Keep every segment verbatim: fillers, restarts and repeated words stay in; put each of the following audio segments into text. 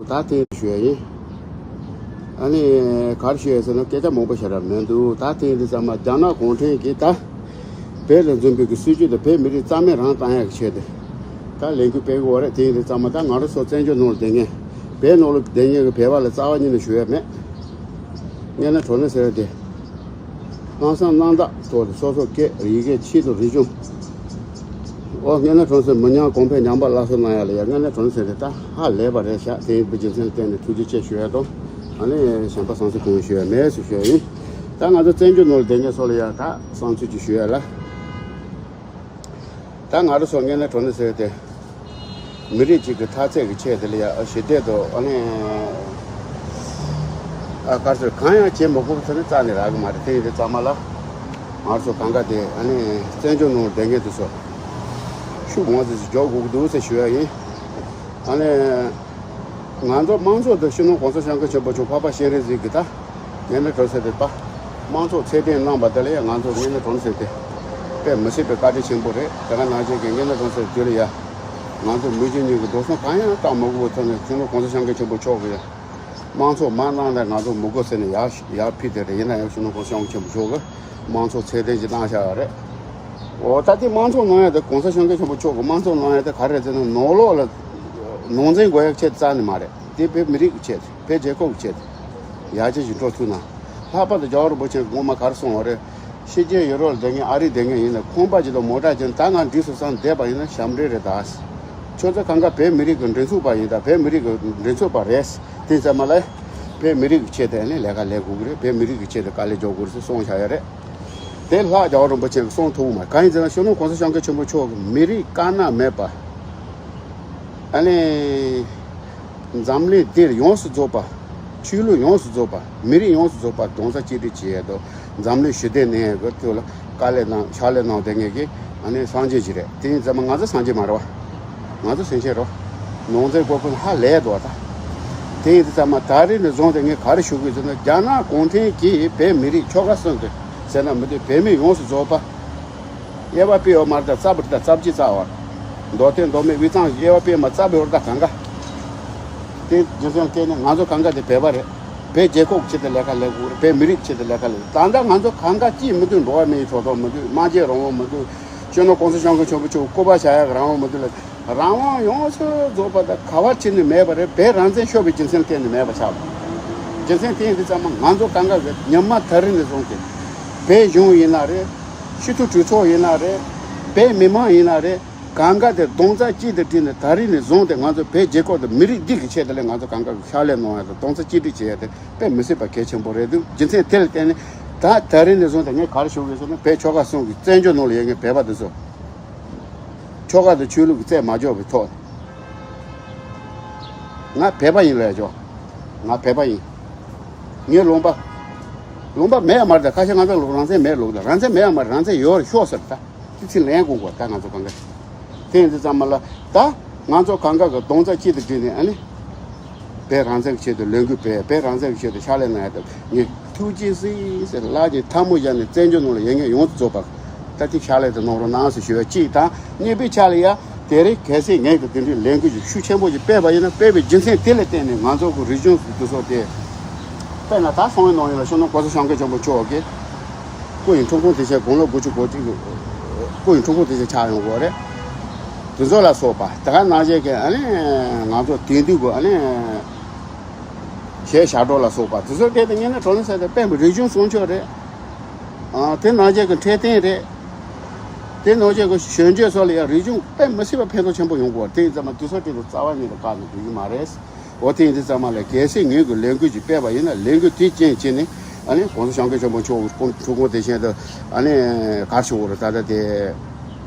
ད་དེ་ཞུ་ཡ་ཡིན། ཨ་ནི་ག་རེ་ཞུ་ཡ་ཟེར་ན་སྐད་ཆ་མང་པོ་བཤད་ར་མི་འདུག་ད་དེ་འདི་ཚང་མ་རྒྱ་ནག་གུང་ཁྲན་གྱིས་ད་བོད་ལ་འཛིན་པའི་གི་སྲིད་བྱུས་དང་བོད་མི་རིགས་རྩ་མེད་རང་བཏང་ཡ་གི་ཆེད་དུ་ད་ལས་འགུལ་སྤེལ་གི་ཡོད་རེད། དེ་འདི་ཚང་མ་ད་ང་རང་ཚོ་བཙན་བྱོལ་ནང་ལ་བསྡད་མཁན་བོད་ནང་ལ་བསྡད་མཁན་གི་བོད་པ་ལ་རྩ་བ་ཉིད་ནས་ཞུ་ཡ་མེད། ངན་ན་གྲོ་ནས་ཟེར་ཏེ། ལྷག་བསམ་རྣམ་དག་ཐོག་ཏུ་སོ་སོ་སྐད་ཡི་གེ་ཆེད་དུ་རིག་གཞུང་། ཨོ་ངན་ན་གྲོ་ཟེར་མི་ཉམས་གོང་འཕེལ་ཉམས་པ་སླར་གསོ་གནང་ཡ་ལ་ཡ་ངན་ན་གྲོ་ཟེར་ཏེ་ད་ཧ་ལས་པ་རེད་ཤག་དེ་ཡིན་པའི་རྒྱུ་མཚན་བརྟེན་ནས་ཐུགས་རྗེ་ཆེ་ཞུ་ཡ་དང་། ཨ་ནི་གཞན་པ་བསམ་ཚུལ་གང་ཡང་ཞུ་ཡ་མེད་ཟེར་ཞུ་ཡ་ཡིན། ད་ང་ཚོ་བཙན་བྱོལ་ནང་ལ་བསྡད་མཁན་ཚོ་ལ་ཡ་ད་བསམ་ཚུལ་ཅིག་ཞུ་ཡ་ལ། ད་ང་རང་ཚོ་ངན་ན་གྲོ་ནས་ཟེར་ཏེ། མི་རིགས་གཅིག་གི་མཐའ་ཚད་ཀྱི་ཆེད་དེ་ལ་ཡ་ཞི་བདེ་དང་ཨ་ནི། ཨ་དཀར་ཚོས་གང་ཡང་བྱེད་མི་དགོས་པ་ཚོ་ནི་རྩ་ནས་རག་གི་མ་རེད། དེ་ཡིན་དུས་ཙམ་མ་ལ། ང་ཚོ་གང་ག་དེ་ཨ་ནི་བཙན་བྱོལ་ནང་བསྡད་མཁན་དེ་ཚོ་ཤུགས་མང་ཙམ་ཞིག་འཇོག་དགོས་ཀྱི་འདུག་ཟེར་ཞུ་ཡ་ཡིན། ཨ་ནི། ང་ཚོ་དམངས་གཙོ་དང་སྤྱི་ནོར་གོང་ས་སྐྱབས་མགོན་ཆེན་པོ་མཆོག་འཕགས་པ་སྤྱན་རས་གཟིགས་ཀྱི་ད་ངན་ན་གྲོ་ཟེར་ཏེ་ད་དམངས་གཙོ་ཚད་ལྡན་གནང་པ་དེ་ལ་ཡང་ང་ཚོ་ངན་ན་གྲོ་ཟེར་ཏེ་དཔེ་མི་སྲིད་པའི་བཀའ་དྲིན་ཆེན་པོ་རེད། དེ་ག་ནང་བཞིན་གྱི་ངན་ན་གྲོ་ཟེར་དུས་ལ་ཡ་ང་ཚོ་མི་རྒྱུ་གཉིས་ཀྱི་འགྲོ་སོང་གང་ཡང་བཏང་མི་དགོས་པའི་ཐོག་ནས་སྤྱི་ནོར་གོང་ས་སྐྱབས་མགོན་ཆེན་པོ་མཆོག་གིས་ཡ་དམངས་གཙོ་མ་གནང་ན་ང་ཚོ་མི་དགོས་ཟེར་ནས་ཡར་ཡར་ཕུལ་དེ་རེད། ཡིན་ན་ཡང་སྤྱི་ནོར་གོང་ས་སྐྱབས་མགོན་ཆེན་པོ་མཆོག་གིས་དམངས་གཙོ་ཚད་ལྡན་ཞིག་གནང་བཞག་ཡོད་རེད། འོ་ད་དེ་དམངས་གཙོ་གནང་ཡ་དེ་གོང་ས་སྐྱབས་མགོན་ཆེན་པོ་མཆོག་གིས་དམངས་གཙོ་གནང་ཡ་དེ་ག་རེ་རེད་ཟེར་ན་ནང་ལོགས་ལ་ནང་འཛིང་དགོས་ཡ་ཆེད་རྩ་ནས་མ་རེད། དེ་བོད་མི་རིགས་ཀྱི་ཆེད་དུ་བོད་རྒྱལ་ཁབ་ཀྱི་ཆེད་དུ་ཡར་རྒྱས་ཤིག་འགྲོ་ཐུབ་ན། ལྷག་པར་དུ་རྒྱལ་བ་རིན་པོ་ཆེ་གིས་སྔོན་མ་ག་རེ་གསུངས་པ་རེད། ཕྱི་རྒྱལ་ཡུ་རོབ་ལ་བསྡད་མཁན་ཨ་རི་བསྡད་མཁན་ཡིན་ན་ཁང་པ་ཅིག་དང་མོ་ཊ་ཅིག་ད་ང་འགྲིག་སོང་བསམ་བསྡད་པ་ཡིན་ན་ཞབས་འདྲེན་རེད་ད། ཁྱོད་ཚོ་གང་ག་བོད་མི་རིགས་ཀྱི་མགྲིན་ཚབ་པ་ཡིན་ད། བོད་མི་རིགས་ཀྱི་མགྲིན་ཚབ་པ་རེད། དེ་ཙམ་མ་ལ། བོད་མི་རིགས་ཀྱི་ཆེད་དུ་ཨ་ནི་ལས་ཀ་ལས་དགོས་ཀྱི་རེད། བོད་མི་རིགས་ཀྱི་ཆེད་དུ་དཀའ་ལས་རྒྱག་དགོས་རེད་ཟེར་གསུངས་བཞག་ཡ་རེད། དེ་ལྷག་རྒྱལ་བ་རིན་པོ་ཆེ་གིས་གསུངས་ཐུབ་མ་རེད། གང་ཡིན་ཟེར་ན་སྤྱི་ནོར་གོང་ས་སྐྱབས་མགོན་ཆེན་པོ་མཆོག་གིས་མི་རིགས་དཀར་ནག་མེད་པ། ཨ་ནི། འཛམ་གླིང་འདིར་ཡོངས་སུ་རྫོགས་པ། ཆོས་ལུགས་ཡོངས་སུ་རྫོགས་པ། མི་རིགས་ཡོངས་སུ་རྫོགས་པ་རྡོག་རྩ་གཅིག་སྒྲིལ་བྱེད་ཡས་དང་འཛམ་གླིང་ཞི་བདེ་གནས་ཡས་ཀྱི་ཐོག་ལ་དཀའ་ལས་གནང་ཕྱག་ལས་གནང་བསྡད་མཁན་གྱི་ཨ་ནི་སངས་རྒྱས་ཅིག་རེད། དེ་ཡིན་ཙང་མ་ང་ཚོ་སངས་རྒྱས་མ་རེད་བ། ང་ཚོ་སེམས་ཅན་རེད་བ། ནང་ཚན་སྐོར་ཀུན་ཧ་ལས་འདུག་བ་ད། དེ་ཡིན་ཙང་མ་ད་རེས་ནས་བཟུང་སྟེ་ངས་ག་རེ་ཞུ་དགོས་ཟེར་ན་རྒྱ་ནག་གུང་ཁྲན་གྱིས་བོད་མི་རིགས་ཆོལ་ཁ་གསུམ་དུ་ཟེར་ན་མི་འདོད་བོད་མི་ཡོངས་སུ་རྫོགས་པ། དབྱེ་བ་སྤེལ་ཡོད་མ་རེད་ད། རྩ་བར་ད་རྩ་བརྒྱུད་རྩ་བར། མདོ་སྟོད་མདོ་སྨད་དབུས་གཙང་དབྱེ་བ་སྤེལ་མ་རྩ་བའི་བར་ད་གང་ག་དེ་རྒྱུ་མཚན་བརྟེན་ནས་ང་ཚོ་གང་ག་དེ་བོད་པ་རེད། བོད་རྒྱལ་ཁབ་ཀྱི་ཆེད་དུ་ལས་ཀ་ལས་དགོས་རེད། བོད་མི་རིགས་ཀྱི་ཆེད་དུ་ལས་ཀ་ལས། ད་ལྟ་ང་ཚོ་གང་ག་ཅིས་མི་འདུག་འགྲོ་བ་མིའི་ཐོབ་ཐང་མི་འདུག་སྨྲ་བརྗོད་རང་དབང་མི་འདུག་སྤྱི་ནོར་གོང་ས་སྐྱབས་མགོན་ཆེན་པོ་མཆོག་སྐུ་པར་བཞག་ཡག་རང་དབང་མི་འདུག་ལ། རང་དབང་ཡོངས་སུ་རྫོགས་པ་དང་ག་བ་ཕྱིན་ནས་མེད་པ་རེད། བོད་རང་བཙན་ཤོར་བའི་རྒྱུ་མཚན་བརྟེན་ནས་མེད་པ་ཆགས་པ། རྒྱུ་མཚན་དེ་ཡིན་དུས་ཙམ་མ་ང་ཚོ་གང་ག་གི་ཉི་མ་ད་རིང་ནས་བཟུང་སྟེ། བོད་གཞུང་ཡིན་ན་རེད། སྤྱི་འཐུས་གྲོས་ཚོགས་ཡིན་ན་རེད། བོད་མི་མང་ཡིན་ན་རེད། གང་ག་དེ་རྡོག་རྩ་གཅིག་ཏུ་བསྒྲིལ་ནས་ད་རིང་ནས་བཟུང་སྟེ་ང་ཚོ་བོད་རྒྱལ་ཁབ་དང་མི་རིགས་འདི་གི་ཆེད་དུ་ལས་ང་ཚོ་གང་ག་གི་ཕྱག་ལས་གནང་ཡ་དང་རྡོག་རྩ་གཅིག་སྒྲིལ་བྱེད་ཡ་དེ་དཔེ་མི་སྲིད་པ་གལ་ཆེན་པོ་རེད་འདུག་རྒྱུ་མཚན་དེ་ལ་བརྟེན་ནས་ད་ད་རིང་ནས་བཟུང་སྟེ་ངས་ག་རེ་ཞུ་དགོས་ཟེར་ན་བོད་ཆོལ་ཁ་གསུམ་གྱི་བཙན་བྱོལ་ནང་ལ་ཡོད་མཁན་བོད་པ་དེ་ཚོ། ཆོལ་ཁ་དང་ཆོས་ལུགས་ཀྱི་རྩད་མ་འཇོག་པའི་ཐོག་ནས། ང་བོད་པ་ཡིན་ལབ་ཡ་ཆོག་ང་བོད་པ་ཡིན། ངའི་ལུང་པ། ལུང་པ་མེད་ཡ་མ་རེད་ད། ཁ་ཤས་ང་ཚོ་ལུང་རང་བཙན་མེད་ལུགས་ད། རང་བཙན་མེད་ཡ་མ་རེད། རང་བཙན་ཡོད་རེད་ཤོག་ཟེར་ད། དེ་ཚིག་ལན་དགོངས་དགོས་ད་ང་ཚོ་གང་ག་དེ་ཡིན་དུས་ཙམ་མ་ལ་ད་ང་ཚོ་གང་ག་གི་རྡོག་རྩ་གཅིག་ཏུ་བསྒྲིལ་ནས་ཨ་ནི། བོད་རང་བཙན་གྱི་ཆེད་དུ་ལས་འགུལ་སྤེལ། བོད་རང་བཙན་གྱི་ཆེད་དུ་ཕྱག་ལས་གནང་ཡ་དང་ངས་ཐུགས་རྗེ་གཟིགས་ཟེར་ལག་གི་ཐལ་མོ་སྦྱར་ནས་བཙན་བྱོལ་ནང་ལ་ཡོད་མཁན་ཡོངས་སུ་རྫོགས་པ་ད་ཐིག་ཕྱག་ལས་དེ་གནང་རོགས་གནང་ཟེར་ཞུ་བ་གཅིག་དང་། གཉིས་པའི་ཆ་ལ་ཡ་དེ་རིང་གལ་སྲིད་ངས་ཀྱི་དེ་འདྲའི་ལས་འགུལ་ཞིག་ཤུགས་ཆེན་པོ་ཞིག་སྤེལ་བ་ཡིན་ན་སྤེལ་བའི་རྒྱུ་མཚན་དེ་ལ་བརྟེན་ནས་ང་ཚོ་གི་རིག་གཞུང་དེ་ཚོ་དེ་དཔེར་ན་ད་སོང་བའི་ནང་ཡིན་ལ་སྤྱི་ནོར་གོང་ས་སྐྱབས་མགོན་ཆེན་པོ་མཆོག་གི་སྐུ་ཡི་འཁྲུངས་སྐར་དེ་ཆེད་དགུང་ལོ་དགུ་བཅུ་གོ་གཅིག་གི་སྐུ་ཡི་འཁྲུངས་སྐར་དེ་ཆེད་ཆགས་ཡོང་གི་རེད། དེ་ཚོ་ལ་སོགས་པ་དེ་ག་ནང་བཞིན་གྱི་ཨ་ནི་ང་ཚོ་དེང་དུས་ཀྱི་ཨ་ནི་གཞས་ཞབས་བྲོ་ལ་སོགས་པ་དེ་ཚོ་སྐད་དུ་ཉན་ན་གྲོང་ནས་ཟེར་ཏེ་དཔེ་མི་རིག་གཞུང་སྲུང་སྐྱོབ་རེད། ཨ་དེ་ནང་བཞིན་གྱི་འཕྲོད་བསྟེན་རེད། དེ་ནང་བཞིན་གྱི་གཞོན་སྐྱེས་ཚོ་ལ་ཡང་རིག་གཞུང་དཔེ་མི་སྲིད་པ་ཕན་ཐོགས་ཆེན་པོ་ཡོང་གི་རེད། དེ་ཡིན་ཙང་མ་དེ་ཚོ་སྐད་དུ་རྩ་བ་ཉིད་ནས་བཀག་ནས་འགྲིག་གི་མ་རེད། འོ་དེ་ཡིན་དུས་ཙམ་མ་ལ་གལ་སྲིད་ངོས་ཀྱི་ལས་འགུལ་ཅིག་སྤེལ་བ་ཡིན་ན་ལས་འགུལ་དེའི་རྐྱེན་བྱས་ནས་ཨ་ནི་༸གོང་ས་༸སྐྱབས་མགོན་ཆེན་པོ་མཆོག་གི་སྐུ་འཁྲུངས་སྐར་དེ་བཞིན་དུ་ཨ་ནི་ག་རེ་ཞུ་དགོས་རེད། ད་ལྟ་དེ་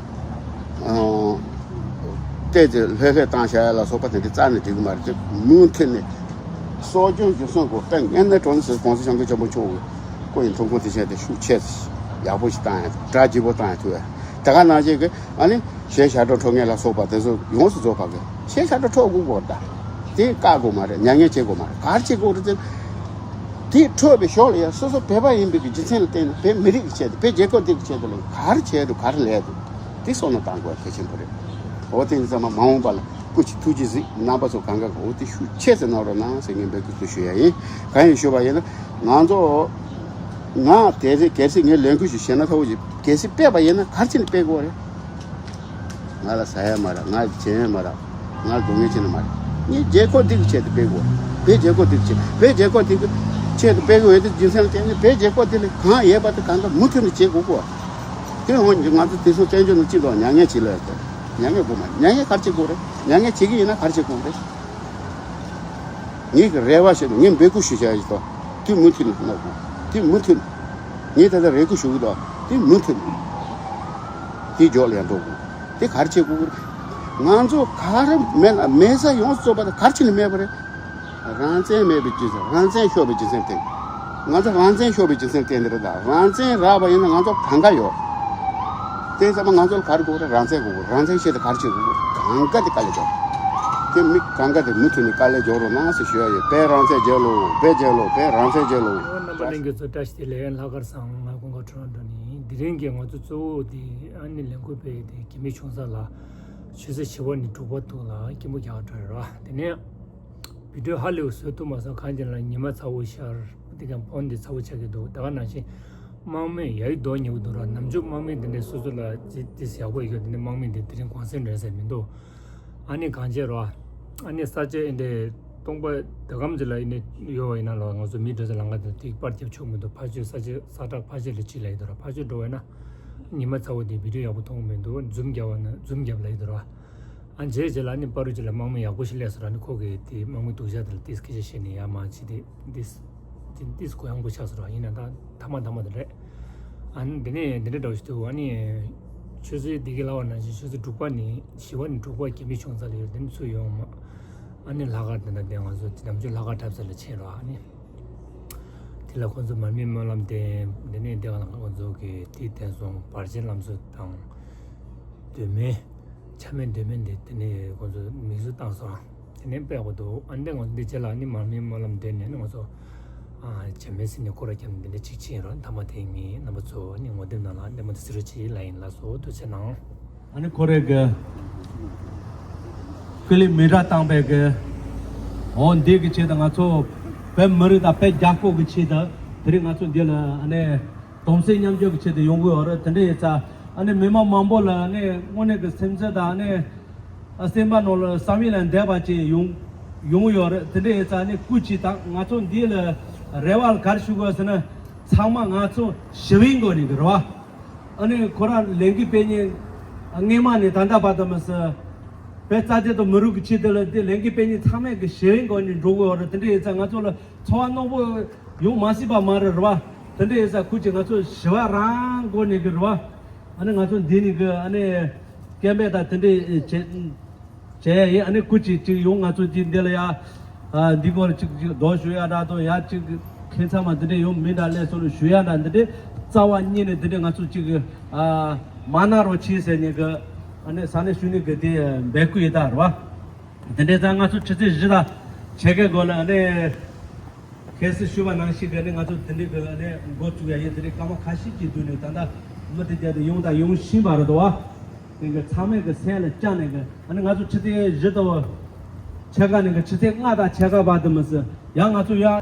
ཨང་བལྟས་ཏེ་ལྷོད་ལྷོད་བཏང་བྱ་ཡ་ལ་སོགས་པ་དེ་འདྲ་རྩ་ནས་འགྲིག་གི་མ་རེད། དེ་མུ་མཐུད་ནས་གསོ་སྐྱོང་རྒྱུན་སྲུང་དགོས། དཔེ་ངན་ནས་གྲོང་ནས་༸གོང་ས་༸སྐྱབས་མགོན་ཆེན་པོ་མཆོག་གི་སྐུ་ཡི་འཁྲུངས་སྐར་དེ་བཞིན་དུ་ཤུགས་ཆེ་ཡག་པོ་ཞིག་བཏང་ཡ་གྲ་རྒྱས་པོ་བཏང་ཡ་ཐུབ་ཡ་དེ་ག་ནང་བཞིན་གྱི་ཨ་ནི། གཞས་ཞབས་བྲོ་འཁྲབ་མཁན་ལ་སོགས་པ་དེ་ཚོ་ཡོངས་སུ་རྫོགས་པ་གི་གཞས་ཞབས་བྲོ་འཁྲབ་དགོས་གོ་ད། དེ་བཀག་དགོས་མ་རེད། མྱ་ངན་བྱེད་དགོས་མ་རེད། ག་རེ་བྱེད་དགོས་རེད་ཟེར། དེ་འཁྲབ་པའི་ཞོར་ལ་ཡང་སོ་སོ་བོད་པ་ཡིན་པའི་གི་རྒྱུ་མཚན་ལ་བརྟེན་ནས་བོད་མི་རིགས་ཀྱི་ཆེད་དུ་བོད་རྒྱལ་ཁབ་འདི་གི་ཆེད་དུ་ལ་ག་རེ་བྱས་འདུག་ག་རེ་ལས་འདུག་དེ་བསམ་བློ་བཏང་དགོས་གལ་ཆེན་པོ་རེད། འོ་དེ་ཡིན་ཙང་མ་མ་འོངས་པ་ལ་ སྐུ་མཁྱེན། ཐུགས་རྗེ་གཟིགས། རྣམ་པ་ཚོ་གང་ག་གོ་དེ་ཤུགས་ཆེ་ཙམ་གནང་རོགས་གནང་ཟེར་ངས་འབོད་སྐུལ་དུ་ཞུ་ཡ་ཡིན། གང་ཡིན་ཞུ་བ་ཡིན་ན། ང་ཚོ་ང་དེ་རེད། གལ་སྲིད་ངས་ལས་འགུལ་ཞིག་བྱས་ན་ཐོག་ཅིག་གལ་སྲིད་སྤེལ་བ་ཡིན་ན་ག་རེ་བྱས་ནས་སྤེལ་དགོས་རེད། ང་ལ་ཟ་ཡ་མ་རག་ང་ལ་བྱེད་ཡ་མ་རག་ང་ལ་སྡུག་བསྔལ་བྱེད་ནི་མ་རེད། ངས་རྒྱལ་ཁབ་འདི་གི་ཆེད་དུ་སྤེལ་དགོས། བོད་རྒྱལ་ཁབ་འདི་གི་ཆེད། བོད་རྒྱལ་ཁབ་འདི་གི་ཆེད་དུ་སྤེལ་དགོས་ཡོད་དེ་རྒྱུ་མཚན་ལ་བརྟེན་ནས་བོད་རྒྱལ་ཁབ་འདི་ལ་གང་ཡོད་པ་དེ་གང་ག་མུ་མཐུད་ནས་བྱེད་དགོས་གོ། དེ་འོན་ཀྱང་ང་ཚོ་དེ་སོང་བཙན་བྱོལ་ནང་སྤྱི་ཚོགས་མྱ་ངན་བྱེད་ལ་ཡོད་དོ། མྱ་ངན་དགོས་མ་མྱ་ངན་ག་རེ་བྱེད་དགོས་རེད། མྱ་ངན་བྱེད་ཀྱི་ཡིན་ན་ག་རེ་བྱེད་དགོས་རེད། ངེད་ཀྱི་རེ་བ་ཞིག་ངས་འབོད་སྐུལ་ཞུ་བྱ་ཡིན་དོ། དེ་མུ་མཐུད་ནས་གནང་དགོས། དེ་མུ་མཐུད་ནས། ངས་ད་ལྟ་རེ་སྐུལ་ཞུ་གི་འདུག་དེ་མུ་མཐུད་ནས། དེ་མགྱོགས་ལ་ཡང་འགྲོ་དགོས། དེ་ག་རེ་བྱེད་དགོས་ཀྱི་རེད། ང་ཚོ་ག་རེ་མེད་ལ་མེད་ས་ཡོངས་སུ་རྫོགས་པ་དེ་ག་རེ་བྱས་ནས་མེད་པ་རེད། རང་བཙན་མེད་པའི་རྒྱུ་མཚན། རང་བཙན་ཤོར་བའི་རྒྱུ་མཚན་དེ། ང་ཚོ་རང་བཙན་ཤོར་བའི་རྒྱུ་མཚན་དེ་འདི་རེད་ད། རང་བཙན་རག་པ་ཡིན་ན་ང་ཚོ་གང་ག་ཡོད། དེ་ཚང་མ་ང་ཚོ་ལ་ག་རེ་དགོས་རེད། རང་བཙན་དགོས་དགོས། རང་བཙན་ཆེད་དུ་ག་རེ་བྱེད་དགོས་གང་ག་དེ་དཀའ་ལས་རྒྱོབ། དེ་མི་གང་ག་དེ་མུ་མཐུད་ནས་དཀའ་ལས་རྒྱོབ་རོགས་གནང་ཟེར་ཞུ་ཡ་ཡོད། བོད་རང་བཙན་རྒྱལ་ལོ། བོད་རྒྱལ་ལོ། བོད་རང་བཙན་རྒྱལ་ལོ། ཨོ་རྣམ་པ་ལྷན་རྒྱས་ཚོ་བཀྲ་ཤིས་བདེ་ལེགས། ལྷག་དཀར་བཟང་། ང་ཀུན་དགའ་ཁྲོ་རོ་འགྲོ་ནི་ཡིན། དེ་རིང་གི་ང་ཚོ་གཙོ་བོ་དེ་ཨ་ནི་ལས་འགུལ་སྤེལ་དེ་རྒྱ་མི་ཆུང་ས་ལ་ཆུ་ཚོད་བཞི་པ་ནས་དྲུག་པ་ཐོག་ལ་སྐྱིད་མོ་རྒྱག་འགྲོ་ཡོད་ར། དེ་ནས་བི་ཌིའོ་ཧ་ལས་པ་བཟོ་ཐུབ་མ་སོང་། གང་ཅི་ལ་ཉི་མ་ཚ་བོ་ཤར། དེ་ག་ཕོན་དེ་ཚ་བོ་ཆགས་ཀྱི་འདུག་ད་ག་ནང་བཞིན་དམག་མི་ཡ་ཡི་རྡོ་ཉེ་བོ་འདུག་ར། ནམ་རྒྱུན་དམག་མི་དེ་འདྲའི་སོ་སོ་ལ་ཅི་ཏི་སི་ཡག་པོ་ཡོད་ཀྱང་དེ་འདྲའི་དམག་མི་དེ་དེ་རིང་གུང་སེང་རེད་ཟེར་མི་འདུག་ཨ་ནི་གང་བྱེད་རོ། ཨ་ནི་ས་ཆ་ཨེ་འདྲའི་སྟོང་པ་ད་གམ་ཅི་ལ་ཨེ་འདྲ་ཡོད་པ་ཡིན་ན་ལོ། ང་ཚོ་མི་འགྲོ་ས་ལམ་ཁ་དེ་ཏིག་པར་རྒྱབ་ཆོག་མི་འདུག་ཕར་ཕྱོགས་ས་ཆ་ས་བྲག་ཕར་ཕྱོགས་ལ་ཅི་ལ་ཡོད་དོ་ར། ཕར་ཕྱོགས་འགྲོ་བས་ན་ཉི་མ་ཚ་བོ་དེ་བི་ཌིའོ་ཡག་པོ་མཐོང་གི་མི་འདུག་འཛུམ་རྒྱབ་པ་ན་འཛུམ་རྒྱབ་ལ་ཡོད་དོ་ར། ཨ་རྗེས་རྗེས་ལ་ནི་པ་རུ་ཅི་ལ་དམག་མི་ཡག་པོ་ཞིག་སླེབས་སོང་ར། ནི་ཁོ་གིས་དེ་དམག་མི་སྡུག་ཅག་དེ་ལ་ཏིས་སྐད་ཆ་བཤད་ནས་ཡ་མ་ཅི་དེ་ཏིས་ཏིས་ཏིས་གུ་ཡངས་པོ་ཆགས་སོང་ར། ཡིན་ན་ད་ཐ་མ་ཐ་མ་དེ་རེད། ཨ་ནི་དེ་ནས་འདི་འདྲ་འདྲ་བོ་ཞིག་འདུག་ཨ་ནི་ཆུ་ཚོད་འདི་གི་ལབ་པ་ནང་བཞིན་ཆུ་ཚོད་དྲུག་པ་ནས་བཞི་པ་ནས་དྲུག་པ་རྒྱ་མི་ཆུང་ས་ལ་ཡོད་དེ་ནི་ཚུར་ཡོང་མ། ཨ་ནི་ལྷག་དཀར་དེ་འདྲ་དེ་ང་ཚོ་ནམ་རྒྱུན་ལྷག་དཀར་འཁྲབ་ས་ལ་ཕྱིན་ར། ཨ་ནི་དེ་ལ་ཁོང་ཚོ་མར་མེའི་སྨོན་ལམ་བཏོན། དེ་ནས་དེ་ག་ལ་ཁོང་ཚོ་གིས་དེ་བསྟན་སོང་། བར་ཆད་ལམ་སྲོལ་དང་། མདོ་སྨད། ཆ་མེད་མདོ་སྨད་འདི་དེ་ནས་ཁོང་ཚོ་མིང་གཞི་བཏགས་སོང་། དེ་ནས་དཔེ་ཡག་པོ་འདུག་ཨ་འདི་ང་ཚོ་འདི་རྗེས་ལ་ནི་མར་མེའི་སྨོན་ལམ་འདོན་ནས་ནི་ང་ཚོ་ཨ་བྱེ་མའི་སྲིད་ནས་སྐོར་ར་བརྒྱབ་ནས་འདི་འདྲ་གཅིག་ཕྱིན་རོགས། མཐའ་མ་དེ་ངས་རྣམ་པ་ཚོ་ནི་ངོ་དེབ་ནང་ལ་བདེ་མོ་དེ་གཟིགས་རོགས་གྱིས་ལབ་ཡིན། ལགས་སོ། ཐུགས་རྗེ་གནང་། ཨ་ནི་ཁོ་རེ་གི་ཀི་ལི་མི་འདྲ་བཏང་པའི་གི་འོ་འདི་གི་ཆེད་དུ་ང་ཚོ་བོད་མི་རིགས་དང་བོད་རྒྱལ་ཁབ་ཀྱི་ཆེད་དུ་དེ་རིང་ང་ཚོ་འདི་ལ་ཨ་ནི། གདུང་སེམས་མཉམ་སྐྱེད་ཀྱི་ཆེད་དུ་ཡོང་གི་ཡོད་རེད། དེ་འདྲ་ཡིན་ཙང་ཨ་ནི་མི་མང་མང་པོ་ལ་ཨ་ནི་དངོས་གནས་ཀྱི་སེམས་ཚོར་དང་ཨ་ནི་སེམས་པ་ནང་ལ་བསམ་ཡས་ལ་འདས་པ་ཅིག་ཡོང་ཡོང་གི་ཡོད་རེད། དེ་འདྲ་ཡིན་ཙང་ཨ་ནི་སྐུ་མཁྱེན་དང་ང་ཚོ་འདི་ལ་རེ་བ་ག་རེ་ཞུ་དགོས་ཟེར་ན་ཚང་མ་ང་ཚོ་ཞི་བའི་སྒོ་ནས་གི་རེད་བ། ཨ་ནི་ཁོ་རང་ལས་འགུལ་སྤེལ་མཁན་སྔས་མ་ནས་ད་ལྟ་བར་དུ་མི་སྲིད་བོད་རྩ་དོན་དང་མི་རིགས་ཀྱི་ཆེད་དུ་ལ་དེ་ལས་འགུལ་སྤེལ་མཁན་ཚང་མས་གི་ཞི་བའི་སྒོ་ནས་འགྲོ་གི་ཡོད་རེད། དེ་འདྲ་ཡིན་ཙང་ང་ཚོ་ལ་ཚོར་བ་རྣོན་པོ་ཡོང་མ་སྲིད་པ་མ་རེད་རེད་བ། དེ་འདྲ་ཡིན་ཙང་ཁོ་ཅིག་ང་ཚོ་ཞི་བ་རང་སྒོ་ནས་གི་རེད་བ། ཨ་ནི་ང་ཚོ་འདི་ནས་གི་ཨ་ནི་སྐད་འབོད་དང་དེ་འདྲ་བྱེད་བྱེད་ཡ་ཡིན། ཨ་ནི་ཁོ་ཅིག་ཅིག་ཡོང་ང་ཚོ་ཅིག་འདི་ལ་ཡ་ཨ་འདི་སྐོར་ཅིག་ཅིག་རྡོ་གཞུ་ཡ་འདྲ་དང་ཡ་ཅིག་ཁྱེད་ཚང་མ་འདི་འདྲ་ཡོང་མི་འདྲ་སླེབས་སོང་ལ་ཞུ་ཡ་འདྲ་འདི་འདྲ་རྩ་བ་ཉིད་ནས་འདི་འདྲ་ང་ཚོ་ཅིག་ཨ་མ་གནང་རོགས་གྱིས་ཟེར་ནས་གི་ཨ་ནི་ས་གནས་གཞོན་ནུ་གི་དེ་འབོད་སྐུལ་ཡིན་ད་རེད་བ། དེ་འདྲའི་ཙང་ང་ཚོ་ཆུ་ཚོད་བཞི་དང་ཕྱེད་ཀའི་སྒོ་ལ་ཨ་ནི་གལ་སྲིད་ཞུས་པ་ནང་བཞིན་གི་ཨ་ནི་ང་ཚོ་དེ་འདྲའི་གི་ཨ་ནི་འགོ་བཙུགས་ཡ་ཡིན། དེ་འདྲའི་སྐར་མ་ཁ་ཤས་ཀྱི་བསྡུས་ནས་ད་ལྟ་མི་དེ་རྒྱ་དེ་ཡོང་དང་ཡོང་བཞིན་པ་རེད་དོ། དེ་གི་ཚང་མས་གི་སེམས་ལ་བཅངས་ནས་གི་ཨ་ནི་ང་ཚོ་ཆུ་ཚོད་བཞི་དང་ཕྱེད་ཀ་ནས་གི་ཆུ་ཚོད་ལྔ་དང་ཕྱེད་ཀ་བར་དུ་མི་སྲིད་ཡང་ང་ཚོ་ཡང་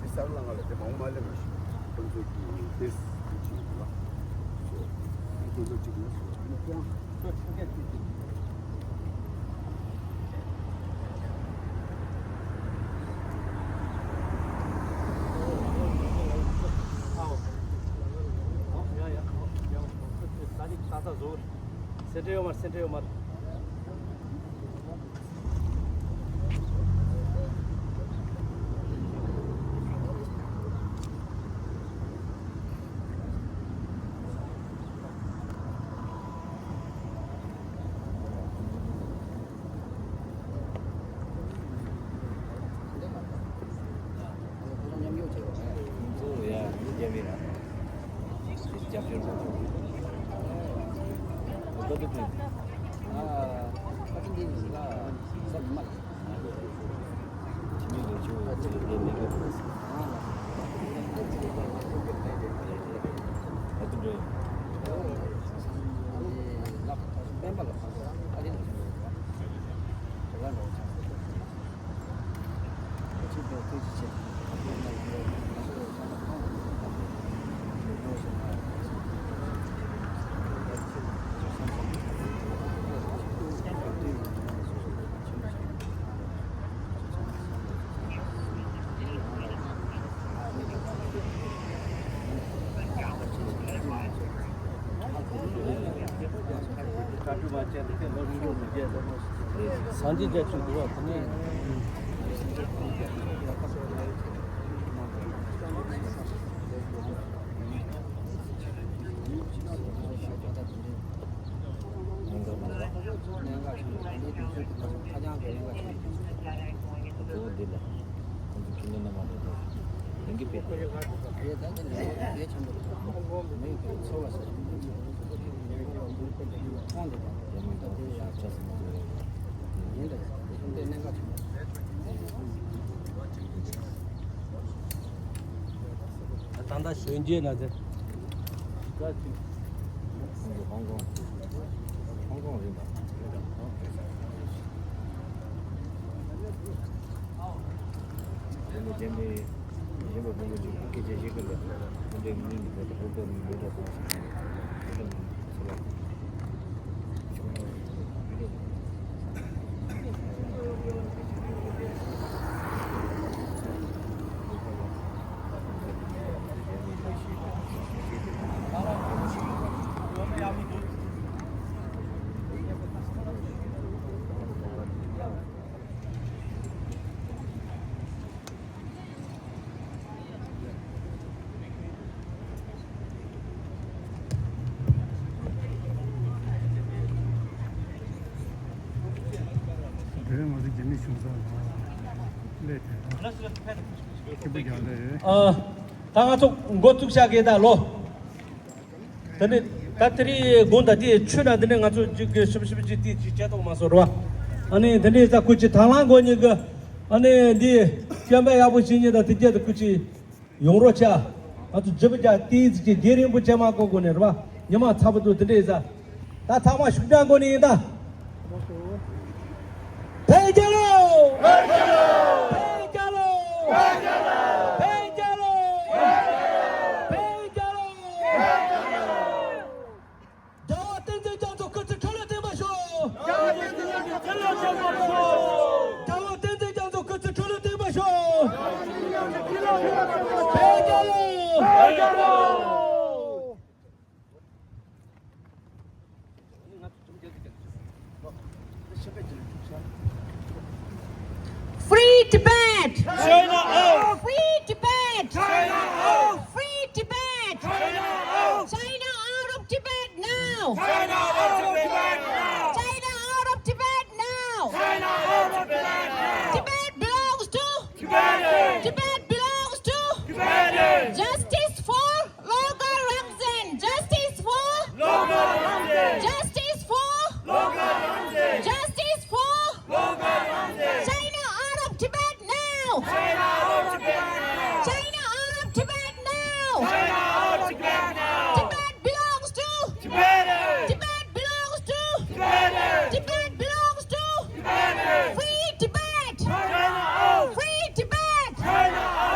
དེ་སར་ལ་ང་ལ་དེ་མང་མ་ལེ་མ་ཤི་ཁོང་ཚོ་གི་དེ་སི་ཁོང་ཚོ་གཅིག་ལ་སོ་ཁོང་ཚོ་གཅིག་ལ་སོ་ཁོང་ཚོ་ཁྱོད་ཁྱོད་ཁྱོད་ཁྱོད་སེ་འབྲེལ་ཡོད་མ་རེད། སེ་འབྲེལ་ཡོད་མ་རེད། སངས་རྒྱས་རྒྱ་མཚོའི་འདུལ་བ་དེ་ནི། གཙོ་བོ་འདི་ལ། ཁོང་ཚོ་ཁྱིམ་ནང་མ་འདྲ་འདྲ། ཡིན་གྱི་དཔེ་དེ། ད་ལྟ་གཞོན་སྐྱེས་ལ་དེ། ཧོང་ཀོང་། ཧོང་ཀོང་རེད་པ། དེ་ནས་དེ་ནས་གཞོན་པ་སྤུན་ཀྱག་ཅིག་སྐད་ཆ་བཤད་ཀྱི་འདུག་སྤུན་ཀྱག་གཉིས་ནི་བོད་དུ་ཧོང་ཀོང་ནས་ཡོད་འགྲོ་སོང་ཞེས་ནས་བོད་དུ་ཚུར་ལ། དེ་རིང་ང་ཚོ་རྒྱ་མི་གཞུང་ཚབ་ལ་སླེབས་ཏེ་ད་ཁྱི་པོ་རྒྱག་ལེ། ཨ། ད་ང་ཚོ་འགོ་བཙུགས་བཞག་གི་ད་ལོ། དེ་ནས་ད་དེ་རིང་དགོང་དག་དེ་ཆུ་ན་དེ་ནས་ང་ཚོ་ཅིག་གི་ཤུབ་ཤུབ་ཅིག་དེ་ཅིག་བྱས་ཐོག་མ་སོང་ར། ཨ་ནི་དེ་འདྲའི་ས་ཁུལ་གྱི་དང་བླངས་སྒོ་ཉིད་ཀྱི་ཨ་ནི་འདི་སྐྱོན་པ་ཡག་པོ་བྱེད་ཉིད་དང་དེ་རྒྱལ་དུ་ཁུལ་གྱི་ཡོང་རོགས་བྱ། ང་ཚོ་ཇི་བི་རྒྱ་ཏིས་ཀྱི་རྒྱལ་རིང་པོ་བྱེད་མ་དགོས་དགོས་ནས་ར་བ་ཉི་མ་ཚ་པོ་དུ་དེ་འདྲའི་ས། ད་ཚང་མ་ཤུགས་ཀྱང་དགོས་ནི་ཡིན་ད། བོད་རྒྱལ་ལོ། བོད་རྒྱལ་ལོ། བོད་རྒྱལ་ལོ། རྒྱལ་བ་བསྟན་འཛིན་རྒྱ་མཚོ་སྐུ་ཚེ་ཁྲི་ལོ་བརྟན་པར་ཤོག་རྒྱལ་བ་བསྟན་འཛིན་རྒྱ་མཚོ་སྐུ་ཚེ་ཁྲི་ལོ་བརྟན་པར་ཤོག་བོད་རྒྱལ་ལོ། བོད་རྒྱལ་ལོ། Free Tibet! China out! Free Tibet! China out! Free Tibet! China out! China out of Tibet now! China out of Tibet now! China out of Tibet now! China out of Tibet now! Tibet belongs to Tibetans! Tibet belongs to Tibetans! Justice for Logar Ramzan! Justice for Logar Ramzan! Justice for Logar Ramzan! Justice for Logar Ramzan! China out of Tibet now! China out of Tibet now! China out of Tibet now! China out of Tibet now! Tibet belongs to Tibetans! Tibet belongs to Tibetans! Tibet belongs to Tibetans! Free Tibet! China out! Free Tibet! China out!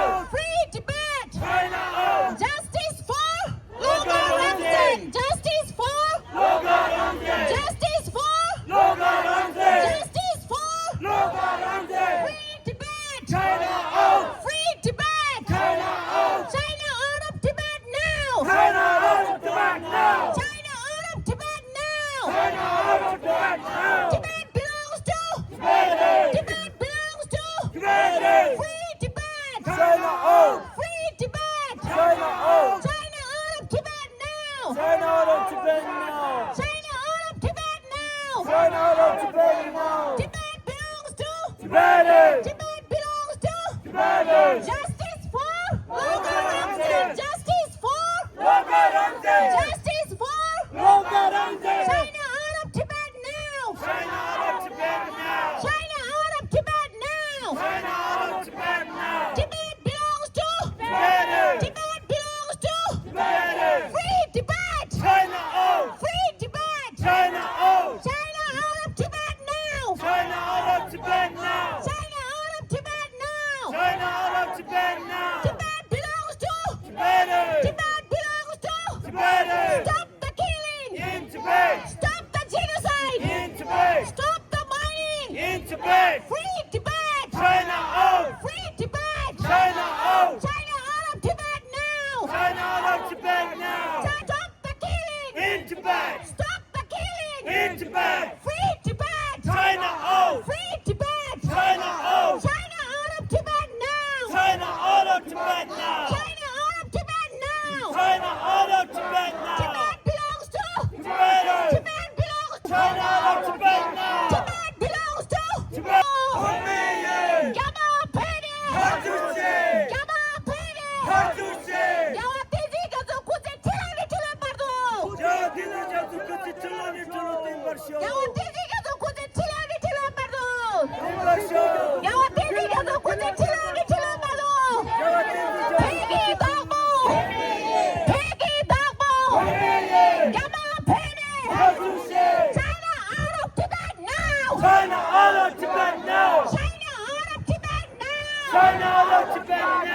Tibet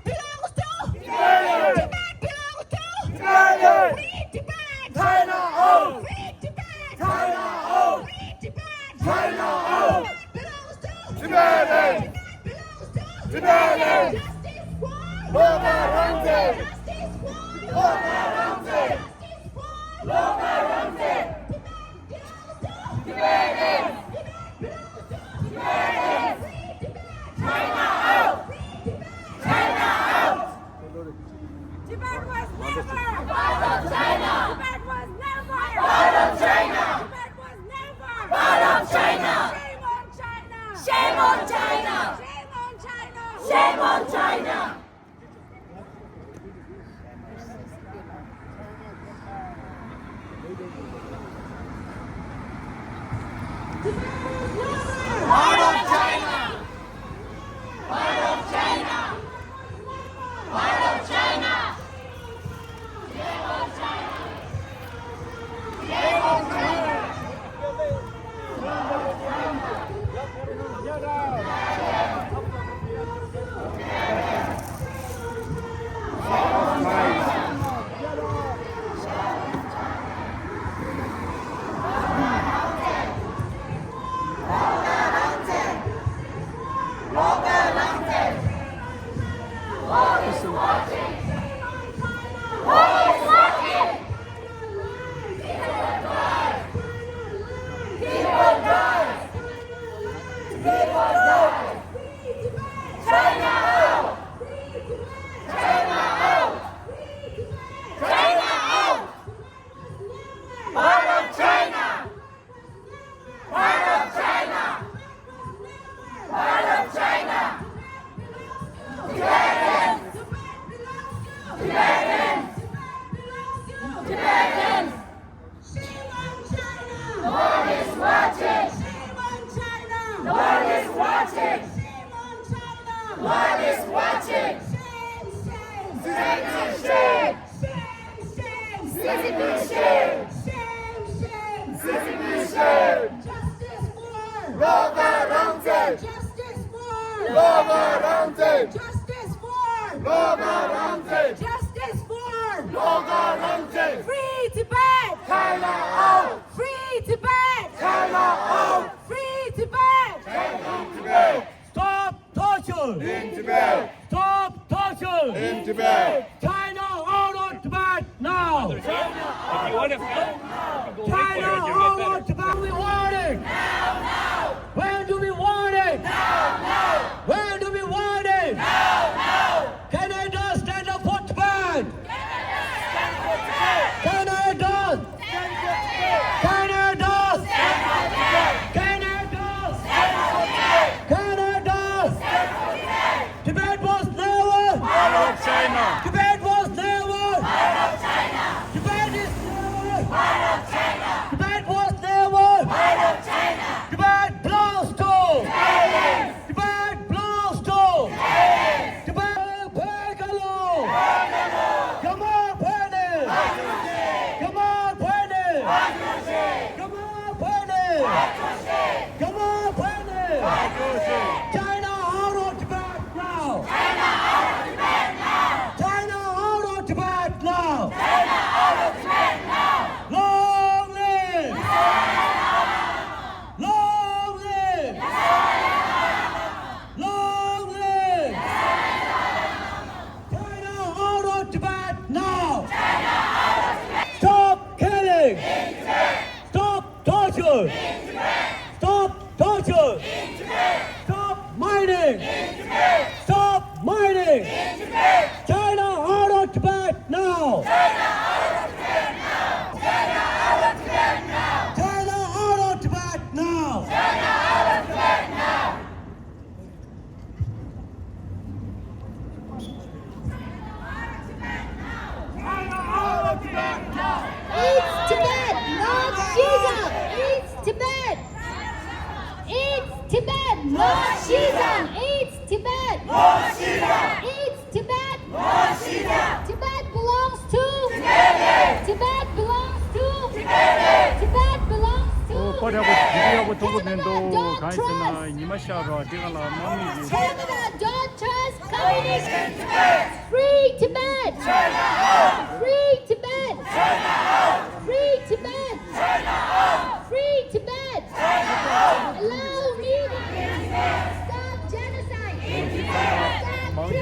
belongs to Tibet belongs to Tibet. Free Tibet. China out. Free Tibet. China out. Free Tibet. China out. Tibet belongs to Tibetans. Tibet belongs to Tibetans. Justice for Lhoka Rangchen. Justice for Lhoka Rangchen. Justice for Lhoka Rangchen. Tibet belongs to Tibetans. Tibet belongs to Tibetans. Free Tibet. China out. Free Tibet. China out. Tibet was never part of China. Tibet was never part of China. Tibet was never part of China. Shame on China. Shame on China. Shame on China. Shame on China. Part of China. Part of China. Part of China. Part of China! Part of China! Part of China! Tibetans! Tibetans! Tibetans! Shame on China! The world is watching! Shame on China! The world is watching! Shame on China! The world is watching! Shame, shame! Shame, shame! Shame, shame! C C P shame! Shame, shame! C C P shame! Justice for Lhoka Rangchen! Justice for Lhoka Rangchen! Justice for Lhoka Rangchen! Justice for Lhoka Rangchen! Free Tibet! China out! Free Tibet! China out! Free Tibet! Free Tibet! Stop torture! In Tibet! Stop torture! In Tibet! China out of Tibet now! If you want to China out of Tibet! We want it! Now, now! When do we want it? Now, now! When do we want it? Now, now! Canada, stand up for Tibet! Canada! Canada! Canada! Canada! Tibet was never part of China! Tibet was never part of China! Tibet is never part of China! Tibet was never part of China! Tibet belongs to Tibetans! Tibet belongs to Tibet! Tibet, ཕར་ཁ་ལོ། རྒྱ་དམར་ཕར་ནས། རྒྱ་དམར་ཕར་ནས། རྒྱ་དམར་ཕར་ནས། རྒྱ་དམར་ཕར་ནས། China out of Tibet now! China out of Tibet now! China out of Tibet now! China out of Tibet now! Long live! Long live! Long live! China out of Tibet now! Stop killing! Stop torture! Stop torture! Stop mining! Stop mining! China out of Tibet now! China out of Tibet now! China out of Tibet now! China out of Tibet now! It's Tibet, not Xizang! It's Tibet! It's Tibet, not Xizang! It's Tibet! Not Xizang! It's Tibet! Not Xizang! Tibet belongs to Tibetans! Tibet belongs to Tibetans! Tibet belongs to ཨོ་པ་ར་པ་དེ་ཡག་པོ་མཐོང་གི་མི་འདུག་གང་ཡིན་ཟེར་ན་ཉི་མ་ཤར་རོ་དེ་ག་ལ་དམག་མི་གི Canada, don't trust Free Tibet! Free Tibet! Free Tibet! Free Tibet! Allow media! Stop genocide! Stop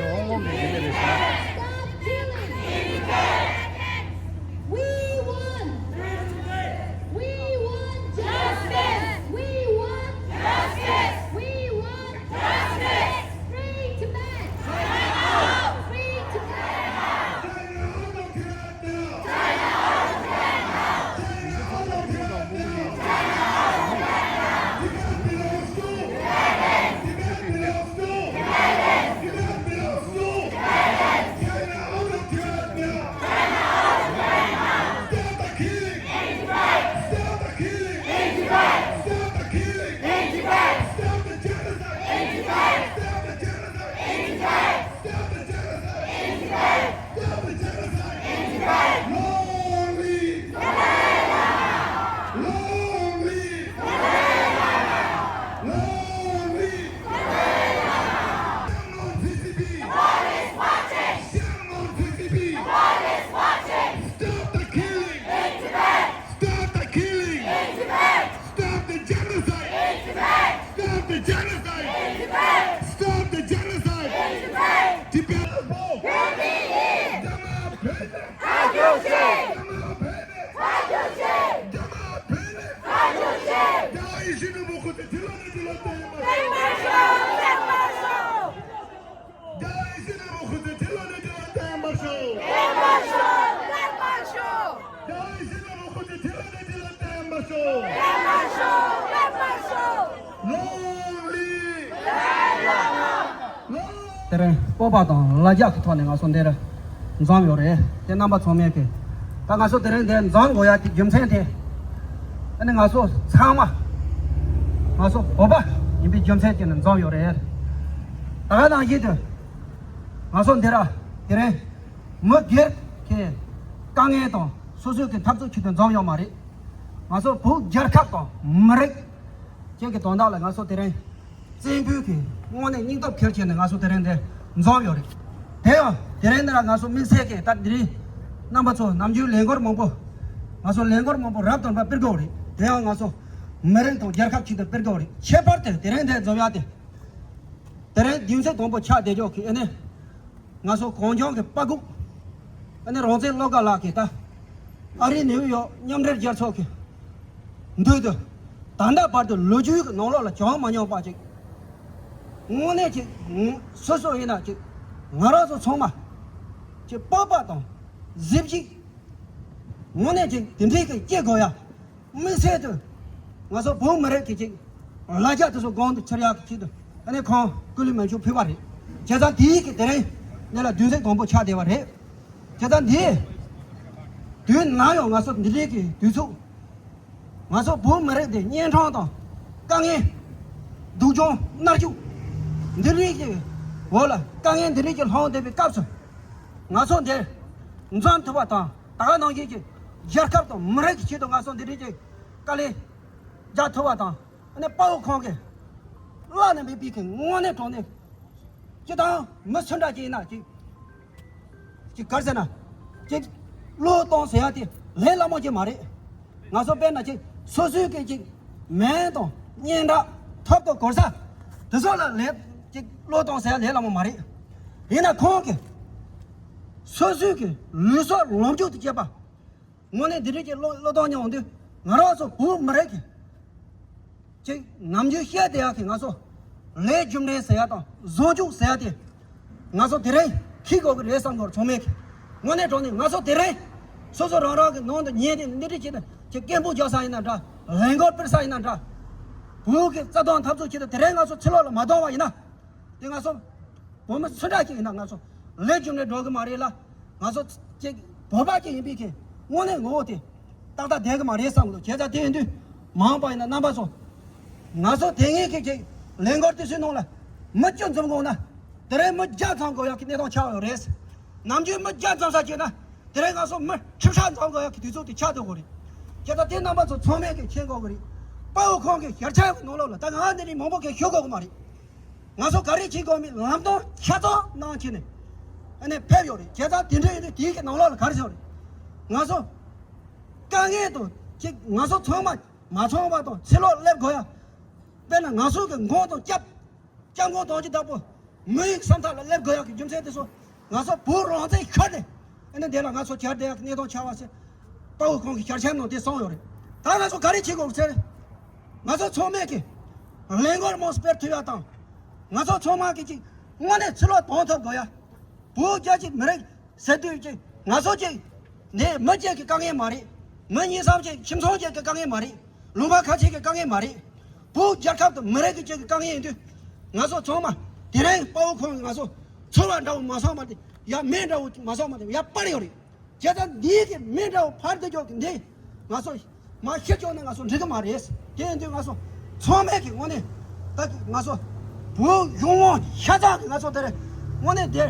killing! Stop killing! We want! We want justice! We want justice! We want justice! Free Tibet! Free Tibet! Stop the killing! Stop the killing! Stop the genocide! Stop the genocide! Stop the genocide! Stop the genocide! Long live! Long live! Long live! Shame on C C P! Shame on C C P! Stop the killing! Stop the killing! Stop the genocide! Stop the genocide! Stop the genocide! Tibet people! Jama Bhede! Jama Bhede! Jama Bhede! རྒྱ་ཡི་ཤི་ནུ་མོ་ཁུ་ཚེ་ཐི་ལོ་ནི་ཐི་ལོ་ཏེ་མ་ཤོ། རྒྱ་ཡི་ཤི་ནུ་མོ་ཁུ་ཚེ་ཐི་ལོ་ནི་ཐི་ལོ་ཏེ་མ་ཤོ། རྒྱ་ཡི་ཤི་ནུ་མོ་ཁུ་ཚེ་ཐི་ལོ་ནི་ཐི་ལོ་ཏེ་མ་ཤོ། Long live! Long དེ་རིང་སྤོབས་པ་དང་ལ་རྒྱ་གི་ཐོག་ནས་ང་ཚོ་འདིར་འཛོམས་ཡོད་རེད། དེ་རྣམ་པ་ཚང་མས་ཀྱི་ད་ང་ཚོ་དེ་རིང་འདིར་འཛོམས་དགོས་ཡ་གི་རྒྱུ་མཚན་དེ། ཨ་ནི་ང་ཚོ་ཚང་མ་ང་ཚོ་བོད་པ་ཡིན་པའི་རྒྱུ་མཚན་གྱིས་ནི་འཛོམས་ཡོད་རེད། ད་ག་ནང་བཞིན་དུ་ང་ཚོ་འདིར་དེ་རིང་མི་སྒེར་གྱི་དཀའ་ངལ་དང་སོ་སོའི་གི་འཐབ་རྩོད་ཆེད་དུ་འཛོམས་ཡོད་མ་རེད། ང་ཚོ་བོད་རྒྱལ་ཁབ་དང་མི་རིགས་ཅན་གྱི་དོན་དག་ལ་ང་ཚོ་དེ་རིང་བཙན་པོའི་གི་དངོས་གནས་སྙིང་སྟོབས་འཁྱེར་བྱས་ནས་ང་ཚོ་དེ་རིང་འདི་འཛོམས་ཡོད་རེད། དེ་ཡང་དེ་རིང་འདི་ལ་ང་ཚོ་དམིགས་བསལ་གྱི་ད་དེ་རིང་རྣམ་པ་ཚོ་ནམ་རྒྱུན་ལས་འགུལ་མང་པོ་ང་ཚོ་ལས་འགུལ་མང་པོ་རབ་དང་རིམ་པ་སྤེལ་དགོས་རེད། དེ་ཡང་ང་ཚོ་མི་རིགས་དང་རྒྱལ་ཁབ་ཆེད་དུ་སྤེལ་དགོས་རེད། ཁྱད་པར་དུ་དེ་རིང་འདི་འཛོམས་ཡ་དེ་དེ་རིང་བདུན་ཚིགས་དང་པོ་ཆགས་བསྡད་ཀྱོག་གི་ཨ་ནི། ང་ཚོ་གངས་ལྗོངས་ཀྱི་དཔའ་རྒོད། ཨ་ནི་རང་བཙན་བློ་དགའ་ལགས་ཀྱིས་ད། ཨ་རིའི་ནིའུ་ཡོག་མཉམ་འབྲེལ་རྒྱལ་ཚོགས་ཀྱི་མདུན་དུ། ད་ལྟ་བར་དུ་ལོ་རྒྱུས་ཀྱི་ནང་ལོགས་ལ་བྱུང་མ་མྱོང་པ་ཅིག་དངོས་གནས་ཅིག་སོ་སོ་ཡིན་ན་ཅིག་ང་རང་ཚོ་ཚང་མ། ཅིག་སྤོབས་པ་དང་། གཟི་བརྗིད། དངོས་གནས་ཅིག་དེ་འདྲའི་གི་སྐྱེ་དགོས་ཡ། དམིགས་བསལ་དུ། ང་ཚོ་བོད་མི་རིགས་ཀྱི་ཅིག་ལ་རྒྱ་དེ་ཚོ་གོང་དུ་འཕེལ་ཡག་གི་ཆེད་དུ་ཨ་ནི་ཁོང་སྐུ་ལུས་མེ་མཆོད་ཕུལ་བ་རེད། བྱས་ཙང་དེའི་གི་དེ་རིང་འདི་ལ་བདུན་ཚིགས་དང་པོ་ཆགས་བསྡད་པ་རེད། བྱས་ཙང་འདི་དུས་ནམ་ཡང་ང་ཚོ་འདི་འདྲའི་གི་དུས་ཚོད། ང་ཚོ་བོད་མི་རིགས་འདི་གཉན་འཕྲང་དང་དཀའ་ངལ། སྡུག་སྦྱོང་མནར་གཅོད། འདི་རིགས་ཀྱི་འོག་ལ་དཀའ་ངལ་འདི་རིགས་ཀྱི་ལྷོང་བསྡད་པའི་སྐབས་སུ། ང་ཚོ་འདིར་འཛོམས་ཐུབ་པ་དང་། ད་ག་ནང་བཞིན་གྱི་རྒྱལ་ཁབ་དང་མི་རིགས་ཀྱི་ཆེད་དུ་ང་ཚོ་འདི་རིགས་ཀྱི་དཀའ་ལས་རྒྱག་ཐུབ་པ་དང་། ཨ་ནི་དཔའ་བོ་ཁོང་གིས་བླ་ན་མེད་པའི་གི་དངོས་གནས་དྲང་གནས་སྤྱི་བཏང་མི་སུ་འདྲ་ཅིག་ཡིན་ན་ཅིག་ཅིག་ག་རེ་ཟེར་ན་ཅིག་བློས་གཏོང་ཟེར་ཡ་དེ་ལས་སླ་མོ་ཅིག་མ་རེད། ང་ཚོ་དཔེར་ན་ཅིག་སོ་སོའི་གི་ཅིག་མིང་དང་སྙན་གྲགས་ཐོབ་ཏུ་གོ་ས་དེ་ཚོ་ལ་ལས་ཅིག་བློས་གཏོང་ཟེར་ཡ་ལས་སླ་མོ་མ་རེད། ཡིན་ན་ཁོང་གིས་སོ་སོའི་གི་ལུས་སྲོག་ལོངས་སྤྱོད་དུ་བྱས་པ། དངོས་གནས་འདི་འདྲའི་ཅིག་བློས་བློས་གཏོང་མྱོང་དུས་ང་རང་ཚོ་བོད་མི་རིགས་ཀྱི་ཅིག་ནམ་རྒྱུན་བཤད་བསྡད་ཡག་གི་ང་ཚོ་ལས་རྒྱུ་འབྲས་ཟེར་ཡ་དང་བཟང་སྤྱོད་ཟེར་ཡ་དེ་ང་ཚོ་དེ་རིང་འཁྱེར་དགོས་ཀྱི་རེད་བསམ་དགོས་ཚང་མས་ཀྱི། དངོས་གནས་དྲང་གནས་ང་ཚོ་དེ་རིང་སོ་སོ་རང་རང་གི་ནང་དུ་ཉལ་ཏེ་འདི་འདྲ་བྱས་ནས་ཅིག་སྐད་འབོད་རྒྱག་ས་ཡིན་ན་འདྲ། ལས་འགུལ་སྤེལ་ས་ཡིན་ན་འདྲ། བོད་ཀྱི་རྩ་དོན་འཐབ་རྩོད་ཆེད་དུ་དེ་རིང་ང་ཚོ་ཕྱི་ལོགས་ལ་མ་བཏང་བ་ཡིན་ན། དེ་ང་ཚོ་བོད་མི་སུ་འདྲ་ཞིག་ཡིན་ན་ང་ཚོ་ལས་རྒྱུ་འབྲས་འགྲོ་གི་མ་རེད་ལ། ང་ཚོ་ཅིག་བོད་པ་ཅིག་ཡིན་པའི་གི་དངོས་གནས་ངོ་བོ་དེ་ཏག་ཏག་བསྡད་གི་མ་རེད་བསམ་གི་འདུག་བྱས་ཙང་དེ་ཡིན་དུས་མ་འོངས་པ་ཡིན་ན་རྣམ་པ་ཚོ་ང་ཚོ་དེ་སྔའི་གི་ཅིག་ལས་འགུལ་དེ་ཚོའི་ནང་ལ་མི་བཅུ་འཛོམས་དགོས་ན་དེ་རིང་མི་བརྒྱ་འཛོམས་དགོས་ཡག་གི་གནས་སྟངས་ཆགས་ཡོད་རེད། ནམ་རྒྱུན་མི་བརྒྱ་འཛོམས་ས་བྱས་ན་དེ་རིང་ང་ཚོ་མི་ཁྲི་ཕྲག་འཛོམས་དགོས་ཡག་གི་དུས་ཚོད་དེ་ཆགས་སྡོད་དགོས་རེད། བྱས་ཙང་དེ་རྣམ་པ་ཚོ་ཚང་མས་གི་མཁྱེན་དགོས་གི་རེད། དཔའ་བོ་ཁོང་གི་ཞལ་ཆད་གི་ནང་ལོགས་ལ་ད་ང་འདི་ནས་མང་པོ་གི་ཞུ་དགོས་གི་མ་རེད། ང་ཚོ་ག་རེ་བྱེད་དགོས་མིན་ལམ་སྟོན་ཆ་ཚང་གནང་བྱས་ནས་ཨ་ནི་ཕེབས་ཡོད་རེད། བྱས་ཙང་དེ་འདྲ་ཡིན་དུས་དེའི་གི་ནང་ལོགས་ལ་ག་རེ་ཟེར་བ་རེད། ང་ཚོ་དཀའ་ངལ་དང་ཅིག་ང་ཚོ་ཚང་མ་མ་ཚང་བ་དང་ཕྱི་ལོགས་སླེབས་དགོས་ཡ། དཔེར་ན་ང་ཚོ་གི་མགོ་དང་སྐྱབས་སྐྱབས་མགོན་དོན་གྱི་བདག་པོ་མི་ཡི་ས་མཐའ་ལ་སླེབས་དགོས་ཡག་གི་རྒྱུ་མཚན་དེ་ཚོ་ང་ཚོ་བོད་རང་བཙན་ཤོར་ནས་ཨ་ནི་འདི་ལ་ང་ཚོ་གྱར་བསྡད་ཡག་གི་གནས་སྟངས་ཆགས་པ་ཟེར། དཔའ་བོ་ཁོང་གིས་ཞལ་ཆེམས་ནང་དེ་གསུངས་ཡོད་རེད། ད་ང་ཚོ་ག་རེ་བྱེད་དགོས་ཟེར། ང་ཚོ་ཚང་མས་ཀྱི་ལས་འགུལ་མང་སྤེལ་ཐུབ་ཡག་དང་། ང་ཚོ་ཚང་མ་གི་ཅིག་དངོས་གནས་ཕྱི་ལོགས་གཏོང་ཐུབ་དགོས་ཡ། བོད་རྒྱ་ཆེ་མི་རིགས་ཟེར་དུས་ཀྱི་ང་ཚོ་ཅིག་འདི་མི་གཅིག་གི་དཀའ་ངལ་མ་རེད། མི་གཉིས་གསུམ་གཅིག་ཁྱིམ་ཚང་གཅིག་གི་དཀའ་ངལ་མ་རེད། ལུང་པ་ཁ་ཤས་ཀྱི་དཀའ་ངལ་མ་རེད། བོད་རྒྱལ་ཁབ་དང་མི་རིགས་ཀྱི་གཅིག་གི་དཀའ་ངལ་ཡིན་དུས། ང་ཚོ་ཚང་མ་དེ་རིང་དཔའ་བོ་ཁོང་གིས་ང་ཚོ་ཚོར་བ་འདྲ་བོ་མ་སོང་བ་དེ་ཡ་མེད་འདྲ་བོ་མ་སོང་བ་དེ་ཡ་པར་ཡོད་རེད། བྱས་ཙང་འདི་གི་མེད་འདྲ་བོ་ཕར་འདི་ཀྱོག་གི་འདི་ང་ཚོ་མ་ཤི་ཀྱོག་ནས་ང་ཚོ་འགྲིག་གི་མ་རེད། དེ་ཡིན་དུས་ང་ཚོ་ཚང་མས་ཀྱི་དངོས་གནས་ད་ང་ཚོ་བོད་གཞུང་དབང་ཤ་ཚ་གི་ང་ཚོ་དེ་རེད། དངོས་གནས་དེ་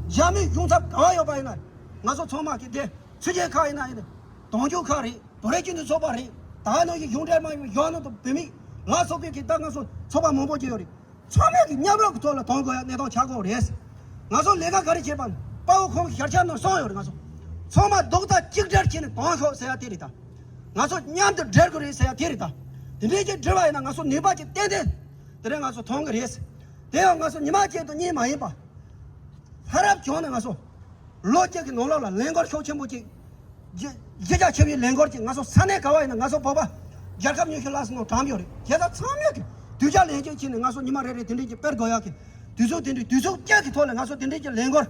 རྒྱ་མི་གཞུང་ཚབ་ག་བ་ཡོད་པ་ཡིན་ན་ང་ཚོ་ཚང་མ་གི་དེ་ཕྱི་རྒྱལ་ཁག་ཡིན་ན་ཡིན་ན་དོན་གཅོད་ཁག་རེད། བོད་རིགས་སྤྱི་མཐུན་ཚོགས་པ་རེད། ད་ནང་གི་གཞུང་འབྲེལ་མ་ཡིན་པའི་གཞོན་ནུ་དང་བུད་མེད་ལ་སོགས་པའི་གི་ད་ང་ཚོ་ཚོགས་པ་མང་པོ་ཅིག་ཡོད་རེད། ཚང་མས་ཀྱི་མཉམ་རུབ་ཀྱི་ཐོག་ལ་གཏོང་དགོས་ཡ་གནས་སྟངས་ཆགས་ཀྱི་ཡོད་རེད། ང་ཚོ་ལས་ཀ་ག་རེ་བྱེད་པ་ནི་དཔའ་བོ་ཁོང་གི་ཞལ་ཆེམས་ནང་གསུངས་ཡོད་རེད། ང་ཚོ་ཚང་མ་རྡོག་རྩ་གཅིག་སྒྲིལ་བྱས་ནས་གཏོང་ཤོག་ཟེར་ཡ་དེ་རེད་ད། ང་ཚོ་མཉམ་དུ་སྒྲིལ་དགོས་རེད་ཟེར་ཡ་དེ་རེད་ད། དེ་འདྲའི་ཅིག་སྒྲིལ་བ་ཡིན་ན་ང་ཚོ་ནུས་པ་ཅིག་ཏན་ཏན་དེ་རིང་ང་ཚོ་ཐོན་གི་རེད། དེ་ཡང་ང་ཚོ་ཉི་མ་གཅིག་དང་གཉིས་མ་ཡིན་པ། ལྷ་རབ་བྱུང་ནས་ང་ཚོ་ལོ་གཅིག་གི་ནང་ལོགས་ལ་ལས་འགུལ་ཤུགས་ཆེན་པོ་ཅིག་གཞི་གཞི་རྒྱ་ཆེ་བའི་ལས་འགུལ་ཅིག་ང་ཚོ་ས་གནས་ག་བ་ཡིན་ན་ང་ཚོ་བོད་པ་རྒྱལ་ཁབ་ཉི་ཤུ་ལྷག་ཙམ་ནང་གྲམ་ཡོད་རེད། དེ་དག་ཚང་མས་ཀྱི་དུས་བྱ་ལས་འགུལ་བྱས་ནས་ང་ཚོ་ཉི་མ་རེ་རེ་དེ་འདྲས་ཀྱི་སྤེལ་དགོས་ཡག་གི་དུས་ཚོད་དེ་འདྲས་དུས་ཚོད་བསྐྱལ་གྱི་ཐོག་ལ་ང་ཚོ་དེ་འདྲས་ཀྱི་ལས་འགུལ་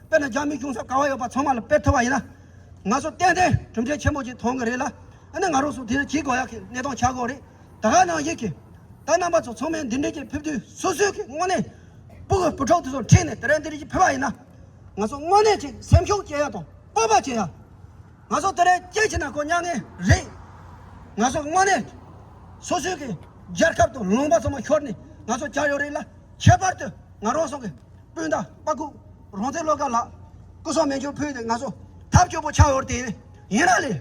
དཔེར་ན་རྒྱ་མི་གཞུང་ཚབ་ག་བ་ཡོད་པ་ཚང་མ་ལ་སྤེལ་ཐུབ་པ་ཡིན་ན་ང་ཚོ་ཏན་ཏན་གྲུབ་འབྲས་ཆེན་པོ་ཅིག་ཐོན་གི་རེད་ལ། ཨ་ནི་ང་རང་ཚོ་དེ་འདྲས་བྱེད་དགོས་ཡག་གི་གནས་སྟངས་ཆགས་ཀྱི་ཡོད་རེད། ད་ག་ནང་བཞིན་གྱི་ད་རྣམ་པ་ཚོ་ཚང་མས་འདི་འདྲས་ཀྱི་ཕེབས་དུས་སོ་སོའི་གི་དངོས་གནས་སྤུ་གུ་བུ་ཕྲུག་དེ་ཚོ་ཁྲིད་ནས་དེ་རིང་འདི་འདྲས་ཀྱི་ཕེབས་པ་ཡིན་ན། ང་ཚོ་དངོས་གནས་ཅིག་སེམས་ཤུགས་སྐྱེ་ཡ་དང་སྤོབས་པ་སྐྱེ་ཡ། ང་ཚོ་དེ་རིང་སྐྱེ་ཕྱིན་ན་ཁོ་མྱ་ངན་རེད། ང་ཚོ་དངོས་གནས་སོ་སོའི་གི་རྒྱལ་ཁབ་དང་ལུང་པ་ཚང་མ་ཤོར་ནས་ང་ཚོ་བཅར་ཡོད་རེད་ལ། ཁྱད་པར་དུ་ང་རང་ཚོ་གི་སྤུན་ཟླ་དཔའ་ཁུག་རང་བཙན་བློ་དགའ་ལགས་སྐུ་གསུང་མཉེས་མཆོད་ཕུལ་ཏེ་ང་ཚོ་ཐབས་སྐྱོ་པོ་ཆགས་ཡོད་དེ། ཡིན་ན་ལས་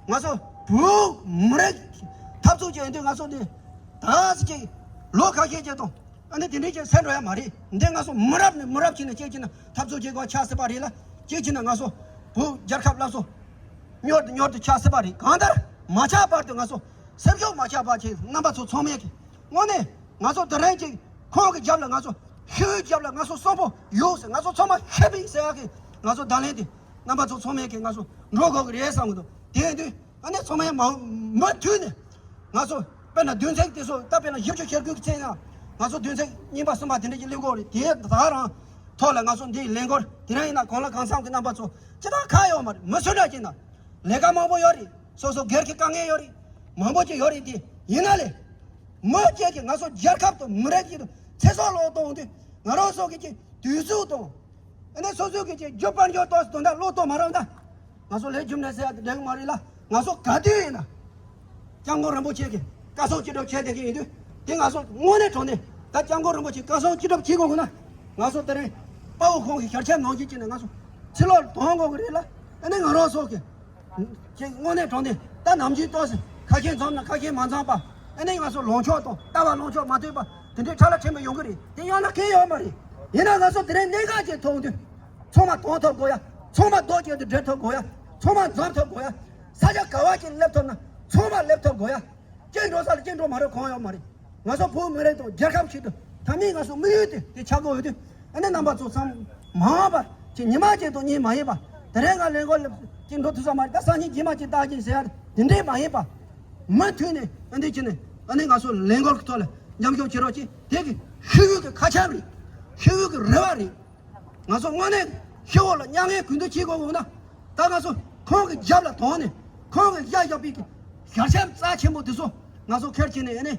ང་ཚོ་བོད་མི་རིགས་འཐབ་རྩོད་བྱེད་དུས་ང་ཚོ་འདི་ད་ཅིག་ལོ་ཁ་ཤས་ཅིག་དང་ཨ་ནི་དེ་འདྲའི་ཅིག་སེམས་འགྲོ་ཡ་མ་རེད། འདི་ང་ཚོ་མི་རབས་ནས་མི་རབས་ཅིག་ནས་ཅིག་ཅིག་ན་འཐབ་རྩོད་བྱེད་དགོས་ཆགས་སྲིད་པ་རེད་ལ། ཅིག་ཅིག་ན་ང་ཚོ་བོད་རྒྱལ་ཁབ་སླར་གསོ་མྱུར་དུ་མྱུར་དུ་ཆགས་སྲིད་པ་རེད། གང་ལྟར་མ་ཆགས་བར་དུ་ང་ཚོ་སེམས་ཤུགས་མ་ཆག་པ་ཅིག་རྣམ་པ་ཚོ་ཚང་མས་ཀྱི་དངོས་གནས་ང་ཚོ་དེ་རིང་ཅིག་ཁོང་གི་རྒྱབ་ལ་ང་ཚོ་ཤི་བོའི་རྒྱབ་ལ་ང་ཚོ་གསོན་པོ་ཡོད་ཟེར། ང་ཚོ་ཚང་མ་ཤི་བི་ཟེར་ཡག་གི་ང་ཚོ་བརྡ་ལན་དེ་རྣམ་པ་ཚོ་ཚང་མས་ཀྱི་ང་ཚོ་འགྲོ་དགོས་ཀྱི་རེད་བསམ་གི་འདུག་དེ་ཡིན་དུས་ཨ་ནི་ཚང་མས་མ་མུ་མཐུད་ནས་ང་ཚོ་དཔེར་ན་བདུན་ཚིགས་དེ་ཚོ་ད་དཔེར་ན་བཞི་བཅུ་ཞེ་དགུ་གི་ཚེས་ན་ང་ཚོ་བདུན་ཚིགས་གཉིས་པ་གསུམ་པ་དེ་འདྲ་ཅིག་སླེབས་དགོས་རེད། དེ་ད་རང་ཐོག་ལ་ང་ཚོ་འདིའི་ལས་འགུལ་དེ་རིང་ཡིན་ན་གང་ལ་གང་འཚམ་གི་རྣམ་པ་ཚོ་ཅི་ད་ཁ་ཡོད་མ་རེད། མི་སུ་འདྲ་ཅིག་ན་ལས་ཀ་མང་པོ་ཡོད་རེད། སོ་སོ་སྒེར་གྱི་དཀའ་ངལ་ཡོད་རེད། མང་པོ་ཅིག་ཡོད་རེད་དེ། ཡིན་ན་ལས་མི་གཅིག་གིས་ང་ཚོ་རྒྱལ་ཁབ་དང་མི་རིགས་ཀྱི་ཚེ་སྲོག་བློས་གཏོང་དུས་ང་རང་ཚོ་གི་ཅིག་དུས་ཚོད་དང་ཨ་ནི་སོ་སོ་གི་ཅིག་རྒྱུ་དཔལ་འབྱོར་ཏོག་ཙམ་དོན་དག་བློས་གཏོང་མ་རོགས་ད། ང་ཚོ་ལས་རྒྱུ་འབྲས་ཟེར་ཡ་དེ་འགྲིག་གི་མ་རེད་ལ། ང་ཚོ་ག་དུས་ཡིན་ན་སྐྱབས་མགོན་རིན་པོ་ཆེ་གི་བཀའ་གསུང་ཅི་སྒྲུབ་བྱས་བསྡད་ཀྱི་ཡིན་དུས་དེ་ང་ཚོ་དངོས་གནས་དྲང་གནས་ད་སྐྱབས་མགོན་རིན་པོ་ཆེ་བཀའ་གསུང་ཅི་སྒྲུབ་བྱེད་དགོས་ན་ང་ཚོ་དེ་རིང་དཔའ་བོ་ཁོང་གི་ཞལ་ཆེམས་ནང་བཞིན་བྱས་ནས་ང་ཚོ་ཕྱི་ལོགས་གཏོང་དགོས་ཀྱི་རེད་ལ། ཨ་ནི་ང་རང་ཚོ་གི་ཅིག་དངོས་གནས་དྲང་གནས་ད་ནམ་རྒྱུན་ཏོག་ཙམ་ཁ་ཞེ་འཛོམས་ན་ཁ་ཞེ་མ་འཛོམས་པ། ཨ་ནི་ང་ཚོ་ལངས་ཕྱོགས་དང་ལྟ་བ་ལངས་ཕྱོགས་མ་མཐུན་པ་དེ་འདྲའི་ཁྲ་ལ་ཕྲན་བུ་ཡོང་གི་རེད། དེ་ཡང་ན་གལ་ཡོད་མ་རེད། ཡིན་ན་ང་ཚོ་དེ་རིང་གནད་འགག་ཅིག་མཐོང་དུས་ཚང་མ་གཏོང་ཐུབ་དགོས་ཡ། ཚང་མ་རྡོག་གཅིག་ཏུ་སྒྲིལ་ཐུབ་དགོས་ཡ། ཚང་མ་འཛོམས་ཐུབ་དགོས་ཡ། ས་ཆ་ག་བ་ཅིག་སླེབས་ཐུབ་ན་ཚང་མ་སླེབས་ཐུབ་དགོས་ཡ། གཅིག་འགྲོ་ས་ལ་གཅིག་འགྲོ་མ་རེད་གང་ཡོད་མ་རེད། ང་ཚོ་བོད་མི་རིགས་དང་རྒྱལ་ཁབ་ཆེད་དུ་ད་མིན་ང་ཚོ་དམིགས་ཡུལ་དེ་དེ་ཆགས་དགོས་ཡོད་དུས། ཨ་ནི་རྣམ་པ་ཚོ་ཚང་མ་མ་འོངས་པ་ཅིག་ཉི་མ་གཅིག་དང་གཉིས་མ་ཡིན་པ། དེ་རིང་ང་ལས་འགོ་ལ་ཅིག་འགྲོ་ཐུབ་ས་མ་རེད། ད་སང་ཉིན་རྗེས་མ་ཅིག་བལྟ་གིན་ཟེར་ཡ་དེ་འདྲས་མ་ཡིན་པ། མུ་མཐུད་ནས་ཨ་འདི་བྱས་ནས་ཨ་ནི་ང་ཚོ་ལས་འགོ་གི་ཐོག་ལ་མཉམ་ཞུགས་བྱེད་རོགས་གྱིས། དེ་གི་ཤི་བོའི་གི་ཁ་ཆེམས་རེད། ཤི་བོའི་གི་རེ་བ་རེད། ང་ཚོ་དངོས་གནས་ཤི་བོ་ལ་མྱ་ངན་གུས་འདུད་བྱེད་དགོས་འོང་ན། ད་ང་ཚོ་ཁོང་གི་རྒྱབ་ལ་དོང་ནས་ཁོང་གི་ཡ་ཡབ་པའི་གི་ཞལ་ཆེམས་རྩ་ཆེན་པོ་དེ་ཚོ་ང་ཚོ་ཁྱེར་བྱས་ནས་ཨ་ནི་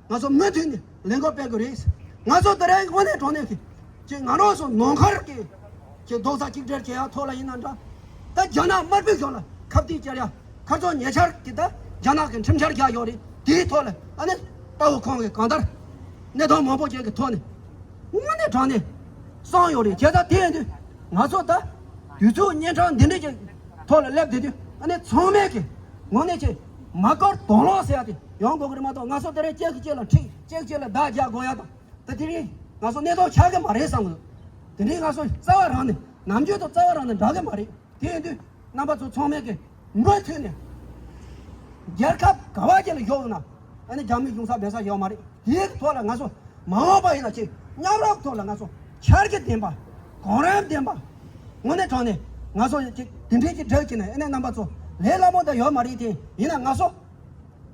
ང་ཚོ་མུ་མཐུད་ནས་ལས་འགུལ་སྤེལ་དགོས་རེད། ང་ཚོ་དེ་རིང་དངོས་གནས་དྲང་གནས་ཀྱི་ཅིག་ང་རང་ཚོ་ནང་ཁུལ་གྱི་ཅིག་རྡོག་རྩ་གཅིག་སྒྲིལ་བྱེད་ཡ་ཐོག་ལ་ཡིན་ན་འདྲ། ད་རྒྱ་ནག་དམར་པོའི་གཞུང་ལ་ཁ་གཏད་བཅར་ཡ་ཁ་རྩང་ཉེ་ཆར་གྱི་ད་རྒྱ་ནག་གི་ཁྲིམས་འཆར་རྒྱག་ཡོད་རེད། དེའི་ཐོག་ལ་ཨ་ནི་དཔའ་བོ་ཁོང་གིས་གང་ལྟར་གནས་སྟངས་མང་པོ་ཅིག་གི་ཐོག་ནས་དངོས་གནས་དྲང་གནས་གསུངས་ཡོད་རེད། བྱས་ཙང་དེ་ཡིན་དུས་ང་ཚོ་ད་དུས་ཚོད་གཉན་འཕྲང་འདི་འདྲ་ཅིག་ཐོག་ལ་སླེབས་བསྡད་དུས་ཨ་ནི་ཚང་མས་ཀྱི་དངོས་གནས་ཅིག་མ་བསྐུལ་དང་བླངས་ཟེར་ཡ་དེ་ཡོང་དགོས་ཀྱི་རེད་མ་གཏོགས། ང་ཚོ་དེ་རིང་གཅིག་གིས་གཅིག་ལ་འཁྲིད་གཅིག་གིས་གཅིག་ལ་བརྡ་རྒྱག་དགོས་ཡ་དང་། ད་དེ་རིང་ ང་ཚོ་གནས་སྟངས་ཆགས་ཀྱི་མ་རེད་བསམ་གི་འདུག་དེ་འདྲའི་ང་ཚོ་རྩ་བ་རང་ནས་ནམ་རྒྱུན་དང་རྩ་བ་རང་ནས་འདྲ་གི་མ་རེད། དེ་ཡིན་དུས་རྣམ་པ་ཚོ་ཚང་མས་ཀྱི་མུ་མཐུད་ནས་རྒྱལ་ཁབ་ག་བ་ཅིག་ལ་ཡོད་ན་ཨ་ནི་རྒྱ་མི་ཡོང་ས་མེད་ས་ཡོད་མ་རེད། དེའི་ཐོག་ལ་ང་ཚོ་མ་འོངས་པ་ཡིན་ན་ཅིག་མཉམ་རུབ་ཐོག་ལ་ང་ཚོ་འཆར་གཞི་ལྡན་པ་གོ་རིམ་ལྡན་པ་དངོས་གནས་དྲང་གནས་ང་ཚོ་ཅིག་དེ་འདྲའི་ཅིག་སྒྲིག་ཅིག་ནས་ཨ་ནི་རྣམ་པ་ཚོ་ལས་སླ་མོ་འདྲ་ཡོད་མ་རེད། དེ་ཡིན་ན་ང་ཚོ་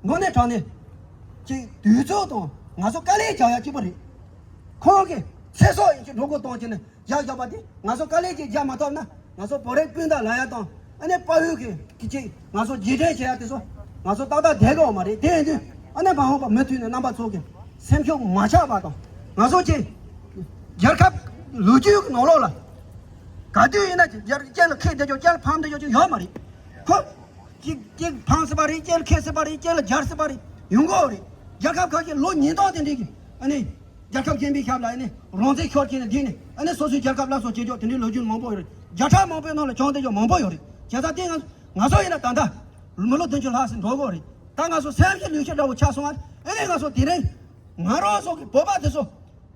དངོས་གནས་དྲང་གནས་ཅིག་དུས་ཚོད་དང་ང་ཚོ་དཀའ་ལས་རྒྱག་ཡ་གཅིག་པ་རེད། ཁོང་གིས་ཚེ་སྲོག་ཡིན་གཅིག་འགྲོ་སྒོ་གཏོང་གཅིག་ནས་རྒྱག་རྒྱག་པ་དེ་ང་ཚོ་དཀའ་ལས་ཅིག་རྒྱག་མ་ཐུབ་ན་ང་ཚོ་བོད་རིགས་སྤུན་ཟླ་ལབ་ཡ་དང་ཨ་ནི་དཔའ་བོའི་གི་གི་ཅིག་ང་ཚོ་རྗེས་དྲན་བྱེད་ཡ་དེ་ཚོ་ང་ཚོ་ཏག་ཏག་བསྡད་དགོས་མ་རེད། དེ་ཡིན་དུས་ཨ་ནི་མ་འོངས་པ་མུ་མཐུད་ནས་རྣམ་པ་ཚོ་གི་སེམས་ཤུགས་མ་ཆག་པ་དང་ང་ཚོ་ཅིག་རྒྱལ་ཁབ་ལོ་རྒྱུས་ཀྱི་ནང་ལོགས་ལ་ག་དུས་ཡིན་ན་ཅིག་རྒྱལ་སྐྱེ་ལ་ཁེ་བསྡད་ཆོག་སྐྱེ་ལ་ཕམ་བསྡད་ཆོག་ཅིག་ཡོད་མ་རེད། ཁོ་གཅིག་གཅིག་ཕངས་སྲིད་པ་རེད། སྐྱེལ་ཁེ་སྲིད་པ་རེད། སྐྱེལ་རྒྱར་སྲིད་པ་རེད། ཡོང་གི་རེད། རྒྱལ་ཁབ་ཁག་གི་ལོ་ཉིས་སྟོང་དེ་འདྲའི་གི་ཨ་ནི་རྒྱལ་ཁབ་གཞན་པའི་ཞབས་ལ་ཨ་ནི་རང་བཙན་ཤོར་གྱིན་ནས་འདི་ནས་ཨ་ནི་སོ་སོའི་རྒྱལ་ཁབ་སླར་གསོ་བྱེད་ཆོག་དེ་འདྲའི་ལོ་རྒྱུས་མང་པོ་ཡོད་རེད། བརྒྱ་ཕྲག་མང་པོའི་ནང་ལ་བྱུང་བསྡད་ཆོག་མང་པོ་ཡོད་རེད། བྱས་ཙང་དེ་ང་ང་ཚོ་ཡིན་ན་ད་ལྟ་མི་ལོ་བདུན་ཅུ་ལྷག་ཙམ་འགྲོ་གི་རེད། ད་ང་ཚོ་སེམས་ཤི་ལུས་ཤི་འདྲ་བོ་ཆགས་སོང་ཨ། ཨ་ནི་ང་ཚོ་དེ་རིང་ང་རང་ཚོ་གི་བོད་པ་དེ་ཚོ།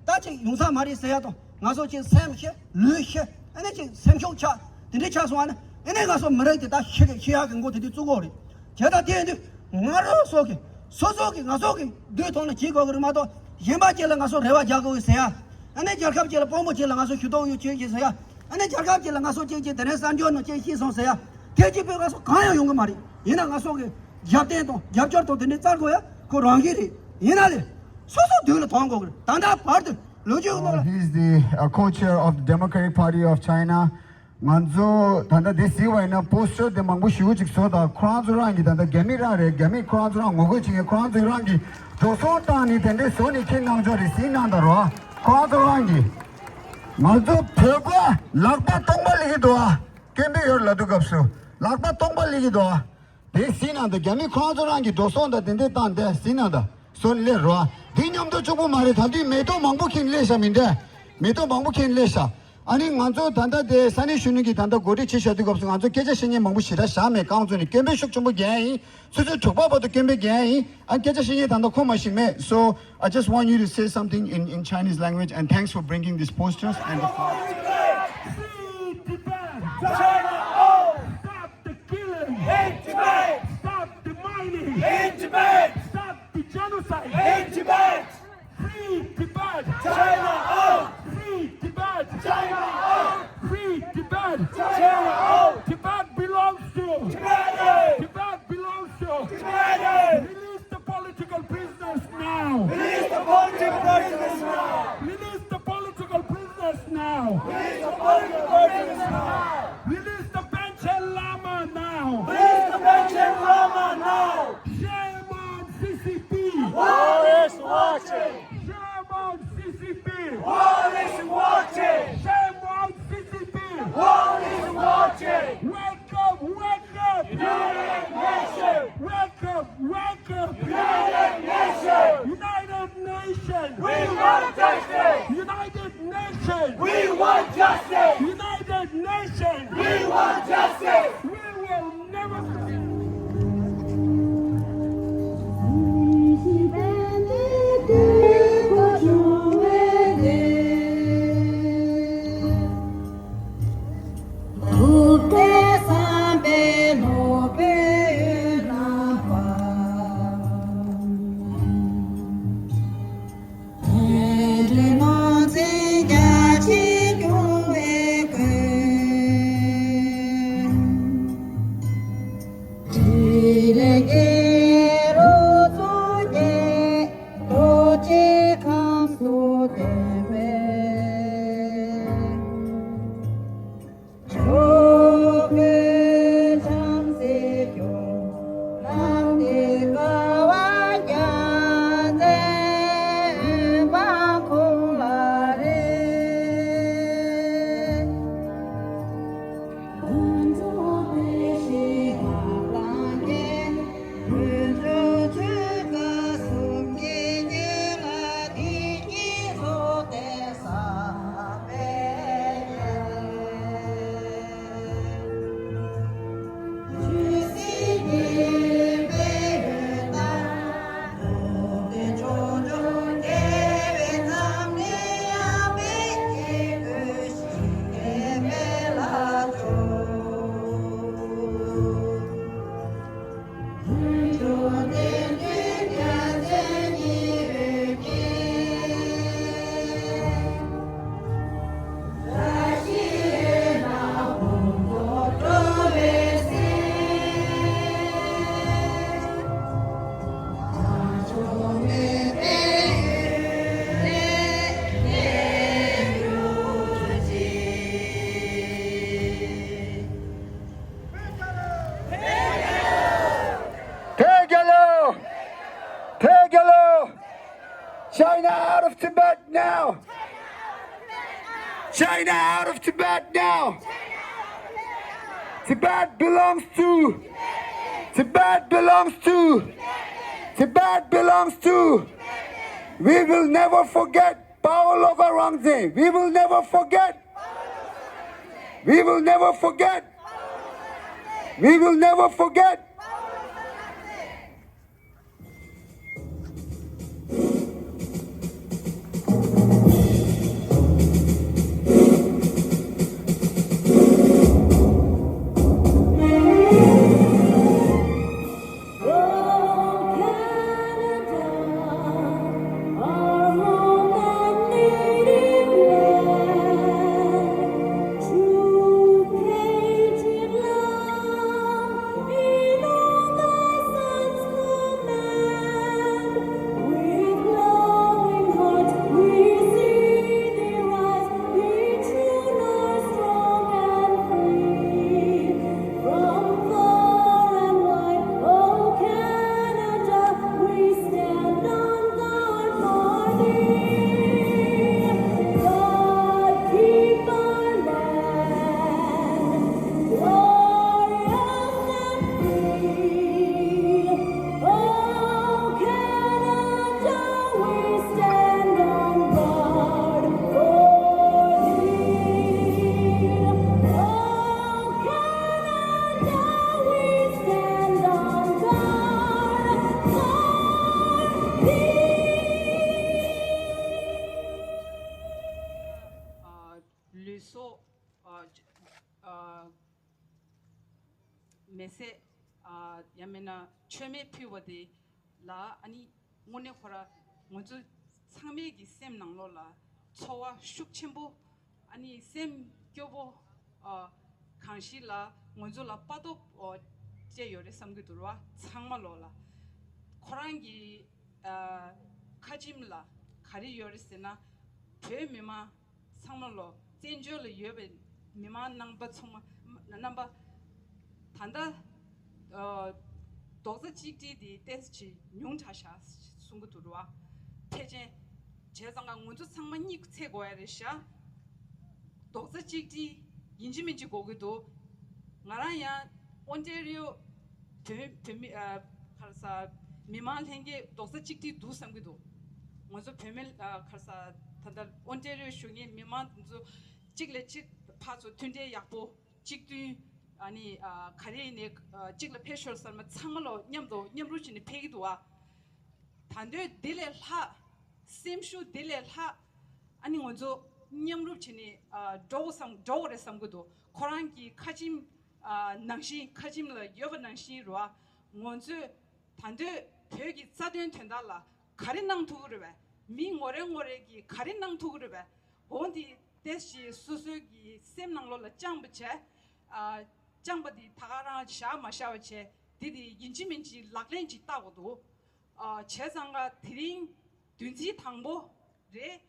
ད་ཅིག་ཡོང་ས་མ་རེད་ཟེར་ཡ་དང་ང་ཚོ་ཅིག་སེམས་ཤི་ལུས་ཤི་ཨ་ནི་ཅིག་སེམས་ཤུགས་ཆག་དེ་འདྲ་ཆགས་སོང་བ་ན་ཨ་ནི་ང་ཚོ་མི་རིགས་དེ་ད་ཤི་གི་ཤི་ཡག་གི་མགོ་དེ་དུས་བཙུགས་དགོས་རེད། བྱས་ཙང་དེ་ཡིན་དུས་ང་རང་ཚོ་གི་སོ་སོ་གི་ང་ཚོ་གི་དུས་ཐོག་ནས་བྱེད་དགོས་གི་རེད་མ་གཏོགས་གཞན་པ་ཅིག་ལ་ང་ཚོ་རེ་བ་རྒྱག་དགོས་གི་ཟེར་ཡ། ཨ་ནི་རྒྱལ་ཁབ་ཅིག་ལ་དཔོན་པོ་ཅིག་ལ་ང་ཚོ་ཞུ་གཏུག་ཡོད་ཅིག་ཅིག་ཟེར་ཡ། ཨ་ནི་རྒྱལ་ཁབ་ཅིག་ལ་ང་ཚོ་ཅིག་ཅིག་དེ་རིང་གསར་འབྱོར་ནང་ཅིག་ཤི་སོང་ཟེར་ཡ། དེ་གཅིག་པུས་ང་ཚོ་གང་ཡང་ཡོང་གི་མ་རེད། ཡིན་ན་ང་ཚོ་གི་རྒྱབ་རྟེན་དང་རྒྱབ་སྐྱོར་དང་དེ་འདྲའི་བཙལ་དགོས་ཡ་ཁོ་རང་གི་རེད། ཡིན་ན་ལས་སོ་སོ་དུས་ལ་ཐོན་དགོས་གི་རེད། ད་ལྟ་བར་དུ་ལོ་རྒྱུས་ནང་ལ། He's the uh, co-chair of the Democratic Party of China. ང་ཚོ་ད་ལྟ་འདི་གཟིགས་པ་ཡིན་ན་པོ་སི་ཊར་དེ་མང་པོ་ཞེ་པོ་ཅིག་བཟོ་དང་ཁོ་རང་ཚོ་རང་གི་ད་ལྟ་རྒྱ་མི་རང་རེད། རྒྱ་མི་ཁོ་རང་ཚོ་རང་ངོ་རྒོལ་བྱེད་མཁན་ཁོ་རང་ཚོ་རང་གི་འགྲོ་སོང་བཏང་ནས་དེ་འདྲའི་བཟོ་ནས་ཁྱེར་གནང་ཆོག་རེད། གཟིགས་གནང་དང་རོ། ཁོ་རང་ཚོ་རང་གི་ང་ཚོ་བོད་པ་ལག་པ་སྟོང་པ་སླེབས་ཀྱི་འདུག་ཨ། སྐད་འབོད་ཡོད་ལབ་དུས་སྐབས་སུ་ལག་པ་སྟོང་པ་སླེབས་ཀྱི་འདུག་ཨ། དེ་གཟིགས་གནང་དང་རྒྱ་མི་ཁོ་རང་ཚོ་རང་གི་འགྲོ་སོང་དང་དེ་འདྲས་བཏང་དེ་གཟིགས་གནང་དང་བཟོ་ནས་སླེབས་རོགས། དེ་མཉམ་དུ་གཅིག་པུ་མ་རེད། ད་དུང་མེ་ཏོག་མང་པོ་ཁྱེར་ནས་སླེབས་ཤག་མི་འདྲ། མེ་ཏོག་མང་པོ་ཁྱེར་ནས་སླེབས་ཤག་ཨ་ནི་ང་ཚོ་ད་ལྟ་དེ་ས་གནས་གཞོན་ནུ་གི་ད་ལྟ་གོ་སྒྲིག་བྱེད་བཞག་དུས་སྐབས་སུ་ང་ཚོ་སྐད་ཆ་བཤད་མཁན་མང་པོ་ཞེ་དྲག་བཞག་མེད། རྐང་ཚོ་ནས་སྐད་འབོད་ཤུགས་ཆེན་པོ་རྒྱག་ཡིན། ཆུ་ཚོད་དྲུག་པ་བར་དུ་སྐད་འབོད་རྒྱག་ཡིན། ཨ་སྐད་ཆ་བཤད་མཁན་ད་ལྟ་ཁོམ་མ་ཞིག་མེད། So I just want you to say something in, in Chinese language, and thanks for bringing these posters and the flowers. Free Tibet! China out! Stop the killing! In Tibet! Stop the mining! In Tibet! Stop the genocide! In Tibet! Free Tibet! China out! Free Tibet! China out! Free Tibet! China out! Tibet belongs to Tibet! Tibet belongs to Tibet! Release the political prisoners now! Release the political prisoners now! Release the political prisoners now! Release the political prisoners now! Release the Panchen Lama now! Release the Panchen Lama now! Shame on C C P! War is watching! Shame on C C P! War is watching! Shame on C C P! War is watching! Wake up, wake up! United Nations! Wake up, wake up! United Nations! United Nations! We want justice! United Nations! We want justice! United Nations! We want justice! We will never China out of Tibet now! Tibet belongs to! Tibet belongs to! Tibet belongs to! We will never forget Paolo Garangze. We will never forget. We will never forget. We will never forget. From far and wide, oh Canada, we stand on guard for thee. God, keep our land glorious and free. Oh Canada, we stand on guard for thee. Oh Canada, we stand on guard for thee. ལུས་སྲོག་མེ་སྲེག་ཡང་མིན་ན་མཆོད་མེ་ཕུལ་བ་དེ་ལ་ཨ་ནི་དངོས་གནས་ཁོ་ར་ང་ཚོ་ཚང་མའི་གི་སེམས་ནང་ལོགས་ལ་ཚོར་བ་ཤུགས་ཆེན་པོ་ཨ་ནི་སེམས་སྐྱོ་པོ་གང་ཞིག་ལ་ང་ཚོ་ལ་དཔའ་སྟོབས་སྤྲད་ཡོད་རེད་བསམ་གྱི་འདུག་ར། ཚང་མ་ལོགས་ལ་ཁོ་རང་གི་ཁ་ཆེམས་ལ་ག་རེ་ཡོད་རེད་ཟེར་ན། བོད་མི་མང་ཚང་མ་ལོ་བཙན་བྱོལ་ལ་ཡོད་པའི་མི་མང་རྣམ་པ་ཚང་མ་རྣམ་པ་ད་ལྟ་རྡོག་རྩ་གཅིག་སྒྲིལ་དེ་ཏོག་ཙམ་ཉུང་དྲགས་ཤག་གསུང་གི་འདུག་ར། ཕལ་ཆེར་བྱས་ཙང་ང་ཚོ་ཚང་མ་གཉིད་ཚད་དགོས་ཡ་རེད་ཤག་རྡོག་རྩ་གཅིག་སྒྲིལ་ཡིན་གཅིག་མིན་གཅིག་དགོས་ཀྱི་འདུག་ང་རང་ཡང་ཨོན་ཊེ་རི་ཡོ་བོད་བོད་མི་ཨ་ག་རེ་ཟ། མི་མང་ལྷན་རྒྱས་རྡོག་རྩ་གཅིག་སྒྲིལ་འདུག་བསམ་གྱི་འདུག་ང་ཚོ་བོད་མི་ཨ་ག་རེ་ཟ། ད་ལྟ་ཨོན་ཊེ་རི་ཡོ་བཞུགས་མཁན་མི་མང་དེ་ཚོ་གཅིག་ལས་གཅིག་ཕར་ཚུར་མཐུན་སྒྲིལ་ཡག་པོ་གཅིག་མཐུན་ཨ་ནི་ཨ་ག་རེ་ཡིན་ནའི་ཨ་གཅིག་ལ་ཕེབས་ཤོག་ཟེར་མ་ཚང་མ་ལོ་མཉམ་དུ་མཉམ་རུབ་བྱས་ནས་ཕེབས་ཀྱི་འདུག་ཨ། ད་འདོད་དེ་ལས་ལྷག་སེམས་ཤུགས་དེ་ལས་ལྷག་ཨ་ནི་ང་ཚོ་མཉམ་རུབ་བྱས་ནས་ཨ་འགྲོ་དགོས་བསམ་འགྲོ་དགོས་རེད་བསམ་གྱི་འདུག་ཁོ་རང་གི་ཁ་ཆེམས་ཨ་ནང་བཞིན་ཁ་ཆེམས་ལ་ཡོད་པ་ནང་བཞིན་རོ། ང་ཚོས་ད་འདོད་བོད་ཀྱི་རྩ་དོན་དོན་དག་ལ་ག་རེ་གནང་ཐུབ་ཀྱི་རེད་པས། མི་ངོ་རེ་ངོ་རེ་གིས་ག་རེ་གནང་ཐུབ་ཀྱི་རེད་པས། འོ་འདི་ཏོག་ཙམ་སོ་སོའི་གི་སེམས་ནང་ལོགས་ལ་བཅངས་པ་བྱས། ཨ་བཅངས་པ་འདི་ད་ག་རང་བཞག་མ་བཞག་པ་བྱས། འདི་འདི་ཡིན་གཅིག་མིན་གཅིག་ལག་ལེན་ཅིག་བསྟར་དགོས་འདུག་ཨ་བྱས་ཙང་ཀ་དེ་རིང་བདུན་ཚིགས་དང་པོ་རེད།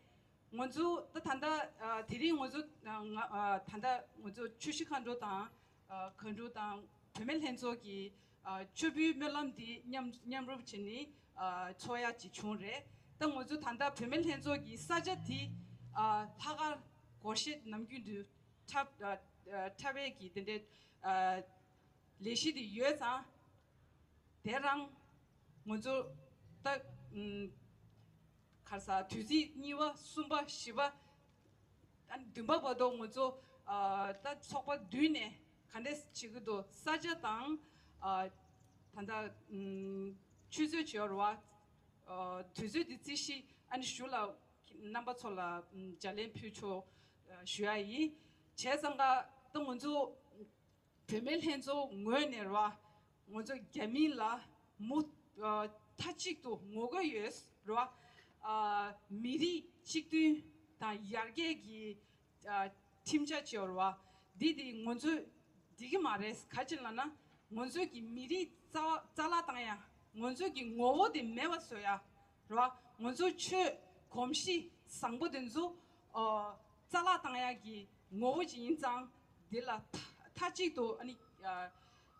ང་ཚོ་ད་ད་ལྟ་ཨ་དེ་རིང་ང་ཚོ་ཨ་ང་ཨ་ད་ལྟ་ང་ཚོ་ཆུ་བཞི་མཁའ་འགྲོ་དང་ཨ་མཁའ་འགྲོ་དང་བུད་མེད་ལྷན་ཚོགས་ཀྱི་ཨ་མཆོད་འབུལ་སྨོན་ལམ་འདི་མཉམ་མཉམ་རུབ་བྱས་ནས་ཨ་ཚོགས་ཡ་ཅིག་བྱུང་རེད། ད་ང་ཚོ་ད་ལྟ་བུད་མེད་ལྷན་ཚོགས་ཀྱི་ས་ཆ་དེ་ཨ་ལྷག་དཀར་སྒོར་གཞས་ནམ་རྒྱུན་དུ་འཁྲབ་ཨ་ཨ་འཁྲབ་པའི་གི་དེ་འདྲའི་ཨ་ལས་གཞི་དེ་ཡོད་ཙང་། དེ་རང་ང་ཚོ་ད་ཨུམ་ག་རེ་ཟ། དུས་ཚིགས་གཉིས་པ་གསུམ་པ་བཞི་པ་ཨ་ནི་བདུན་པ་བར་དུ་ང་ཚོ་ཨ་ད་ཚོགས་པ་བསྡུས་ནས་ག་འདྲས་བྱེད་ཀྱི་འདུག་ས་ཆ་དང་ཨ་ད་ལྟ་ཨུམ་ཆུ་ཚོད་བྱེད་རུ་བ་ཨ་དུས་ཚོད་འདི་རྩིས་གཞི་ཨ་ནི་ཞུ་ལ་རྣམ་པ་ཚོ་ལ་ཨུམ་ལྗགས་ལན་ཕུལ་ཆོག་ཨ་ཞུ་ཡ་ཡིན། བྱས་ཙང་ཀ་ད་ང་ཚོ་བུད་མེད་ལྷན་ཚོགས་ངོས་ནས་རེད་བ། ང་ཚོ་རྒྱ་མི་ལ་མུ་ཨ་མཐའ་གཅིག་ཏུ་ངོ་རྒོལ་ཡོད་རེད་བ། ཨ་མི་རིགས་གཅིག་མཐུན་དང་ཡར་རྒྱས་ཀྱི་ཨ་ཁྲིམས་འཆར་བྱས་རེད་བ། འདི་འདི་ང་ཚོས་འགྲིག་གི་མ་རེད། ག་ཅི་ལབ་ན་ང་ཚོས་ཀྱི་མི་རིགས་རྩ་བ་རྩ་བརླག་བཏང་ཡ། ང་ཚོས་ཀྱི་ངོ་བོ་དེ་མེད་པ་བཟོ་ཡ། རེད་བ། ང་ཚོ་ཆོས་གོམས་གཤིས་བཟང་པོ་དེ་ཚོ་ཨ་རྩ་བརླག་བཏང་ཡག་གི་ངོ་བོ་ཅིག་ཡིན་ཙང་། འདི་ལ་མཐའ་མཐའ་གཅིག་ཏུ་ཨ་ནི་ཨ་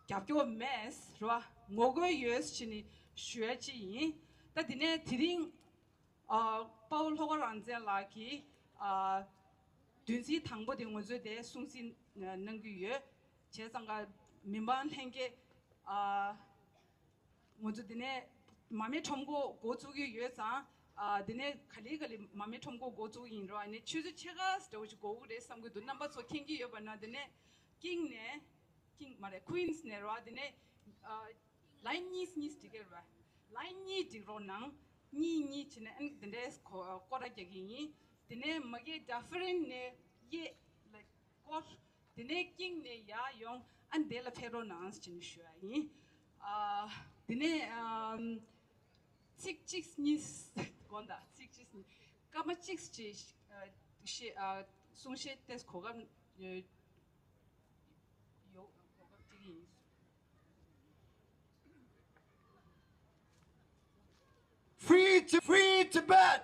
རྒྱབ་སྐྱོར་མེད་རེད་བ། ངོ་རྒོལ་ཡོད་ཟེར་ནས་ཞུ་ཡ་ཅིག་ཡིན། ད་དེ་ནས་དེ་རིང་ཨ་དཔའ་བོ་ལྷོ་ཁ་རང་བཙན་ལགས་ཀྱིས་ཨ་ བདུན་ཚིགས་དང་པོ་དེ་ང་ཚོས་དེ་སྲུང་བརྩི་གནང་གི་ཡོད། བྱས་ཙང་ཀ་མི་མང་ལྷན་རྒྱས་ཨ། ང་ཚོ་འདི་ནས་མར་མེ་ཁྲོམ་སྐོར་འགོ་བཙུགས་ཀྱི་ཡོད་ཙང་། ཨ། འདི་ནས་ག་ལེ་ག་ལེ་མར་མེ་ཁྲོམ་སྐོར་འགོ་བཙུགས་ཡིན་རོགས། ཨ་ནི་ཆུ་ཚོད་ཕྱེད་ཀ་འདྲ་བོ་ཞིག་འགོར་གི་རེད་བསམ་གྱི་འདུག་རྣམ་པ་ཚོ་མཁྱེན་གྱི་ཡོད་པ་ན། འདི་ནས་ཀིང་ནས། ཀིང་མ་རེད། ཀུན་སི་ནས་རོགས། འདི་ནས་ཨ། ལའིན་གཉིས་གཉིས་སྒྲིག་གི་རེད་པ། ལའིན་གཉིས་སྒྲིག་རོགས་གནང་། གཉིས་གཉིས་བྱས་ནས་ཨ་ནི་འདི་འདྲའི་སྐོར་ར་རྒྱག་གི་ཡིན། འདི་ནས་མ་གི་ཌ་ཧྥ་རན་ནས་གཡས་ལ་སྐོར། དེ་ནས་ཀིང་ནས་ཡར་ཡོང་། ཨ་ནི་དེ་ལ་ཕེབས་རོགས་གནང་ཟེར་ནས་ཞུ་ཡ་ཡིན། ཨ། དེ་ནས་ཨམ། ཚིག་གཅིག་གཉིས་དགོངས་དག་ཚིག་གཅིག་གཉིས། སྐར་མ་གཅིག་ཅིག་ཨ། བཤད་ཨ། གསུང་བཤད་ཏོག་ཙམ་གོ་སྐབས་ཨ། ཡོད། གོ་སྐབས་སྤྲད་ཀྱི་ཡིན། Free to free Tibet!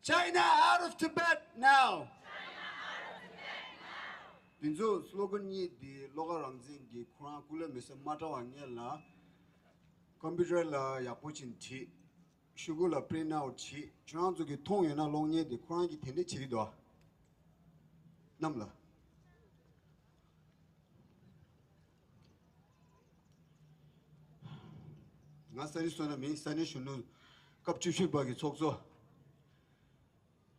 China out of Tibet now! འདི་ཚོ་སི་ལོ་གན་གཉིས་འདི་བློ་དགའ་རང་བཙན་གྱིས་ཁོ་རང་སྐུ་ལས་མེད་ས་མ་དྲག་པ་ངེད་ལ་ཀམ་པུ་ཊར་ལ་ཡག་པོ་ཅིག་བྲིས། ཤོག་གུ་ལ་པི་རིན་ཊི་ཨའུ་ཊི་བྱས། ཁྱོད་རང་ཚོ་གིས་མཐོང་ཡོད་ན་གློག་བརྙན་དེ་ཁོ་རང་གིས་དེ་འདྲས་བྱེད་ཀྱི་འདུག་ཨ། གནམ་ལ། ང་ས་གནས་བསོད་ནམས་ཡིན། ས་གནས་གཞོན་ནུ་སྐབས་བཅུ་བཞི་པ་གི་ཚོགས་གཙོ།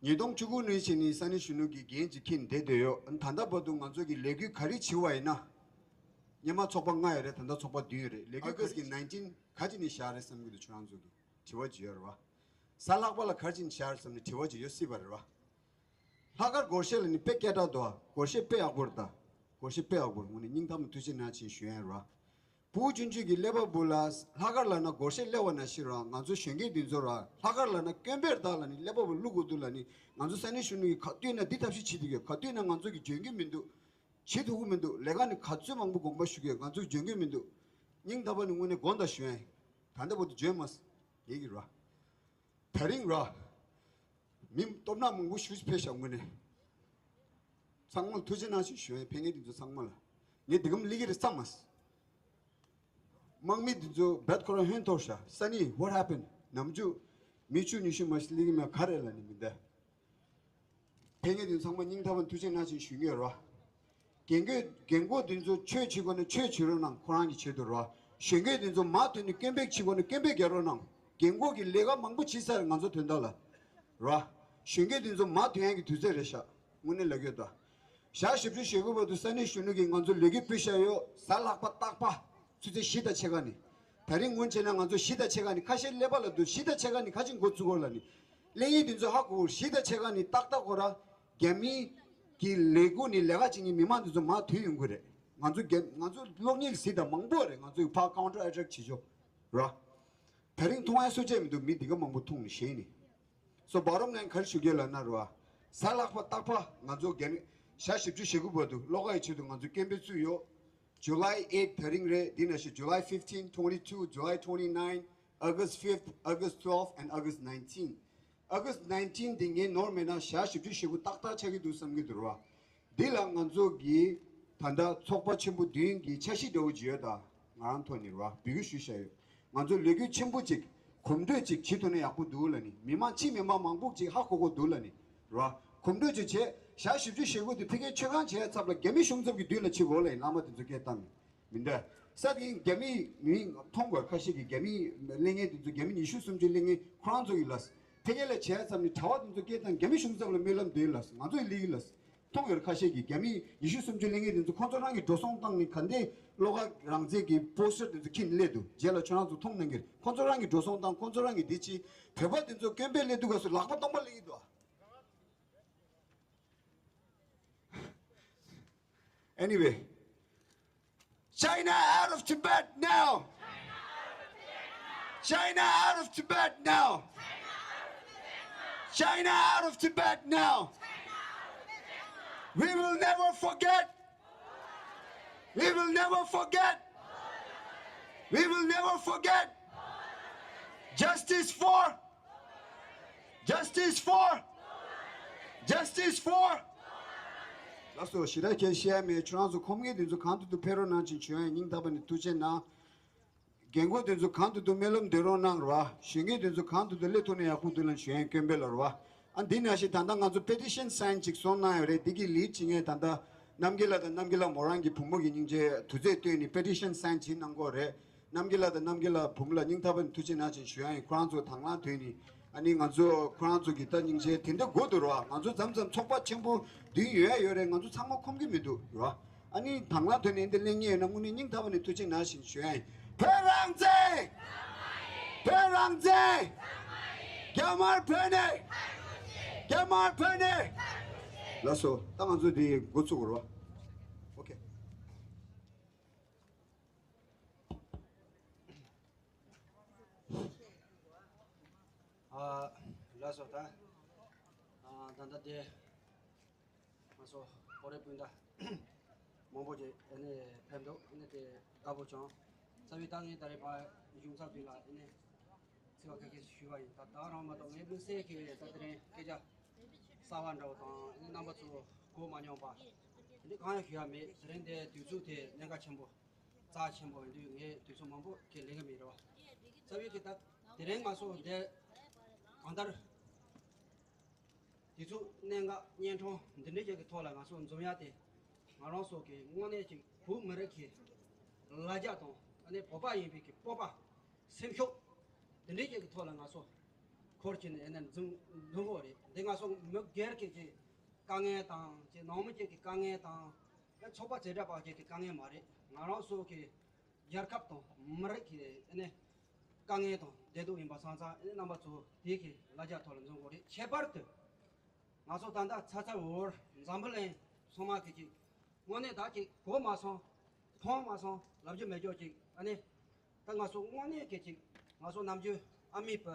ཉིས་སྟོང་བཅུ་དགུ་ནས་བྱས་ནས་ས་གནས་གཞོན་ནུ་གི་འགན་ཅིག་འཁྱེར་བསྡད་བསྡད་ཡོད། ད་ལྟ་བར་དུ་ང་ཚོ་གི་ལས་འགུལ་ག་རེ་བྱས་པ་ཡིན་ན། སྔོན་མ་ཚོགས་པ་ལྔ་ཡོད་རེད། ད་ལྟ་ཚོགས་པ་བདུན་ཡོད་རེད། ལས་འགུལ་ཨ་ག་ཟེར་གི་ནའིན་ཊིན་ག་ཅི་ནས་བཞག་རེད་བསམ་གི་འདུག་ཁྱོད་རང་ཚོ་གི་དྲི་བ་ཅིག་ཡོད་རེད་བ། གཟའ་ལྷག་པ་ལ་ག་རེ་བྱས་ནས་བཞག་རེད་བསམ་ནས་དྲི་བ་ཅིག་ཡོད་སྲིད་པ་རེད་བ། ལྷག་དཀར་སྒོར་གཞས་ལ་ནི་དཔེ་སྐད་གྲགས་འདུག་ཨ། སྒོར་གཞས་དཔེ་ཡག་པོ་རེད་ད། སྒོར་གཞས་དཔེ་ཡག་པོ་རེད། དངོས་གནས་སྙིང་ཐག་པ་ནས་ཐུགས་རྗེ་གནང་ཞེས་ཞུ་ཡ་རེད་བ། ཕྲུ་གུ་ཆུང་ཆུང་གི་ཀླད་པ་བུ་ལ་ལྷག་དཀར་ལབ་ན་སྒོར་གཞས་ཀླད་པ་ནང་བཞིན་ར། ང་ཚོ་གཞོན་སྐྱེས་འདི་ཚོ་ར་ལྷག་དཀར་ལབ་ན་དཀོན་པོ་རེད་ད་ལབ་ནི་ཀླད་པ་བུ་བླུག་དགོས་འདུག་ལབ་ནི། ང་ཚོ་ས་གནས་གཞོན་ནུ་གི་ག་དུས་ན་འདི་ཐབས་ཤེས་བྱེད་ཐུབ་ཀྱི་ཡོད། ག་དུས་ན་ང་ཚོ་གི་འཇོན་གྱི་མི་འདུག་བྱེད་ཐུབ་ཀྱི་མི་འདུག་ལས་ཀ་ནི་ག་ཚོད་མང་པོ་དགོངས་པ་ཞུ་གི་ཡོད། ང་ཚོ་འཇོན་གྱི་མི་འདུག་སྙིང་ཐག་པ་ནས་དངོས་གནས་དགོངས་དག་ཞུ་ཡ་ཡིན། ད་ལྟ་བར་དུ་འཇོན་མ་སོང་། ངེད་ཀྱི་ར། ད་རིང་ར། མི་སྟོབས་ན་མང་པོ་ཞུ་ཕེབས་ཤག་དངོས་གནས། ཚང་མ་ལ་ཐུགས་རྗེ་གནང་ཞེས་ཞུ་ཡ་ཡིན། ཕེབས་མཁན་འདི་ཚོ་ཚང་མ་ལ། ངས་འདི་གམ་སླེབས་ཀྱི་རེད་བསམ་མ་སོང་། དམག་མི་འདི་ཚོ་རྦད་ཁོ་རང་ཧོན་འཐོར་ཤག་ས་ནི་what happened? ནམ་རྒྱུན་མི་བཅུ་ཉི་ཤུ་མ་ཞིག་སླེབས་ཀྱི་མེད་ག་རེ་ལབ་ནི་མི་འདུག་ཕེབས་མཁན་འདི་ཚང་མ་སྙིང་ཐག་པ་ནས་ཐུགས་རྗེ་གནང་ཞེས་ཞུ་གི་ཡོད་རེད་བ། རྒན་རྒོན་རྒན་རྒོན་འདི་ཚོ་ཆོས་བྱེད་དགོས་ན་ཆོས་བྱེད་རོགས་གནང་། ཁོ་རང་གི་ཆེད་དུ་རེད་བ། གཞོན་སྐྱེས་འདི་ཚོ་མར་ཐོན་ནས་སྐད་འབོད་བྱེད་དགོས་ན་སྐད་འབོད་རྒྱག་རོགས་གནང་། རྒན་རྒོན་གྱིས་ལས་ཀ་མང་པོ་བྱས་ཚར་ང་ཚོ་དོན་དག་ལ། རེད་བ། གཞོན་སྐྱེས་འདི་ཚོ་མར་ཐོན་ཡག་གི་དུས་ཚོད་རེད་ཤག་དངོས་གནས་ལབ་ཀྱི་ཡོད་ད། ཞག་བཞི་བཅུ་ཞེ་དགུ་བར་དུ་ས་གནས་གཞོན་ནུ་གིས་ང་ཚོ་ལས་འགུལ་སྤེལ་བཞག་ཡོད། གཟའ་ལྷག་པ་རྟག་པ་ཆུ་ཚོད་བཞི་དང་ཕྱེད་ཀ་ནས། ད་རིང་སྔོན་བྱས་ན་ང་ཚོ་བཞི་དང་ཕྱེད་ཀ་ནས་ཁ་ཤས་ཀླད་པ་ལ་འདུག་བཞི་དང་ཕྱེད་ཀ་ནས་ཁ་ཅིག་འགོ་བཙུགས་དགོས་ལབ་ནི། གླེང་ཡིག་འདི་ཚོ་ཧ་གོ། བཞི་དང་ཕྱེད་ཀ་ནས་ཏག་ཏག་གོ་ར། རྒྱ་མི་གི་ལས་འགུལ་ནི་ལས་ཀ་བྱེད་མཁན་མི་མང་འདི་ཚོ་མར་ཐོན་ཡོང་གི་རེད། ང་ཚོ་རྒྱ་ང་ཚོ་གློག་བརྙན་གཟིགས་དང་མང་པོ་རེད། ང་ཚོ་ཕར་ཀའུན་ཊར་ཨེ་ཊེག་བྱེད་ཆོག་ར། ད་རིང་མཐོང་ཡ་སུ་གཅིག་མི་འདུག་མི་འདི་ག་མང་པོ་མཐོང་ནས་ཞེད་ནས། So bottom line ག་རེ་ཞུ་གི་ལབ་ན་རེད་བ། གཟའ་ལྷག་པ་རྟག་པ་ང་ཚོ་རྒྱ་མི་ཞག་བཞི་བཅུ་ཞེ་དགུ་བར་དུ་བློ་དགའ་ཡི་ཆེད་དུ་ང་ཚོ་སྐད་འབོད་བཙུགས་ཡོད། July eight ད་རིང་རེད། འདི་ནང་བཞིན་July fifteen, twenty-two, July twenty-nine, August fifth, August twelve and August nineteen. August nineteen འདི་ངས་ནོར་མེད་ན་ཞག་བཞི་བཅུ་ཞེ་དགུ་ཏག་ཏག་ཆགས་ཀྱི་འདུག་བསམ་གྱི་འདུག་ར། འདི་ལ་ང་ཚོ་གི་ད་ལྟ་ཚོགས་པ་ཆེན་པོ་བདུན་གྱི་འཆར་གཞི་འདྲ་བོ་ཅིག་ཡོད་ད། ང་རང་ཐོག་ནས་ར་འབོད་སྐུལ་ཞུས་བཞག་ཡོད། ང་ཚོ་ལས་འགུལ་ཆེན་པོ་ཅིག་གོམ་བགྲོད་ཅིག་བྱེད་ཐུབ་ན་ཡག་པོ་འདུག་ལབ་ནི། མི་མང་ཕྱི་མི་མང་མང་པོ་ཅིག་ཧ་གོ་གོ་འདུག་ལབ་ནི་ར། གོམ་བགྲོད་ཅིག་བྱས། ཞག་བཞི་བཅུ་ཞེ་དགུ་དེ་ཕ་གིའི་ཆོས་ཁང་བྱས་ཚབ་ལ་རྒྱ་མི་གཞུང་ཚབ་ཀྱི་མདུན་ལ་བྱེད་དགོས་ལབ་ཡིན། བླ་མ་དེ་ཚོ་སྐད་བཏང་ནས། མི་འདྲ། ས་དེ་རྒྱ་མི་མི་མཐོང་དགོས། ཁ་ཤས་ཀྱིས་རྒྱ་མི་གླེང་མཁན་དེ་ཚོ་རྒྱ་མི་ཉི་ཤུ་སུམ་ཅུ་གླེང་མཁན་ཁོ་རང་ཚོ་ཡིན་ལབ། ཕ་གི་ལ་བྱས་ཙམ་ནས་གྲྭ་པ་དེ་ཚོ་སྐད་བཏང་རྒྱ་མི་གཞུང་ཚབ་ལ་སྨོན་ལམ་འདེབས་ལབ། ང་ཚོ་ཡི་ལི་ཡི་ལབ། མཐོང་ཡོད་རེད། ཁ་ཤས་ཀྱིས་རྒྱ་མི་ཉི་ཤུ་སུམ་ཅུ་གླེང་མཁན་དེ་ཚོ་ཁོང་ཚོ་རང་གི་འགྲོ་སོང་བཏང་ནས་ག་འདྲས་བློ་དགའ་རང་བཙན་གྱི་པོ་སི་ཊར་དེ་ཚོ་འཁྱེར་ནས་སླེབས་འདུག་རྗེས་ལ་ཁྱོད་རང་ཚོ་མཐོང་གནང་གི་རེད། ཁོང་ཚོ་རང་གི་འགྲོ་སོང་བཏང་། ཁོང་ཚོ་རང་གི་འདི་ཅི། བོད་པ་དེ་ཚོ་སྐད་འབོད་སླེབས་དུས་སྐབས་སུ་ལག་པ་སྟོང་པ་སླེབས་ཀྱི་འདུག Anyway, China out of Tibet now! China out of Tibet now! China out of Tibet now! We will never forget! We will never forget! We will never forget! Justice for Justice for Justice for ལགས་སོ། ཞེ་དྲག་ཁྱད་བཤད་ཡ་མེད། ཁྱོད་རང་ཚོ་ཁོམ་མཁན་དེ་ཚོ་གང་དུ་འདུག་ཕེབས་རོགས་གནང་ཅིང་། ཞུ་ཡ་སྙིང་ཐག་པ་ནས་ཐུགས་རྗེ་གནང་། རྒན་རྒོན་དེ་ཚོ་གང་དུ་འདུག་སྨོན་ལམ་འདེབས་རོགས་གནང་ར། གཞོན་སྐྱེས་དེ་ཚོ་གང་དུ་འདུག་སླེབས་ཐུབ་ན་ཡག་པོ་འདུག་ལབ་ཞུ་ཡ་སྐད་འབོད་ལ་ར། ཨ་འདི་ནང་བཞིན་ད་ལྟ་ང་ཚོ་པེ་ཊི་ཤན་སའིན་ཅིག་སོང་གནང་ཡོད་རེད། འདི་གི་ལིཌ་བྱེད་མཁན་ད་ལྟ་རྣམ་རྒྱལ་ལགས་དང་རྣམ་རྒྱལ་ལགས་མོ་རང་གི་བུ་མོ་གི་སྙིང་རྗེ་དུས་ཚོད་བཏོན་ནས་པེ་ཊི་ཤན་སའིན་བྱེད་གནང་གི་ཡོད་རེད། རྣམ་རྒྱལ་ལགས་དང་རྣམ་རྒྱལ་ལགས་བུ་མོ་ལ་སྙིང་ཐག་པ་ནས་ཐུགས་རྗེ་གནང་ཞེས་ཞུ་ཡ་ཡིན། ཁོ་རང་ཚོ་དང་བླངས་ཐོན་ནས་ཨ་ནི་ང་ཚོ་ཁོ་རང་ཚོ་གི་ད་སྙིང་རྗེ་དེ་འདྲ་དགོས་འདུག་ར། ང་ཚོ་མཚམས་མཚམས་ཚོགས་པ་ཆེན་པོ་བདུན་ཡོད་ཡ་ཡོད་རེད། ང་ཚོ་ཚང་མ་ཁོམ་གི་མི་འདུག་ར། ཨ་ནི་དང་བླངས་ཐོན་ནས་འདི་གླེང་མཁན་ཡོད་ན་དངོས་གནས་སྙིང་ཐག་པ་ནས་ཐུགས་རྗེ་གནང་ཞེས་ཞུ་ཡ་ཡིན། བོད་རང་བཙན། བོད་རང་བཙན། རྒྱ་དམར་བོད་ནས། རྒྱ་དམར་བོད་ནས། ལགས་སོ། ད་ང་ཚོ་འདི་འགོ་ཚུགས་དགོས་རེད་བ། ཨོ་ཁེ། ཨ། ལགས་སོ། ད་ཨ་ད་ལྟ་དེ་ང་ཚོ་བོད་རིགས་སྤུན་ཟླ་མང་པོ་ཅིག་ཨ་ནི་ཕེབས་འདུག་ཨ་ནི་དེ་དགའ་པོ་བྱུང་། རྩ་བའི་ད་ངས་ད་རེས་ཕར་གཞུང་ཚབ་དེ་ལ་ཨ་ནི་ཚིག་ཁ་ཤས་ཞུས་པ་ཡིན། ད་ད་རང་མ་གཏོགས་ངའི་དམིགས་བསལ་གྱི་ད་དེ་རིང་སྐད་ཆ་གསར་བ་འདྲ་བོ་དང་ཨ་ནི་རྣམ་པ་ཚོ་གོ་མ་མྱོང་པ་འདི་གང་ཡང་ཞུ་ཡ་མེད། དེ་རིང་འདི་དུས་ཚོད་དེ་གནད་འགག་ཆེན་པོ་རྩ་ཆེན་པོ་ཡིན་དུས་ངས་དུས་ཚོད་མང་པོ་ཁས་ལེན་གི་མེད་རེད་བ། རྩ་བའི་གི་ད་དེ་རིང་ང་ཚོ་འདི་གང་ལྟར། དེ་ཚོ་གནད་འགག་གཉན་འཕྲང་འདི་འདྲའི་ཅིག་གི་ཐོག་ལ་ང་ཚོ་འཛོམས་ཡ་དེ་ང་རང་ཚོ་གི་དངོས་གནས་ཅིག་བོད་མི་རིགས་ཀྱི་ལ་རྒྱ་དང་ཨ་ནི་བོད་པ་ཡིན་པའི་གི་སྤོབས་པ་སེམས་ཤུགས་འདི་འདྲའི་ཅིག་གི་ཐོག་ལ་ང་ཚོ་འཁོར་བྱས་ནས་ཨ་ནི་འཛོམས་འཛོམས་གོ་རེད། འདི་ང་ཚོ་མི་སྒེར་གྱི་ཅིག་དཀའ་ངལ་དང་ཅིག་ནང་མི་ཅིག་གི་དཀའ་ངལ་དང་ཨ་ཚོགས་པ་བྱེ་བྲག་པ་ཅིག་གི་དཀའ་ངལ་མ་རེད། ང་རང་ཚོ་གི་རྒྱལ་ཁབ་དང་མི་རིགས་ཀྱི་ཨ་ནི་དཀའ་ངལ་དང་བདེ་སྡུག་ཡིན་པ་སོང་ཙང་ཨ་ནི་རྣམ་པ་ཚོ་དེ་གི་ལ་རྒྱ་ཐོག་ལ་འཛོམས་དགོས་རེད། ཁྱད་པར་དུ་ང་ཚོ་ད་ལྟ་ཚ་ཚ་འུར་འུར་འཛམ་བུ་གླིང་ཚང་མ་གི་ཅིག་དངོས་གནས་ད་ཅིག་གོ་མ་སོང་མཐོང་མ་སོང་ལབ་རྒྱུ་མེད་ཀྱོག་ཅིག་ཨ་ནི་ད་ང་ཚོ་དངོས་གནས་གི་ཅིག་ང་ཚོ་ནམ་རྒྱུན་ཨ་མི་བུ་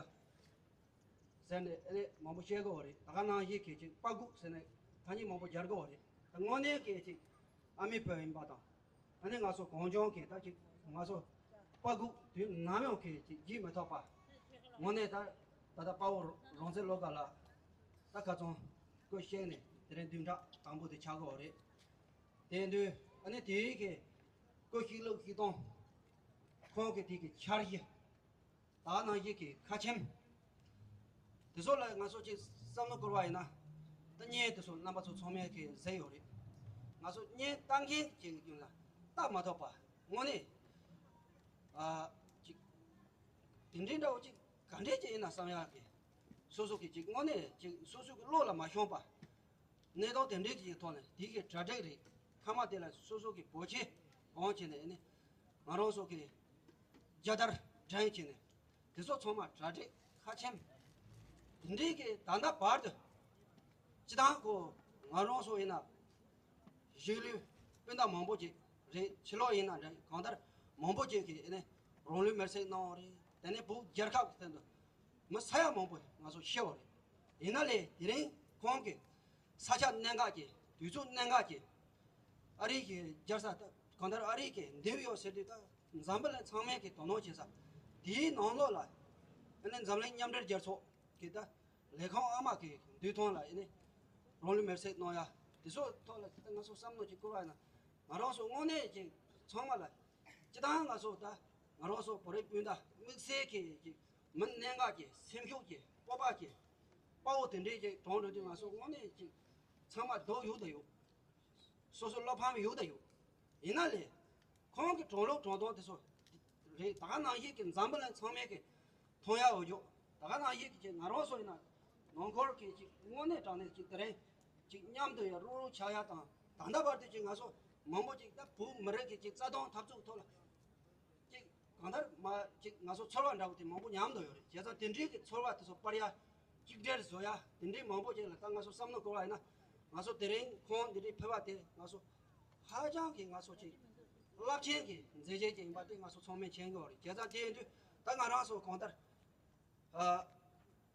ཟེར་ནས་ཨ་ནི་མང་པོ་བཤད་གི་ཡོད་རེད། ད་ག་ནང་བཞིན་གི་ཅིག་དཔའ་སྒུག་ཟེར་ནས་ཐ་སྙད་མང་པོ་སྦྱར་གི་ཡོད་རེད། ད་དངོས་གནས་གི་ཅིག་ཨ་མི་བུ་ཡིན་པ་དང་ཨ་ནི་ང་ཚོ་གངས་ལྗོངས་གི་ད་ཅིག་ང་ཚོ་དཔའ་སྒུག་དུས་ནམ་ཡང་གི་ཅིག་བརྗེད་མི་ཐུབ་པ། དངོས་གནས་ད་ད་ལྟ་དཔའ་བོ་རང་བཙན་བློ་དགའ་ལགས་ད་ཁ་ཚོན་སྐུ་གཤེགས་ནས་དེ་རིང་བདུན་ཕྲག་དང་པོ་དེ་ཆགས་གི་ཡོད་རེད། དེ་དུས་ཨ་ནི་དེའི་གི་སྐུ་གཤེགས་ལུགས་གཤེགས་སྟངས་ཁོང་གི་དེ་གི་འཆར་གཞི། ད་ནང་བཞིན་གྱི་ཁ་ཆེམས། དེ་ཚོ་ལ་ང་ཚོ་ཅིག་བསམ་བློ་བསྐོར་བ་ཡིན་ན། ད་བརྙན་དེ་ཚོ་རྣམ་པ་ཚོ་ཚང་མས་གི་གཟིགས་ཡོད་རེད། ང་ཚོ་བརྙན་ལྟ་མཁན་གྱི་ཡིན་ན་ལྟ་མ་ཐུབ་པ་དངོས་གནས། ཨ། ཅིག་དེ་འདྲའི་འདྲ་བོ་ཅིག་ག་འདྲས་ཅིག་ཡིན་ན་བསམ་ཡག་གི། སོ་སོ་གི་ཅིག་དངོས་གནས་ཅིག་སོ་སོ་གི་བློ་ལ་མ་ཤོང་པ། གནས་སྟངས་དེ་འདྲའི་གི་ཐོག་ནས་དེ་གི་གྲ་སྒྲིག་རེད། མཐའ་མ་དེ་ལ་སོ་སོ་གི་བོད་ཆས་གོན་བྱས་ནས་ཨ་ནི་ང་རང་ཚོ་གི་རྒྱལ་དར་སྒྲེང་བྱས་ནས་དེ་ཚོ་ཚང་མ་གྲ་སྒྲིག་ཁ་ཆེམས་དེ་འདྲའི་གི་ད་ལྟ་བར་དུ་སྤྱི་བཏང་ཁོ་ང་རང་ཚོ་ཡིན་ན་གཞིས་ལུས་སྤུན་ཟླ་མང་པོ་ཅིག་རེད། ཕྱི་ལོགས་ཡིན་ན་རེད། གང་ལྟར་མང་པོ་ཅིག་གིས་ཨ་ནི་རང་ལུས་མེར་སྲེག་གནང་བ་རེད། དེ་ནས་བོད་རྒྱལ་ཁབ་ཀྱི་དོན་དུ་མི་ས་ཡ་མང་པོ་ང་ཚོ་ཤི་བ་རེད། ཡིན་ན་ལས་དེ་རིང་ཁོང་གི་ས་ཆ་གནད་འགག་གི་དུས་ཚོད་གནད་འགག་གི་ཨ་རི་གི་རྒྱལ་ས་ད་གང་ལྟར་ཨ་རི་གི་ནིའུ་ཡོག་ཟེར་དུས་ད་འཛམ་བུ་གླིང་ཚང་མས་གི་དོ་སྣང་བྱེད་ས་དེའི་ནང་ལོགས་ལ་ཨ་ནི་འཛམ་གླིང་མཉམ་འབྲེལ་རྒྱལ་ཚོགས་གི་ད་ལས་ཁང་ཨ་མ་གི་འདུས་ཐང་ལ་ཨ་ནི་རང་ལུས་མེར་སྲེག་གནང་ཡ་དེ་ཚོ་ཐོག་ལ་ད་ང་ཚོ་བསམ་བློ་ཅིག་བསྐོར་བ་ཡིན་ན་ང་རང་ཚོ་དངོས་གནས་ཅིག་ཚང་མ་ལ། སྤྱི་བཏང་ང་ཚོ་ད་ང་རང་ཚོ་བོད་རིགས་སྤུན་ཟླ་དམིགས་བསལ་གྱི་ཅིག་མི་གནད་འགག་གི་སེམས་ཤུགས་ཀྱི་སྤོབས་པ་གྱི་དཔའ་བོ་དེ་འདྲའི་ཅིག་གྲོངས་འགྲོ་དུས་ང་ཚོ་དངོས་གནས་ཅིག་ཚང་མ་སྡུག་ཡོད་ད་ཡོད། སོ་སོ་བློ་ཕམ་ཡོད་ད་ཡོད། ཡིན་ན་ལས་ཁོང་གི་གྲོངས་ལུགས་གྲོངས་སྟངས་དེ་ཚོ་རེད། ད་ག་ནང་བཞིན་གྱི་འཛམ་བུ་གླིང་ཚང་མས་ཀྱི་མཐོང་ཡག་འོ་ཅོག་ད་ག་ནང་བཞིན་གྱི་ང་རང་ཚོ་ཡིན་ན་ནང་ཁུལ་གྱི་ཅིག་དངོས་གནས་དྲང་གནས་ཅིག་དེ་རིང་ཅིག་མཉམ་དུ་ཡ་རོགས་རོགས་ཆགས་ཡ་དང་ད་ལྟ་བར་དུ་ཅིག་ང་ཚོ་མང་པོ་ཅིག་ད་བོད་མི་རིགས་ཀྱི་ཅིག་རྩ་དོན་འཐབ་རྩོད་ཐོག་ལ་ཅིག་གང་ལྟར་མ་ཅིག་ང་ཚོ་ཚོར་བ་འདྲ་བོ་དེ་མང་པོ་མཉམ་དུ་ཡོད་རེད། བྱས་ཙང་དེ་འདྲའི་གི་ཚོར་བ་དེ་ཚོ་སྤར་ཡ་གཅིག་སྒྲིལ་བཟོ་ཡ་དེ་འདྲའི་མང་པོ་ཅིག་ལ་ད་ང་ཚོ་བསམ་བློ་འཁོར་བ་ཡིན་ན་ང་ཚོ་དེ་རིང་ཁོང་འདི་འདྲའི་ཕེབས་པ་དེ་ང་ཚོ་ཧ་ཅང་གི་ང་ཚོ་ཅིག་རླབས་ཆེན་གྱི་མཛད་རྗེས་ཅིག་ཡིན་པ་དེ་ང་ཚོ་ཚང་མས་མཁྱེན་གྱི་ཡོད་རེད། བྱས་ཙང་དེ་ཡིན་དུས་ད་ང་རང་ཚོ་གང་ལྟར། ཨ།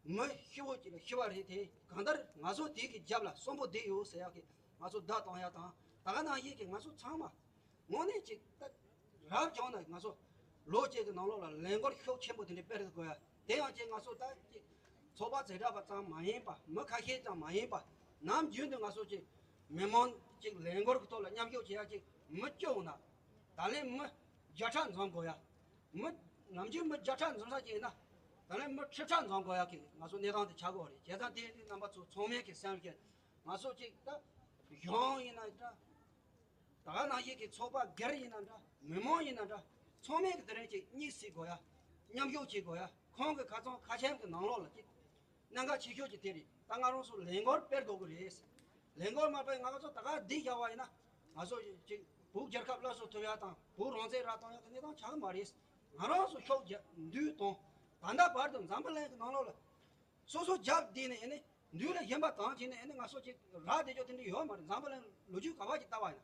མི་ཤི་བོ་ཅིག་ལ་ཤི་བ་རེད་དེ་གང་ལྟར་ང་ཚོ་དེ་གི་རྒྱབ་ལ་གསོན་པོ་བསྡད་ཡོད་ཟེར་ཡག་གི་ང་ཚོ་བརྡ་གཏོང་ཡག་དང་ད་ག་ནང་བཞིན་གྱི་ང་ཚོ་ཚང་མ་དངོས་གནས་ཅིག་ད་རབ་བྱུང་ན་ང་ཚོ་ལོ་གཅིག་གི་ནང་ལོགས་ལ་ལས་འགུལ་ཤུགས་ཆེན་པོ་དེ་འདྲ་སྤེལ་དགོས་ཡ་དེ་ཡང་ཅིག་ང་ཚོ་ད་ཅིག་ཚོགས་པ་བྱེ་བྲག་པ་ཙམ་མ་ཡིན་པ་མི་ཁ་ཤས་ཙམ་མ་ཡིན་པ་ནམ་རྒྱུན་དུ་ང་ཚོ་ཅིག་མི་མང་ཅིག་ལས་འགུལ་གི་ཐོག་ལ་མཉམ་ཞུགས་བྱེད་ཡ་ཅིག་མི་བཅུ་འོང་ན་ད་ལན་མི་བརྒྱ་ཕྲག་འཛོམས་དགོས་ཡ། མི་ནམ་རྒྱུན་མི་བརྒྱ་ཕྲག་འཛོམས་ས་ཅིག་ཡིན་ན། ད་ལན་མི་ཁྲི་ཕྲག་འཛོམས་དགོས་ཡག་གི་ང་ཚོ་གནས་སྟངས་དེ་ཆགས་ཀྱི་ཡོད་རེད། བྱས་ཙང་དེ་ནི་རྣམ་པ་ཚོ་ཚང་མས་ཀྱི་སེམས་ཀྱི་ང་ཚོ་གཅིག་ད་གཞུང་ཡིན་ན་འདྲ། ད་ག་ནང་བཞིན་གྱི་ཚོགས་པ་སྒེར་ཡིན་ན་འདྲ། མི་མང་ཡིན་ན་འདྲ། ཚང་མས་ཀྱི་དེ་རིང་གཅིག་གཉིད་སད་དགོས་ཡ། མཉམ་ཞུགས་བྱེད་དགོས་ཡ། ཁོང་གི་ཁ་ཚང་ཁ་ཆེམས་ཀྱི་ནང་ལོགས་ལ་གཅིག་གནད་འགག་ཆེ་ཤོས་ཀྱི་དེ་རེད། ད་ང་རང་ཚོ་ལས་འགུལ་སྤེལ་དགོས་ཀྱི་རེད། ལས་འགུལ་མ་སྤེལ་ང་ཚོ་ད་ག་འདི་བཞག་པ་ཡིན་ན། ང་ཚོ་གཅིག་བོད་རྒྱལ་ཁབ་སླར་གསོ་ཐུབ་ཡ་དང་བོད་རང་བཙན་རག་གཏོང་ཡ་གི་གནས་སྟངས་ཆགས་ཀྱི་མ་རེད། ང་རང་ཚོ་ཤུགས་རྒྱ་འདུས་དང་། ད་ལྟ་བར་དུ་འཛམ་བུ་གླིང་གི་ནང་ལོགས་ལ། སོ་སོ་རྒྱབ་བསྡད་ནས་ཨ་ནི་མདུན་ལ་གཞན་པ་བཏང་བྱས་ནས་ཨ་ནི་ང་ཚོ་ཅིག་རག་བསྡད་ཆོག་དེ་འདྲ་ཡོད་མ་རེད། འཛམ་བུ་གླིང་ལོ་རྒྱུས་ག་བ་ཅིག་ལྟ་བ་ཡིན་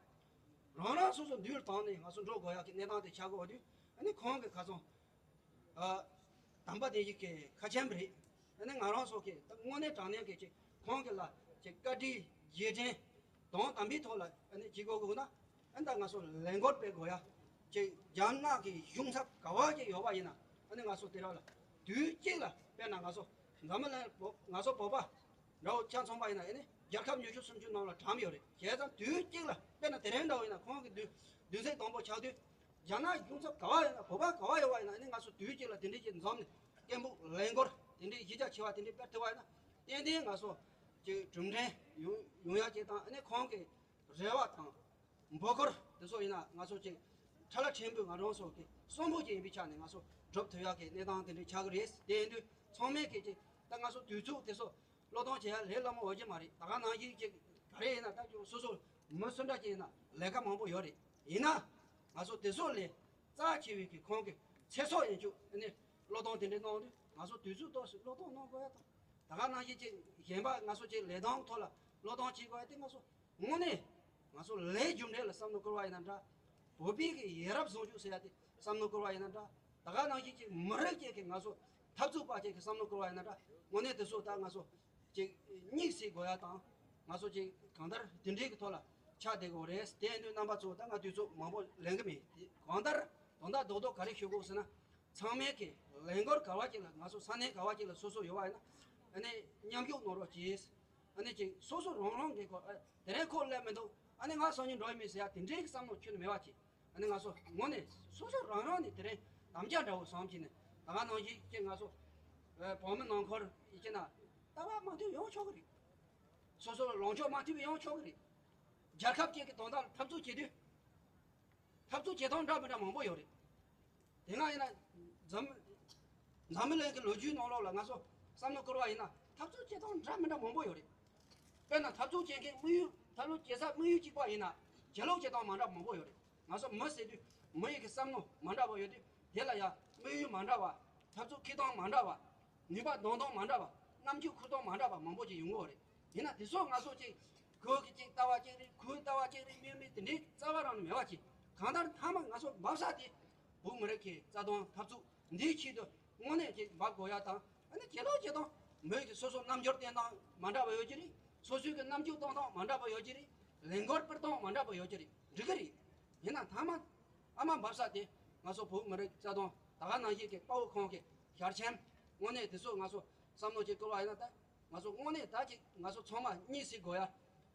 ན། རང་རང་སོ་སོ་མདུན་ལ་བཏང་ནས་ང་ཚོ་འགྲོ་དགོས་ཡག་གི་གནས་སྟངས་དེ་ཆགས་དགོས་དུས། ཨ་ནི་ཁོང་གི་ཁ་སང་ཨ་དམ་པ་དེ་ཡི་གི་ཁ་ཆེམས་རེད། ཨ་ནི་ང་རང་ཚོ་གི་ད་དངོས་གནས་དྲང་གནས་ཀྱི་ཅིག་ཁོང་གི་ལ་ཅིག་བཀའ་དྲིན་རྗེས་དྲན་དང་དམ་པའི་ཐོག་ལ་ཨ་ནི་བྱེད་དགོས་དགོས་ན། ཨ་ནི་ད་ང་ཚོ་ལས་འགུལ་སྤེལ་དགོས་ཡ། ཅིག་རྒྱ་ནག་གི་གཞུང་ཚབ་ག་བ་ཅིག་ཡོད་པ་ཡིན་ན། ཨ་ནི་ང་ཚོ་དེ་ར་ལ་དུས་གཅིག་ལ། དཔེར་ན་ང་ཚོ་འཛམ་བུ་གླིང་བོ་ང་ཚོ་བོད་པ་འདྲ་བོ་ཆ་མཚོན་པ་ཡིན་ན། ཨ་ནི་རྒྱལ་ཁབ་ཉི་ཤུ་སུམ་ཅུ་ནང་ལ་གྲམ་ཡོད་རེད། བྱས་ཙང་དུས་གཅིག་ལ་དཔེར་ན་དེ་རིང་འདྲ་བོ་ཡིན་ན་ཁོང་གི་མདུན་མདུན་སེམས་དང་པོ་ཆགས་དུས། རྒྱ་ནག་གཞུང་ཚབ་ག་བ་ཡིན་ན་བོད་པ་ག་བ་ཡོད་པ་ཡིན་ན། ཨ་ནི་ང་ཚོ་དུས་གཅིག་ལ་དེ་འདྲའི་ཅིག་འཛོམས་ནས་སྐད་འབོད་ལས་འགུལ་དེ་འདྲའི་གཞི་རྒྱ་ཆེ་བ་དེ་འདྲའི་སྤེལ་ཐུབ་པ་ཡིན་ན། ཏན་ཏན་ང་ཚོ་ཅིག་གྲུབ་འབྲས་ཡོང་ཡོང་ཡ་ཅིག་དང་། ཨ་ནི་ཁོང་གི་རེ་བ་དང་། འབོད་སྐུལ་དེ་ཚོ་ཡིན་ན་ང་ཚོ་ཅིག་ཁྲ་ལ་ཕྲན་བུ་ང་རང་ཚོ་གི་གསོན་པོ་ཅིག་ཡིན་པའི་ཆ་ནས་ང་ཚོ་སྒྲུབ་ཐུབ་ཡག་གི་གནས་སྟངས་དེ་འདྲའི་ཆགས་ཀྱི་རེད། དེ་ཡིན་དུས་ཚང་མས་གི་ཅིག་ད་ང་ཚོ་དུས་ཚོད་དེ་ཚོ་བློས་གཏོང་བྱེད་ཡ་ལས་སླ་མོ་ཡོད་ཀྱི་མ་རེད། ད་ག་ནང་བཞིན་ཅིག་ག་རེ་ཡིན་ན། ད་ཅིག་སོ་སོ་མི་སུ་འདྲ་ཅིག་ཡིན་ན་ལས་ཀ་མང་པོ་ཡོད་རེད། ཡིན་ན་ང་ཚོ་དེ་ཚོ་ལས་རྩ་ཆེ་བའི་གི་ཁོང་གི་ཚེ་སྲོག་ཡིན་ཆོག་ནས་བློས་གཏོང་དེ་འདྲའི་གནང་དུས། ང་ཚོ་དུས་ཚོད་ཏོག་ཙམ་བློས་གཏོང་གནང་དགོས་ཡ་དང་། ད་ག་ནང་བཞིན་ཅིག་གཞན་པ་ང་ཚོ་ཅིག་ལས་དོན་ཐོག་ལ་བློས་གཏོང་བྱེད་དགོས་ཡ་དེ། ང་ཚོ་དངོས་གནས་ང་ཚོ་ལས་རྒྱུ་འབྲས་ལ་བསམ་བློ་བསྐོར་བ་ཡིན་ན་འདྲ། བོད་པའི་གི་ཡ་རབས་བཟང་སྤྱོད་ཟེར་ཡ་དེ་བསམ་བློ་བསྐོར་བ་ཡིན་ན་འདྲ། ད་ག་ནང་བཞིན་ཅིག་མི་རིགས་ཅིག་གི་ང་ཚོ་འཐབ་རྩོད་པ་ཅིག་གི་བསམ་བློ་བསྐོར་བ་ཡིན་ན་འདྲ། དངོས་གནས་དེ་ཚོ་ད་ང་ཚོ་ཅིག་གཉིད་སད་དགོས་ཡ་དང་། ང་ཚོ་ཅིག་གང་ལྟར་དེ་འདྲའི་གི་ཐོག་ལ་ཆགས་བསྡད་དགོས་རེད། དེ་ཡིན་དུས་རྣམ་པ་ཚོ་ད་ང་དུས་ཚོད་མང་པོ་ལེན་གི་མེད། དེ་གང་ལྟར་དོན་དག་རྡོག་རྡོག་ག་རེ་ཞུ་དགོས་ཟེར་ན། ཚང་མས་ཀྱི་ལས་འགུལ་ག་བ་ཅིག་ལ། ང་ཚོ་ས་གནས་ག་བ་ཅིག་ལ་སོ་སོ་ཡོད་པ་ཡིན་ན། ཨ་ནི་མཉམ་ཞུགས་གནང་རོགས་གྱིས། ཨ་ནི་ཅིག་སོ་སོ་རང་རང་གི་ཁོ་ཨ་དེ་རིང་ཁོ་སླེབས་མི་འདུག་ཨ་ནི་ང་སང་ཉིན་འགྲོ་ཡི་མིན་ཟེར་ཡ་དེ་འདྲའི་བསམ་བློ་ཁྱོན་ནས་མེད་པ་ཅིག་ཨ་ནི་ང་ཚོ་དངོས་གནས་སོ་སོ་རང་རང་ནས་དེ་རིང་དམ་བཅའ་འདྲ་བོ་བཟུང་བྱས་ནས། ད་ག་ནང་བཞིན་ཅིག་ང་ཚོ་ཨ་བོད་མི་ནང་ཁུལ་ཡིན་ན་ལྟ་བ་མ་མཐུན་ཡོང་ཆོག་གི་རེད། སོ་སོ་ལངས་ཕྱོགས་མ་མཐུན་པ་ཡོང་ཆོག་གི་རེད། རྒྱལ་ཁབ་ཅིག་གི་དོན་དག་ལ་འཐབ་རྩོད་བྱེད་དུས། འཐབ་རྩོད་བྱེད་སྟངས་འདྲ་མི་འདྲ་མང་པོ་ཡོད་རེད། དེ་སྔ་ཡིན་ན་འཛམ་འཛམ་བུ་གླིང་གི་ལོ་རྒྱུས་ནང་ལོགས་ལ་ང་ཚོ་བསམ་བློ་བསྐོར་བ་ཡིན་ན། འཐབ་རྩོད་བྱེད་སྟངས་འདྲ་མི་འདྲ་མང་པོ་ཡོད་རེད། དཔེར་ན་འཐབ་རྩོད་བྱེད་མཁན་དམིགས་ཡུལ། འཐབ་རྩོད་བྱེད་ས་དམིགས་ཡུལ་གཅིག་པ་ཡིན་ན། བྱེད་ལུགས་བྱེད་སྟངས་མ་འདྲ་མང་པོ་ཡོད་རེད། ང་ཚོ་མི་ཟེར་དུས་མི་ཡི་གི་བསམ་བློ་མ་འདྲ་བ་ཡོད་དུས། དེ་ལ་ཡང་དམིགས་ཡུལ་མ་འདྲ་བ། འཐབ་རྩོད་འཁྱེར་སྟངས་མ་འདྲ་བ། ནུས་པ་འདོན་སྟངས་མ་འདྲ་བ། རྣམ་འགྱུར་འཁྱེར་སྟངས་མ་འདྲ་བ་མང་པོ་ཅིག་ཡོང་གི་ཡོད་རེད། ཡིན་ན་དེ་ཚོ་ང་ཚོ་ཅིག་ཁོ་གི་ཅིག་ལྟ་བ་ཅིག་རེད། ཁོའི་ལྟ་བ་ཅིག་རེད། མིན་མིན་དེ་འདྲའི་རྩ་བ་རང་ནས་མེད་པ་ཅིག་གང་ལྟར་མཐའ་མ་ང་ཚོ་འབབ་ས་དེ་བོད་མི་རིགས་ཀྱི་རྩ་དོན་འཐབ་རྩོད་འདིའི་ཆེད་དུ་དངོས་གནས་ཅིག་འབབ་དགོས་ཡ་དང་། ཨ་ནི་ཁྱེད་ལོ་ཁྱེད་དང་མོས་ཀྱི་སོ་སོ་རྣམ་འགྱུར་བསྟན་སྟངས་མ་འདྲ་བ་ཡོད་ཀྱི་རེད། སོ་སོའི་གི་རྣམ་འགྱུར་བསྟན་སྟངས་མ་འདྲ་བ་ཡོད་ཀྱི་རེད། ལས་འགུལ་སྤེལ་སྟངས་མ་འདྲ་བ་ཡོད་ཀྱི་རེད། འགྲིག་གི་རེད། ཡིན་ན་མཐའ་མ་ཨ་མ་འབབ་ས་དེ་ང་ཚོ་བོད་མི་རིགས་རྩ་དོན། ད་ག་ནང་བཞིན་གྱི་དཔའ་བོ་ཁོང་གི་ཞལ་ཆེམས་དངོས་གནས་དེ་ཚོ་ང་ཚོ་བསམ་བློ་ཅིག་བསྐོར་བ་ཡིན་ན། ད་ང་ཚོ་དངོས་གནས་ད་ཅིག་ང་ཚོ་ཚང་མ་གཉིད་སད་དགོས་ཡ།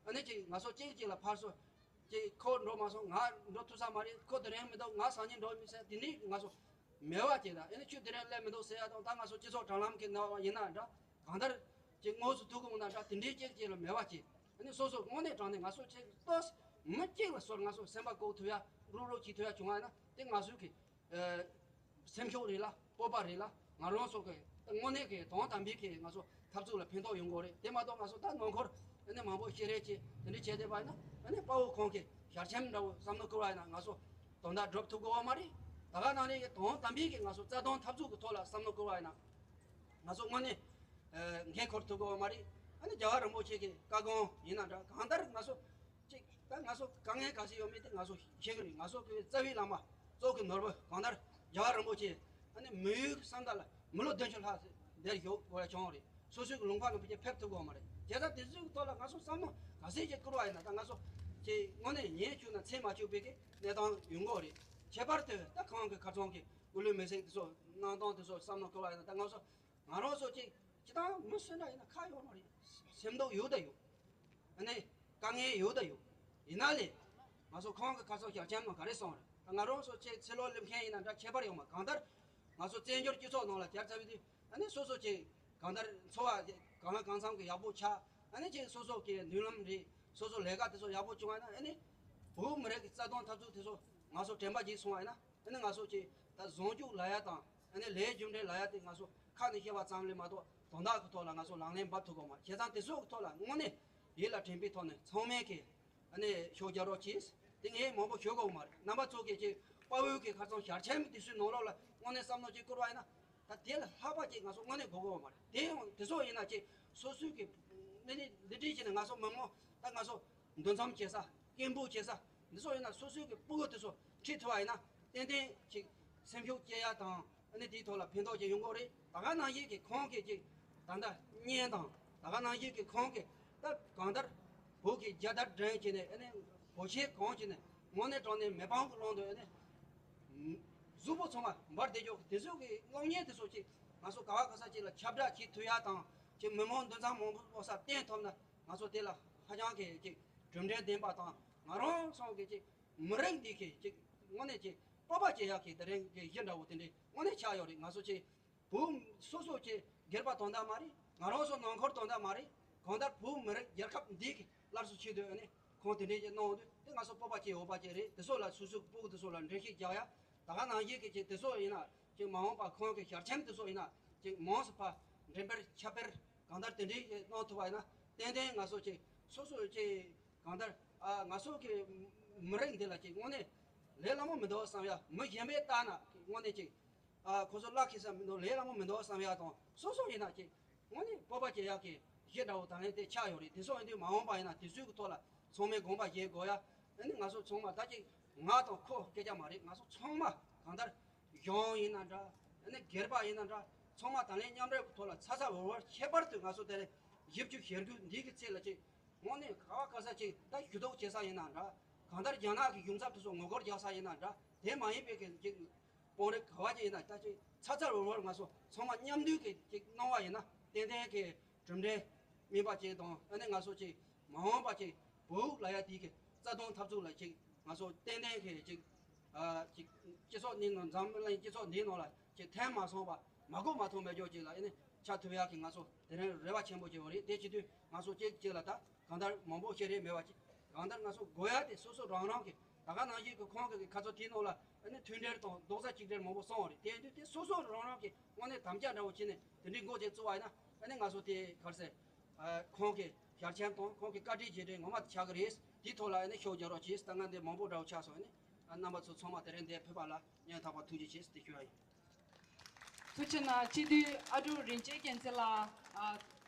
ཨ་ནི་ཅིག་ང་ཚོ་གཅིག་གཅིག་ལ་ཕར་ཚུར་ཅིག་ཁོ་འགྲོ་མ་སོང་ང་འགྲོ་ཐུབ་ས་མ་རེད། ཁོ་དེ་རིང་མི་འདུག་ང་སང་ཉིན་འགྲོ་མི་ཟེར་དེ་འདྲའི་ང་ཚོ་མེད་པ་ཅིག་དང་། ཨ་ནི་ཁྱོད་དེ་རིང་སླེབས་མི་འདུག་ཟེར་ཡ་དང་། ད་ང་ཚོ་སྤྱི་ཚོགས་དྲ་ལམ་གྱི་ནང་ཡིན་ན་འདྲ། གང་ལྟར་ཅིག་དངོས་སུ་ཐུག་གི་འོང་ན་འདྲ། དེ་འདྲའི་གཅིག་གཅིག་ལ་མེད་པ་ཅིག་ཨ་ནི་སོ་སོ་དངོས་གནས་དྲང་གནས་ང་ཚོ་ཅིག་ཏོག་མི་གཅིག་ལ་སོགས་ང་ཚོ་སེམས་པ་འགུག་ཐུབ་ཡ། རུག་རུག་བྱེད་ཐུབ་ཡ་བྱུང་བ་ཡིན་ན། དེ་ང་ཚོའི་གི་ཨ་སེམས་ཤུགས་རེད་ལ། སྤོབས་པ་རེད་ལ། ང་རང་ཚོ་གི་དངོས་གནས་ཀྱི་དོན་དམ་པའི་གི་ང་ཚོ་འཐབ་རྩོད་ལ་ཕན་ཐོགས་ཡོང་གི་རེད། དེ་མ་གཏོགས་ང་ཚོ་ད་ནང་ཁུལ་ཨ་ནི་མང་པོ་ཞིག་རེད་ཅེས་དེ་འདྲ་བྱས་བསྡད་པ་ཡིན་ན། ཨ་ནི་དཔའ་བོ་ཁོང་གི་ཞལ་ཆེམས་འདྲ་བོ་བསམ་བློ་བསྐོར་བ་ཡིན་ན། ང་ཚོ་དོན་དག་སྒྲུབ་ཐུབ་ཀྱི་ཡོད་མ་རེད། ད་ག་ནང་བཞིན་གྱི་དོན་དམ་པའི་གི་ང་ཚོ་རྩ་དོན་འཐབ་རྩོད་ཀྱི་ཐོག་ལ་བསམ་བློ་བསྐོར་བ་ཡིན་ན། ང་ཚོ་དངོས་གནས་ཨ་འགན་འཁུར་ཐུབ་ཀྱི་ཡོད་མ་རེད། ཨ་ནི་རྒྱལ་བ་རིན་པོ་ཆེ་གི་བཀའ་དགོངས་ཡིན་ན་འདྲ། གང་ལྟར་ང་ཚོ་ཅིག་ད་ང་ཚོ་དཀའ་ངལ་ག་ཚོད་ཡོད་མེད་དེ་ང་ཚོ་ཤེས་ཀྱི་རེད། ང་ཚོ་གི་རྩ་བའི་བླ་མ་གཙོ་གི་ནོར་བུ་གང་ལྟར་རྒྱལ་བ་རིན་པོ་ཆེ་ཨ་ནི་མི་ཡུལ་གྱི་ས་མཐའ་ལ་མི་ལོ་བདུན་ཅུ་ལྷག་འདིར་བཞུགས་དགོས་ཡ་བྱུང་བ་རེད། སོ་སོའི་གི་ལུང་པ་ལ་ཕལ་ཆེར་ཕེབས་ཐུབ་ཀྱི་ཡོད་མ་རེད། བྱས་ཙང་དེ་ཚོའི་ཐོག་ལ་ང་ཚོ་བསམ་བློ་ག་ཚོད་ཅིག་བསྐུར་བ་ཡིན་ན། ད་ང་ཚོ་ཅིག་དངོས་གནས་ཉན་བཅུག་ན་ཚད་མ་བཅུག་པའི་གི་གནས་སྟངས་ཡོང་གི་ཡོད་རེད། ཁྱད་པར་དུ་ད་ཁོང་གི་ཁ་ཚང་གི་སྐུ་ལུས་མེ་བསྲེགས་དེ་ཚོ་གནང་སྟངས་དེ་ཚོ་བསམ་བློ་བསྐུར་བ་ཡིན་ན། ད་ང་ཚོ་ང་རང་ཚོ་གཅིག་སྤྱིར་བཏང་མི་སུ་འདྲ་ཡིན་ན་ཁག་ཡོད་མ་རེད། སེམས་སྡུག་ཡོད་ད་ཡོད། ཨ་ནི་དཀའ་ངལ་ཡོད་ད་ཡོད། ཡིན་ན་ལས་ང་ཚོ་ཁོང་གི་ཁ་ཚང་ཞལ་ཆེམས་ནང་ག་རེ་གསུངས་རེད། ད་ང་རང་ཚོ་ཅིག་ཚེ་ལོ་སླེབས་མཁན་ཡིན་ན་འདྲ། ཁྱད་པར་ཡོད་མ། གང་ལྟར་ང་ཚོ་བཙན་བྱོལ་སྤྱི་ཚོགས་ནང་ལ་བསྐྱར་ཚར་བའི་དུས་ ཨ་ནི་སོ་སོ་ཅིག་གང་ལྟར་འཚོ་བ་གང་ལ་གང་འཚམ་གྱི་ཡག་པོ་ཆགས། ཨ་ནི་ཅིག་སོ་སོ་གི་མདུན་ལམ་རེད། སོ་སོ་ལས་ཀ་དེ་ཚོ་ཡག་པོ་བྱུང་བ་ན། ཨ་ནི་བོད་མི་རིགས་ཀྱི་རྩ་དོན་འཐབ་རྩོད་དེ་ཚོ་ང་ཚོ་དྲན་པ་བརྗེད་སོང་བ་ཡིན་ན། ཨ་ནི་ང་ཚོ་ཅིག་ད་བཟང་སྤྱོད་ལབ་ཡ་དང་། ཨ་ནི་ལས་རྒྱུ་འབྲས་ལབ་ཡ་དེ་ང་ཚོ་ཁ་ནས་བཤད་པ་ཙམ་ལས་མ་གཏོགས་དོན་དག་གི་ཐོག་ལ་ང་ཚོ་ལག་ལེན་འབབ་ཐུབ་ཀྱི་མ་རེད། བྱས་ཙང་དེ་ཚོ་གི་ཐོག་ལ་དངོས་གནས་ཡིད་ལ་དྲན་པའི་ཐོག་ནས་ཚང་མས་ཀྱི་ཨ་ནི་ཤུགས་རྒྱག་རོགས་གྱིས། དེ་ངས་མང་པོ་ཞུ་དགོས་མ་རེད། རྣམ་པ་ཚོ་གིས་ཅིག་དཔའ་བོའི་གི་ཁ་སང་ཞལ་ཆེམས་དེ་ཚོའི་ནང་ལོགས་ལ་དངོས་གནས་བསམ་བློ་ཅིག་བསྐུར་བ་ཡིན་ན། ད་དེ་ལས་ལྷག་པ་ཅིག་ང་ཚོ་དངོས་གནས་དགོས་ཀྱི་ཡོད་མ་རེད། དེ་ཡང་དེ་ཚོ་ཡིན་ན་ཅིག་སོ་སོའི་གི་ནི་ནི་འདི་འདྲའི་བྱས་ནས་ང་ཚོ་མི་མང་ད་ང་ཚོ་འདུ་འཛོམས་བྱེད་ས། སྐད་འབོད་བྱེད་ས། འདི་ཚོ་ཡིན་ན་སོ་སོའི་གི་སྤུ་གུ་དེ་ཚོ་ཁྲིད་ཐུབ་པ་ཡིན་ན་ཏན་ཏན་ཅིག་སེམས་ཤུགས་སྐྱེ་ཡ་དང་། ཨ་ནི་དེའི་ཐོག་ལ་ཕན་ཐོགས་ཅིག་ཡོང་གི་རེད། ད་ག་ནང་བཞིན་གི་ཁོང་གི་ཅིག་ད་ལྟ་བརྙན་དང་། ད་ག་ནང་བཞིན་གི་ཁོང་གི་ད་གང་ལྟར་བོད་ཀྱི་རྒྱལ་དར་སྒྲེང་བྱས་ནས། ཨ་ནི་བོད་ཆས་གོན་བྱས་ནས་དངོས་གནས་དྲང་གནས་མི་ཕམ་གྱི་ཀློང་དུ། ཨ་ནི་གཟུགས་པོ་ཚང་མ་འབར་བསྡད་རྒྱུ་དེ་ཚོ་གི་གློག་བརྙན་དེ་ཚོ་ཅིག་ང་ཚོ་ག་བ་ག་ས་ཅིག་ལ་ཁྱབ་བསྒྲགས་བྱེད་ཐུབ་ཡ་དང་། ཅིག་མི་མང་འདུ་འཛོམས་མང་པོ་ས་བསྟན་ཐུབ་ན། ང་ཚོ་དེ་ལ་ཧ་ཅང་གི་ཅིག་གྲུབ་འབྲས་ལྡན་པ་དང་། ང་རང་ཚོ་གི་ཅིག་མི་རིགས་འདི་གི་ཅིག་དངོས་གནས་ཅིག་སྤོབས་པ་སྐྱེ་ཡག་གི་དེ་རིང་གི་གཞི་འདྲ་བོ་དེ་འདྲའི་དངོས་གནས་ཆགས་ཡོད་རེད། ང་ཚོ་ཅིག་བོད་སོ་སོ་ཅིག་སྒེར་པ་དོན་དག་མ་རེད། ང་རང་ཚོ་ནང་ཁུལ་དོན་དག་མ་རེད། གང་ལྟར་བོད་མི་རིགས་རྒྱལ་ཁབ་འདི་གི་སླར་གསོ་ཆེད་དུ། ཨ་ནི་ཁོང་དེ་འདྲའི་ཅིག་གནང་འདུག་དེ་ང་ཚོ་སྤོབས་པ་སྐྱེ་འོས་པ་ཅིག་རེད། དེ་ཚོ་ལ་སོ་སོའི་སྤུ་གུ་དེ་ཚོ་ལ་འགྲེལ་བཤད་རྒྱག་ཡ། ད་ག་ནང་བཞིན་གི་ཅིག་དེ་ཚོ་ཡིན་ན་ཅིག་མ་འོངས་པ་ཁོང་གི་ཞལ་ཆེམས་དེ་ཚོ་ཡིན་ན་ཅིག་མང་སུ་ཕར་འགྲེམས་སྤེལ་ཁྱབ་སྤེལ་གང་ལྟར་དེ་འདྲའི་གནང་ཐུབ་པ་ཡིན་ན། ཏན་ཏན་ང་ཚོ་ཅིག་སོ་སོ་ཅིག་གང་ལྟར་ཨ་ང་ཚོ་གི་མི་རིགས་འདི་ལ་ཅིག་དངོས་གནས་ལས་སླ་མོ་མི་འདུག་བསམ་ཡ། མི་གཞན་པས་བལྟས་ན་དངོས་གནས་ཅིག་ཨ་ཁོ་ཚོ་བློ་འཁེལ་ས་མི་འདུག་ལས་སླ་མོ་མི་འདུག་བསམ་ཡ་དང་། སོ་སོ་ཡིན་ན་ཅིག་དངོས་གནས་སྤོབས་པ་སྐྱེ་ཡག་གི་གཞི་འདྲ་བོ་ད་ལན་དེ་ཆགས་ཡོད་རེད། དེ་སོགས་ཡིན་དུས་མ་འོངས་པ་ཡིན་ན་དེ་ཚོའི་གི་ཐོག་ལ་ཚང་མས་དགོངས་པ་བཞེས་དགོས་ཡ། ཨ་ནི་ང་ཚོ་ཚང་མ་ད་ཅིག་ང་དང་ཁོ་སྐད་ཆ་མ་རེད། ང་ཚོ་ཚང་མ་གང་ལྟར་གཞུང་ཡིན་ན་འདྲ། ཨ་ནི་སྒེར་པ་ཡིན་ན་འདྲ། ཚང་མ་ད་ལན་མཉམ་འབྲེལ་གི་ཐོག་ལ་ཚ་ཚ་འུར་འུར། ཁྱད་པར་དུ་ང་ཚོ་དེ་རིང་བཞི་བཅུ་ཞེ་དགུ་འདི་གི་ཚེས་ལ་ཅིག་དངོས་གནས་ག་བ་ག་ས་ཅིག་ད་ཞུ་གཏུག་བྱེད་ས་ཡིན་ན་འདྲ། གང་ལྟར་རྒྱ་ནག་གི་གཞུང་ཚབ་དེ་ཚོ་ངོ་རྒོལ་རྒྱག་ས་ཡིན་ན་འདྲ། དེ་མ་ཡིན་པའི་གི་ཅིག་དཔོན་རིགས་ག་བ་ཅིག་ཡིན་ན་ད་ཅིག་ཚ་ཚ་འུར་འུར་ང་ཚོ་ཚང་མ་མཉམ་འདུས་ཀྱི་ཅིག་གནང་བ་ཡིན་ན་ཏན་ཏན་གྱི་གྲུབ་འབྲས་སྨིན་པ་ཅིག་དང་། ཨ་ནི་ང་ཚོ་ཅིག་མ་འོངས་པ་ཅིག་བོད་ལ་ཡ་དེ་གི་རྩ་དོན་འཐབ་རྩོད་ལ་ཅིག་ང་ཚོ་ཏན་ཏན་གྱི་ཅིག་ཨ་ཅིག་སྤྱི་ཚོགས་འདི་ནང་འཛམ་གླིང་སྤྱི་ཚོགས་འདིའི་ནང་ལ་ཅིག་ཐོན་མ་སོང་བ། མ་གོ་མ་མཐོང་མེད་ཅོག་ཅིག་ལ་ཨ་ནི་ཆགས་ཐུབ་ཡག་གི་ང་ཚོ་དེ་རིང་རེ་བ་ཆེན་པོ་ཅིག་ཡོད་རེད། དེ་བྱེད་དུས་ང་ཚོ་གཅིག་གཅིག་ལ་ད་གང་ལྟར་མང་པོ་བཤད་རེས་མེད་པ་ཅིག་གང་ལྟར་ང་ཚོ་དགོས་ཡ་དེ་སོ་སོ་རང་རང་གི་ད་ག་ནང་བཞིན་གྱི་ཁོང་གི་ཁ་ཚ་དེའི་ནང་ལ་ཨ་ནི་མཐུན་སྒྲིལ་དང་རྡོག་རྩ་གཅིག་སྒྲིལ་མང་པོ་སོང་བ་རེད། དེ་ཡིན་དུས་དེ་སོ་སོ་རང་རང་གི་དངོས་གནས་དམ་བཅའ་འདྲ་བོ་བྱས་ནས་དེ་འདྲའི་འགོ་ཅིག་བཙུགས་པ་ཡིན་ན། ཨ་ནི་ང་ཚོ་དེ་ག་རེ་ཟེར། ཨ་ཁོང་གི་ཞལ་ཆེམས་དང་ཁོང་གི་བཀའ་དྲིན་རྗེས་དྲན་ངོ་མ་དེ་ཆགས་ཀྱི་རེད། དེའི་ཐོག་ལ་ཨ་ནི་ཤུགས་རྒྱག་རོགས་གྱིས། ད་ང་འདི་མང་པོ་འདྲ་བོ་ཆགས་སོང་། ཨ་ནི་ཨ་རྣམ་པ་ཚོ་ཚང་མ་དེ་རིང་འདིར་ཕེབས་པ་ལ་སྙིང་ཐག་པ་ཐུགས་རྗེ་ཆེ་ཟེར་ཞུ་ཡ་ཡིན། ཐུགས་རྗེ་གནང་། སྤྱི་འཐུས་ཨ་ཀྲུག་རིན་ཆེན་རྒྱལ་མཚན་ལགས། ཨ་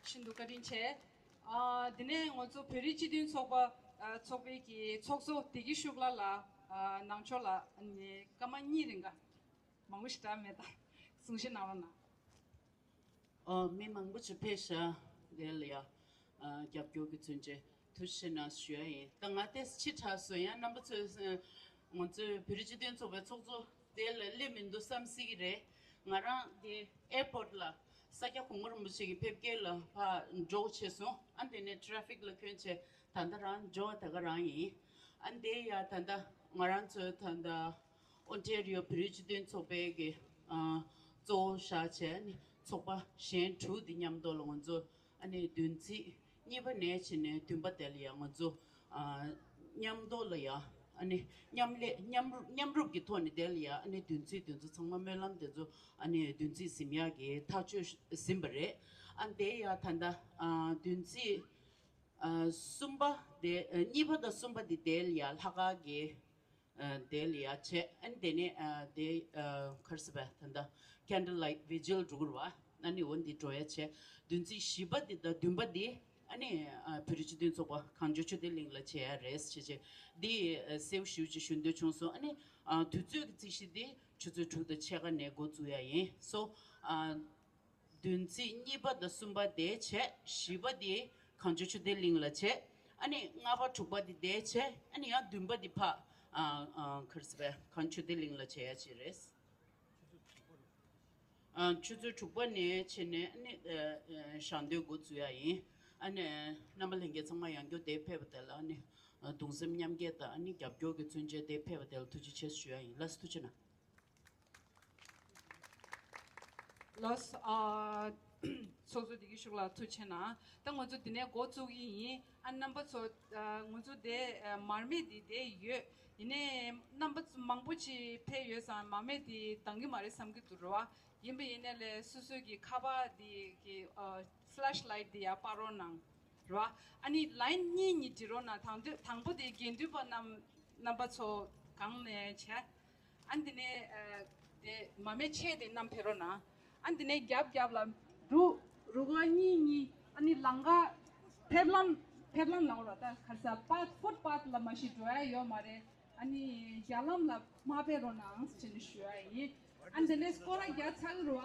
ཤིན་ཏུ་བཀའ་དྲིན་ཆེ། ཨ་དེ་ནས་ང་ཚོ་བོད་རིགས་སྤྱི་མཐུན་ཚོགས་པ་ཨ་ཚོགས་པའི་གི་ཚོགས་གཙོ་བདེ་སྐྱིད་ཤུགས་ལགས་ལ། ཨ་ནང་ཕྱོགས་ལ་ཨ་ནི་སྐར་མ་གཉིས་རིང་ག་མང་པོ་ཞིག་དྲག་མེད་ད། གསུང་བཤད་གནང་རོགས་གནང་། ཨ་མི་མང་པོ་ཅིག་ཕེབས་ཤག་དེ་ལ་ཡ། ཨ་རྒྱབ་སྐྱོར་གྱི་མཚོན་ཆེད་ཐུགས་རྗེ་གནང་ཞུ་ཡ་ཡིན། ད་ང་ཏོག་ཙམ་ཕྱི་དྲགས་སོང་ཡ། རྣམ་པ་ཚོས་ང་ཚོའི་བོད་རིགས་སྤྱི་མཐུན་ཚོགས་པའི་ཚོགས་གཙོ་དེ་ལ་སླེབས་མི་འདུག་བསམ་སྲིད་ཀྱི་རེད། ང་རང་དེ་ཨེར་པོར་ལ་ས་སྐྱ་གོང་མ་རིན་པོ་ཆེ་གི་ཕེབས་སྐྱེལ་ལ་ཕར་འགྲོ་བྱས་སོང་། ཨ་དེ་ནས་ཊ་རེ་ཕིག་ལ་གྱོན་བྱས་ད་ལྟ་རང་འབྱོར་བ་ད་ག་རང་ཡིན། ཨ་དེ་ཡ་ད་ལྟ་ང་རང་ཚོའི་ད་ལྟ་ཨོན་ཊེ་རི་ཡོ་བོད་རིགས་སྤྱི་མཐུན་ཚོགས་པའི་གི་ཨ་གཙོ་བོ་བཞག་བྱས་ནི་ཚོགས་པ་གཞན་དྲུག་དེ་མཉམ་དུ་ལ་ང་ཚོ་ཨ་ནི་བདུན་ཚིགས་གཉིས་པ་ནས་བྱས་ནས་བདུན་པ་དེ་ལ་ཡང་ང་ཚོ་ཨ་མཉམ་དུ་ལ་ཡང་ཨ་ནི་མཉམ་ལས་མཉམ་རུབ་མཉམ་རུབ་ཀྱི་ཐོག་ནས་དེ་ལ་ཡང་ཨ་ནི་བདུན་ཚིགས་དེ་ཚོ་ཚང་མ་སྨོན་ལམ་དེ་ཚོ་ཨ་ནི་བདུན་ཚིགས་ཟིན་ཡག་གི་ཐག་གཅོད་ཟིན་པ་རེད། ཨ་དེ་ཡང་ད་ལྟ་ཨ་བདུན་ཚིགས་ཨ་གསུམ་པ་དེ་ཨ་གཉིས་པ་དང་གསུམ་པ་དེ་དེ་ལ་ཡང་ལྷག་དཀར་གྱི་ཨ་དེ་ལ་ཡ་བྱས། ཨ་ནི་དེ་ནས་ཨ་དེ་ཨ་ག་རེ་ཟེར་བ་ད་ལྟ་ཀེན་ཌལ་ལའིཊ་བི་ཇིལ་འགྲོ་གི་རེད་བ། ཨ་ནི་འོ་འདི་འགྲོ་ཡ་བྱས། བདུན་ཚིགས་བཞི་པ་འདི་དང་བདུན་པ་འདི་ཨ་ནི་ཨ་བོད་རིགས་སྤྱི་མཐུན་ཚོགས་པ་གངས་ལྗོངས་ཆོས་ལྡན་གླིང་ལ་བྱེད་ཡ་རེད་ཟེར་བྱས། འདི་ཨ་གསལ་པོ་ཞེ་པོ་ཅིག་ཞུ་འདོད་བྱུང་སོང་། ཨ་ནི་ཨ་དུས་ཚོད་ཀྱི་རྩིས་གཞི་འདི་ཆུ་ཚོད་དྲུག་དང་ཕྱེད་ཀ་ནས་འགོ་བཙུགས་ཡ་ཡིན་སོ། ཨ་བདུན་ཚིགས་གཉིས་པ་དང་གསུམ་པ་དེ་བྱས། བཞི་པ་དེ་གངས་ལྗོངས་ཆོས་ལྡན་གླིང་ལ་བྱས། ཨ་ནི་ལྔ་པ་དྲུག་པ་དེ་དེ་བྱས། ཨ་ནི་ཡང་བདུན་པ་དེ་ཕ་ཨ་ཨ་ག་རེ་ཟེར་བས་གངས་ཆོས་ལྡན་གླིང་ལ་བྱས་ཡ་ཅིག་རེད། ཨ་ཆུ་ཚོད་དྲུག་པ་ནས་བྱས་ནས་ཨ་ནི་ཨ་ཨ་ཞག་འདོད་འགོ་འཛུགས་ཡ་ཡིན། ཨ་ནི་རྣམ་པ་ལྷན་རྒྱས་ཚང་མ་ཡང་བསྐྱར་དེ་ཕེབས་པ་དེ་ལ་ཨ་ནི་ཨ་གདུང་སེམས་མཉམ་སྐྱེད་དང་ཨ་ནི་རྒྱབ་སྐྱོར་གྱི་མཚོན་བྱེད་དེ་ཕེབས་པ་དེ་ལ་ཐུགས་རྗེ་ཆེ་ཞུ་ཡ་ཡིན། ལགས་སོ། ཐུགས་རྗེ་གནང་། ལགས། ཨ། ཚོགས་གཙོ་བདེ་སྐྱིད་ཤོག་ལགས་ཐུགས་རྗེ་གནང་། ད་ང་ཚོ་འདི་ནས་འགོ་བཙུགས་ཀྱི་ཡིན། ཨ། རྣམ་པ་ཚོ། ཨ། ང་ཚོ་དེ། ཨ། མར་མེ་འདི་དེ་ཡོད། ཡིན་ནའི་རྣམ་པ་མང་པོ་ཅིག་ཕེབས་ཡོད་ཙང་མར་མེ་འདི་འདང་གི་མ་རེད་བསམ་གྱི་འདུག་རེད་བ། ཡིན་པ་ཡིན་ནའི་ལས་སོ་སོའི་གི་ཁ་པར་འདི་གི། ཨ། ཕེ་ལེ་ཤི་ལའེ་ཊི་འདི་ཡར་སྤར་རོགས་གནང་། རེད་བ། ཨ་ནི་ལའིན་གཉིས་གཉིས་སྒྲིག་རོགས་གནང་། དང་དུ་དང་པོ་དེ་དགེ་འདུན་པ་རྣམ་རྣམ་པ་ཚོ་སྒང་ནས་བྱས། ཨ་ནི་དེ་ནས། ཨ། དེ་མར་མེ་མཆེད་དེ་བསྣམས་ཕེབས་རོགས་གནང་། ཨ་ནི་དེ་ནས་རྒྱབ་རྒྱབ་ལ་རུ་རུ་ཁག་གཉིས་གཉིས། ཨ་ནི་ལམ་ཁ་ཕེབས་ལམ་ཕེབས་ལམ་ལ་འོ་ལ་ད་ག་ས་པཱཐ་ཕུཊ་པཱཐ་ལ་མ་གཞི་འགྲོ་ཡ་ཡོད་མ་རེད། ཨ་ནི་རྒྱ་ལམ་ལ་མ་ཕེབས་རོགས་གནང་ཟེར་ནས་ཞུ་ཡ་ཡིན། ཨ་ནི་དེ་ནས་སྐོར་ར་རྒྱག་ཚར་རུ་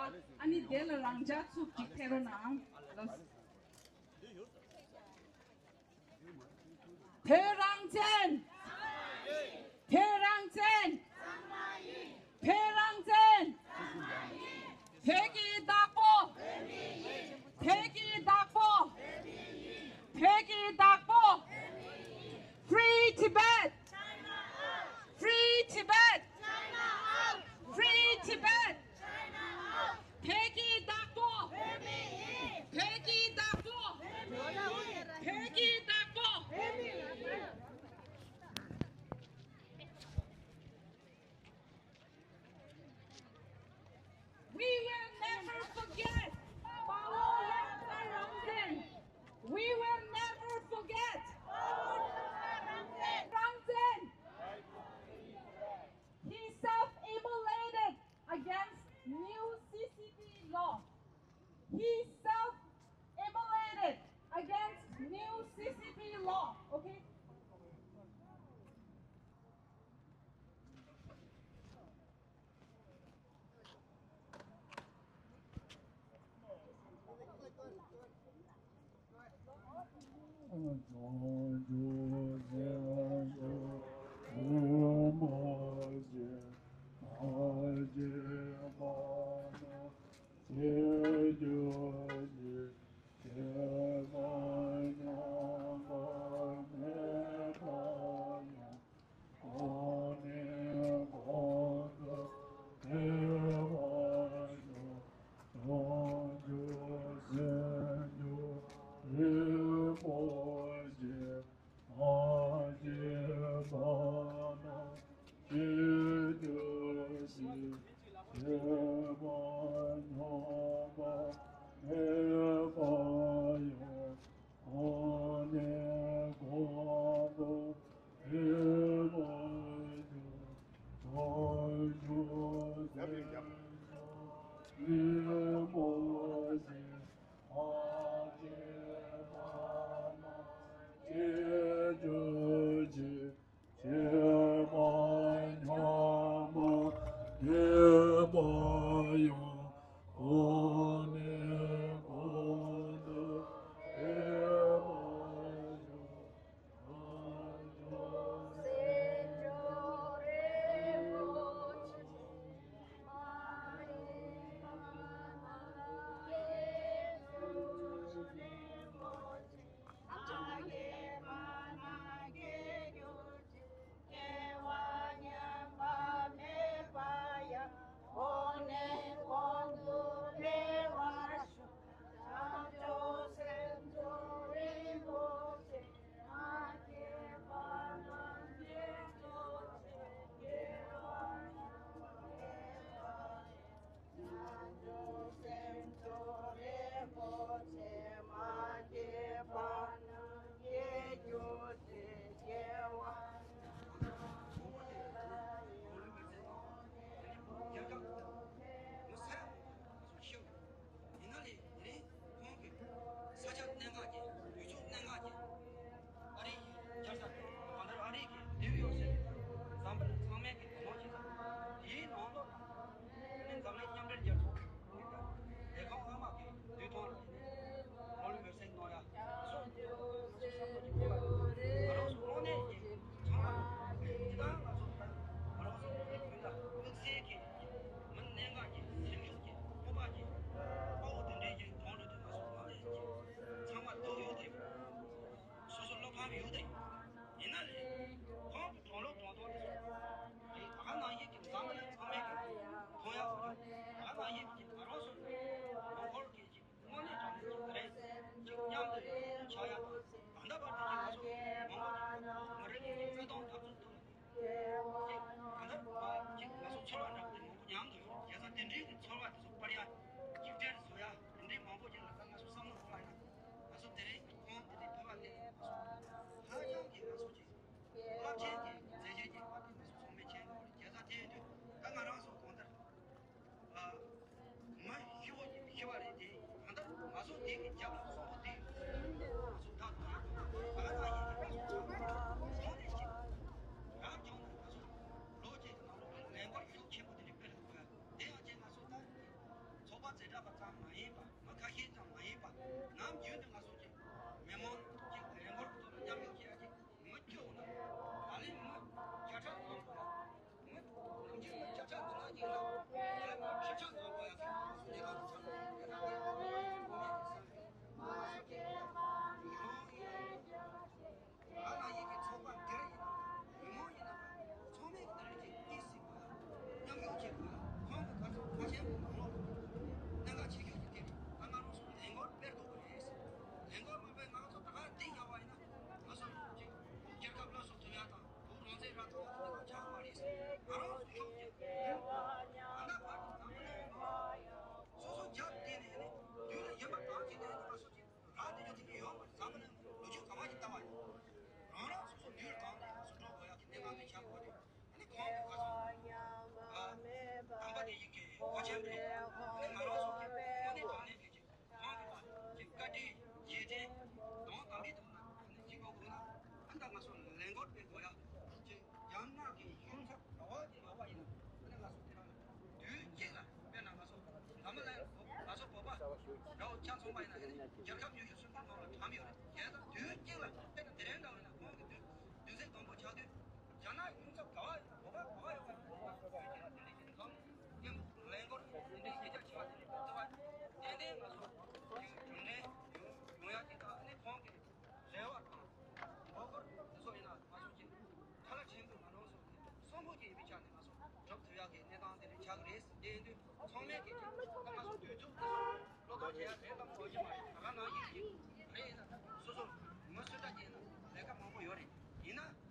ཨ་ནི་དེ་ལ་རང་འཇགས་ཚུགས་ཀྱིས་ཕེབས་རོགས་གནང་། ལགས། བོད་རང་བཙན། བོད་རང་བཙན། བོད་རང་བཙན། བོད་ཀྱི་བདག་པོ། བོད་ཀྱི་བདག་པོ། བོད་ཀྱི་བདག་པོ། Free Tibet! Free Tibet! Free Tibet! བོད་ཀྱི་བདག་པོ། བོད་ཀྱི་བདག་པོ། བོད་ཀྱི་བདག་པོ། སྔགས་ཀྱི་ཡོང་ཚབ་ག་བ་དེ་ཡོད་པ་ཡིན་ན། ཨ་ནི་ང་ཚོ་དེ་རང་དུས་གཅིག་ལ་དཔེར་ན་ང་ཚོ་ལ་མ་ལ་ང་ཚོ་བོད་པ་འདྲ་བོ་ཆ་མཚུངས་པ་ཡིན་ན། ཨ་ནི་རྒྱལ་ཁབ་ཉི་ཤུ་སུམ་ཅུ་ནང་ལ་གྲམ་ཡོད་རེད། དེ་ལྟར་དུས་གཅིག་ལ་དཔེར་ན་དེ་རིང་འདྲ་བོ་ཡིན་ན་ཁོང་གི་དུས་དུས་ཚོད་དང་པོ་ཆགས་དུས། རྒྱ་ནག་ཡོང་ཚབ་ག་བ་ཡོད་ན། བོད་པ་ག་བ་ཡོད་པ་ཡིན་ན། དུས་གཅིག་ལ་དེ་འདྲ་ཞིག་གང་། མཉམ་དུ་ལས་འགུལ་དེ་འདྲའི་ཡིག་ཆ་བྱས་པ་དེ་ནི་ཐུབ་པ། ཏན་ཏན་ང་ཚོ་ཡུན་རིང་ནས་ཡོང་ཡག་གི་དང་། ཨ་ནི་ཁོང་གི་རེ་བ་དང་མགོ་སྐོར་དེ་ཚོ་ཡིན་ན། ང་ཚོ་གཅིག་ཁ་ལག་ཆེན་པོ་མ་རུང་སོང་ནས་གསོན་པོ་ཅིག་ཡིན་པའི་ཆ་ནས་ང་ཚོ་སྒྲུབ་ཐུབ་ཡག་གི་གནས་སྟངས་དེ་འདྲ་ཆགས་ཀྱི་རེད། དེ་ཡིན་དུས་ཚང་མས་ཀྱི་ཅིག་ད་ང་ཚོ་དུས་ཚོད་དེ་ཚོ་བློ་དོགས་བྱེད་ཡག་དེ་ལྟ་བུ་ཡོད་ཀྱི་མ་རེད། ད་ག་ནང་བཞིན་གྱི་རེད་ཡིན་ན། སོ་སོ་མི་སུ་འདྲ་ཅིག་ཡིན་ན་ལས་ཀ་མང་པོ་ཡོད་རེད། ཡིན་ན།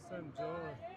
སེམས་སྦྱོར།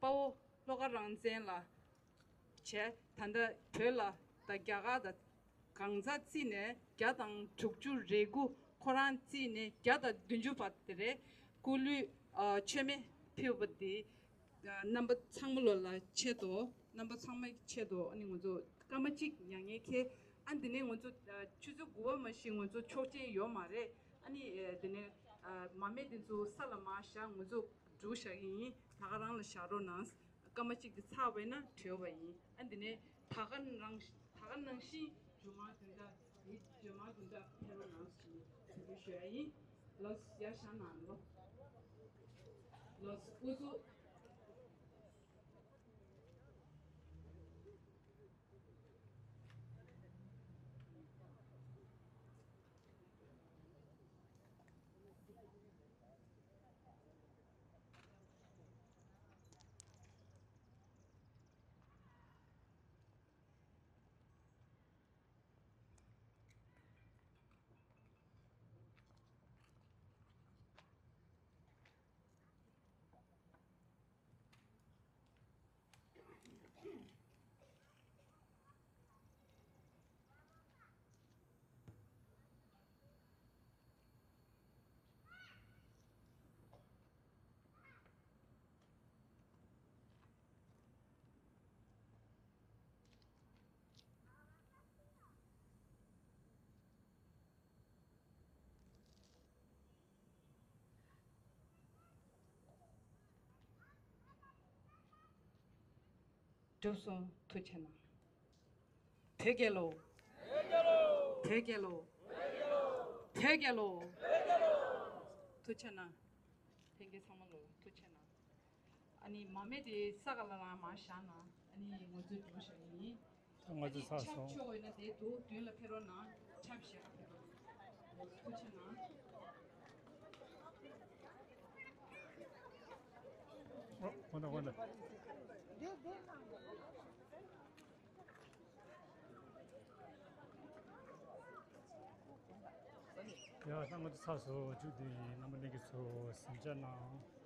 དཔའ་བོ་བློ་དགའ་རང་བཙན་ལགས་བྱས། ད་ལྟ་བོད་ལ་ད་རྒྱ་གར་དང་གང་ཟག་བརྩིས་ནས་བརྒྱ་དང་དྲུག་ཅུ་རེ་དགུ། ཁོ་རང་བརྩིས་ནས་བརྒྱ་དང་བདུན་ཅུ་བར་དེ་རེད། སྐུ་ལུས་ཨ་མཆོད་མེ་ཕུལ་བ་དེ། ཨ་རྣམ་པ་ཚང་མ་ལོ་ལ་ཆེད་དུ། རྣམ་པ་ཚང་མའི་ཆེད་དུ། ཨ་ནི་ང་ཚོ་སྐར་མ་གཅིག་མྱ་ངན་འཁྱེར། ཨ་འདི་ནས་ང་ཚོ་ཨ་ཆུ་ཚོད་དགུ་པ་མ་གཞི་ང་ཚོ་ཆོག་མཆན་ཡོད་མ་རེད། ཨ་ནི་ཨ་འདི་ནས་ཨ་མ་སྨད་དེ་ཚོ་ས་ལ་མར་བཞག་ང་ཚོ་འགྲོ་བཞག་གི་ཡིན། ད་ག་རང་ལ་བཞག་རོགས་གནང་། སྐར་མ་གཅིག་དེ་ཚར་བས་ན་གྲོལ་བ་ཡིན། ཨ་འདི་ནས་ད་ག་རང་ད་ག་ནང་བཞིན་རྗེས་མ་དེ་འདྲ། དེ་རྗེས་མ་དེ་འདྲ་ཕེབས་རོགས་གནང་ཞེས་འབོད་སྐུལ་ཞུ་ཡ་ཡིན། ལོ་ཡར་བཞག་གནང་། ལོ་ལོ་སྐུ་གཟུགས། གྲུབ་སོང་། ཐུགས་རྗེ་གནང་། བོད་རྒྱལ་ལོ། བོད་རྒྱལ་ལོ། བོད་རྒྱལ་ལོ། ཐུགས་རྗེ་གནང་། ལྷན་རྒྱས་ཚང་མ་ལོ་ཐུགས་རྗེ་གནང་། ཨ་ནི་མ་མེད་དེ་ས་ག་ལ་རང་མ་བཞག་ན་ཨ་ནི་ང་ཚོའི་འགྲོ་བཞག་ཡིན། ད་ང་ཚོ་ཚར་ཆབ་སོང་། ཆོག་ཡོད་ན་དེ་དུ་མདུན་ལ་ཕེབས་རོགས་གནང་། ཆབ་བཞག་ཕེབས་རོགས། ཐུགས་རྗེ་གནང་། ཨོ་ཁོ་ན་ཁོ་ན། ཡ་ད་ང་ཚོ་ཚར་སོང་། མཇུག་དེ་ཡིན། རྣམ་པ་ལྷན་རྒྱས་ཚོ་གཟིམ་འཇག་གནང་།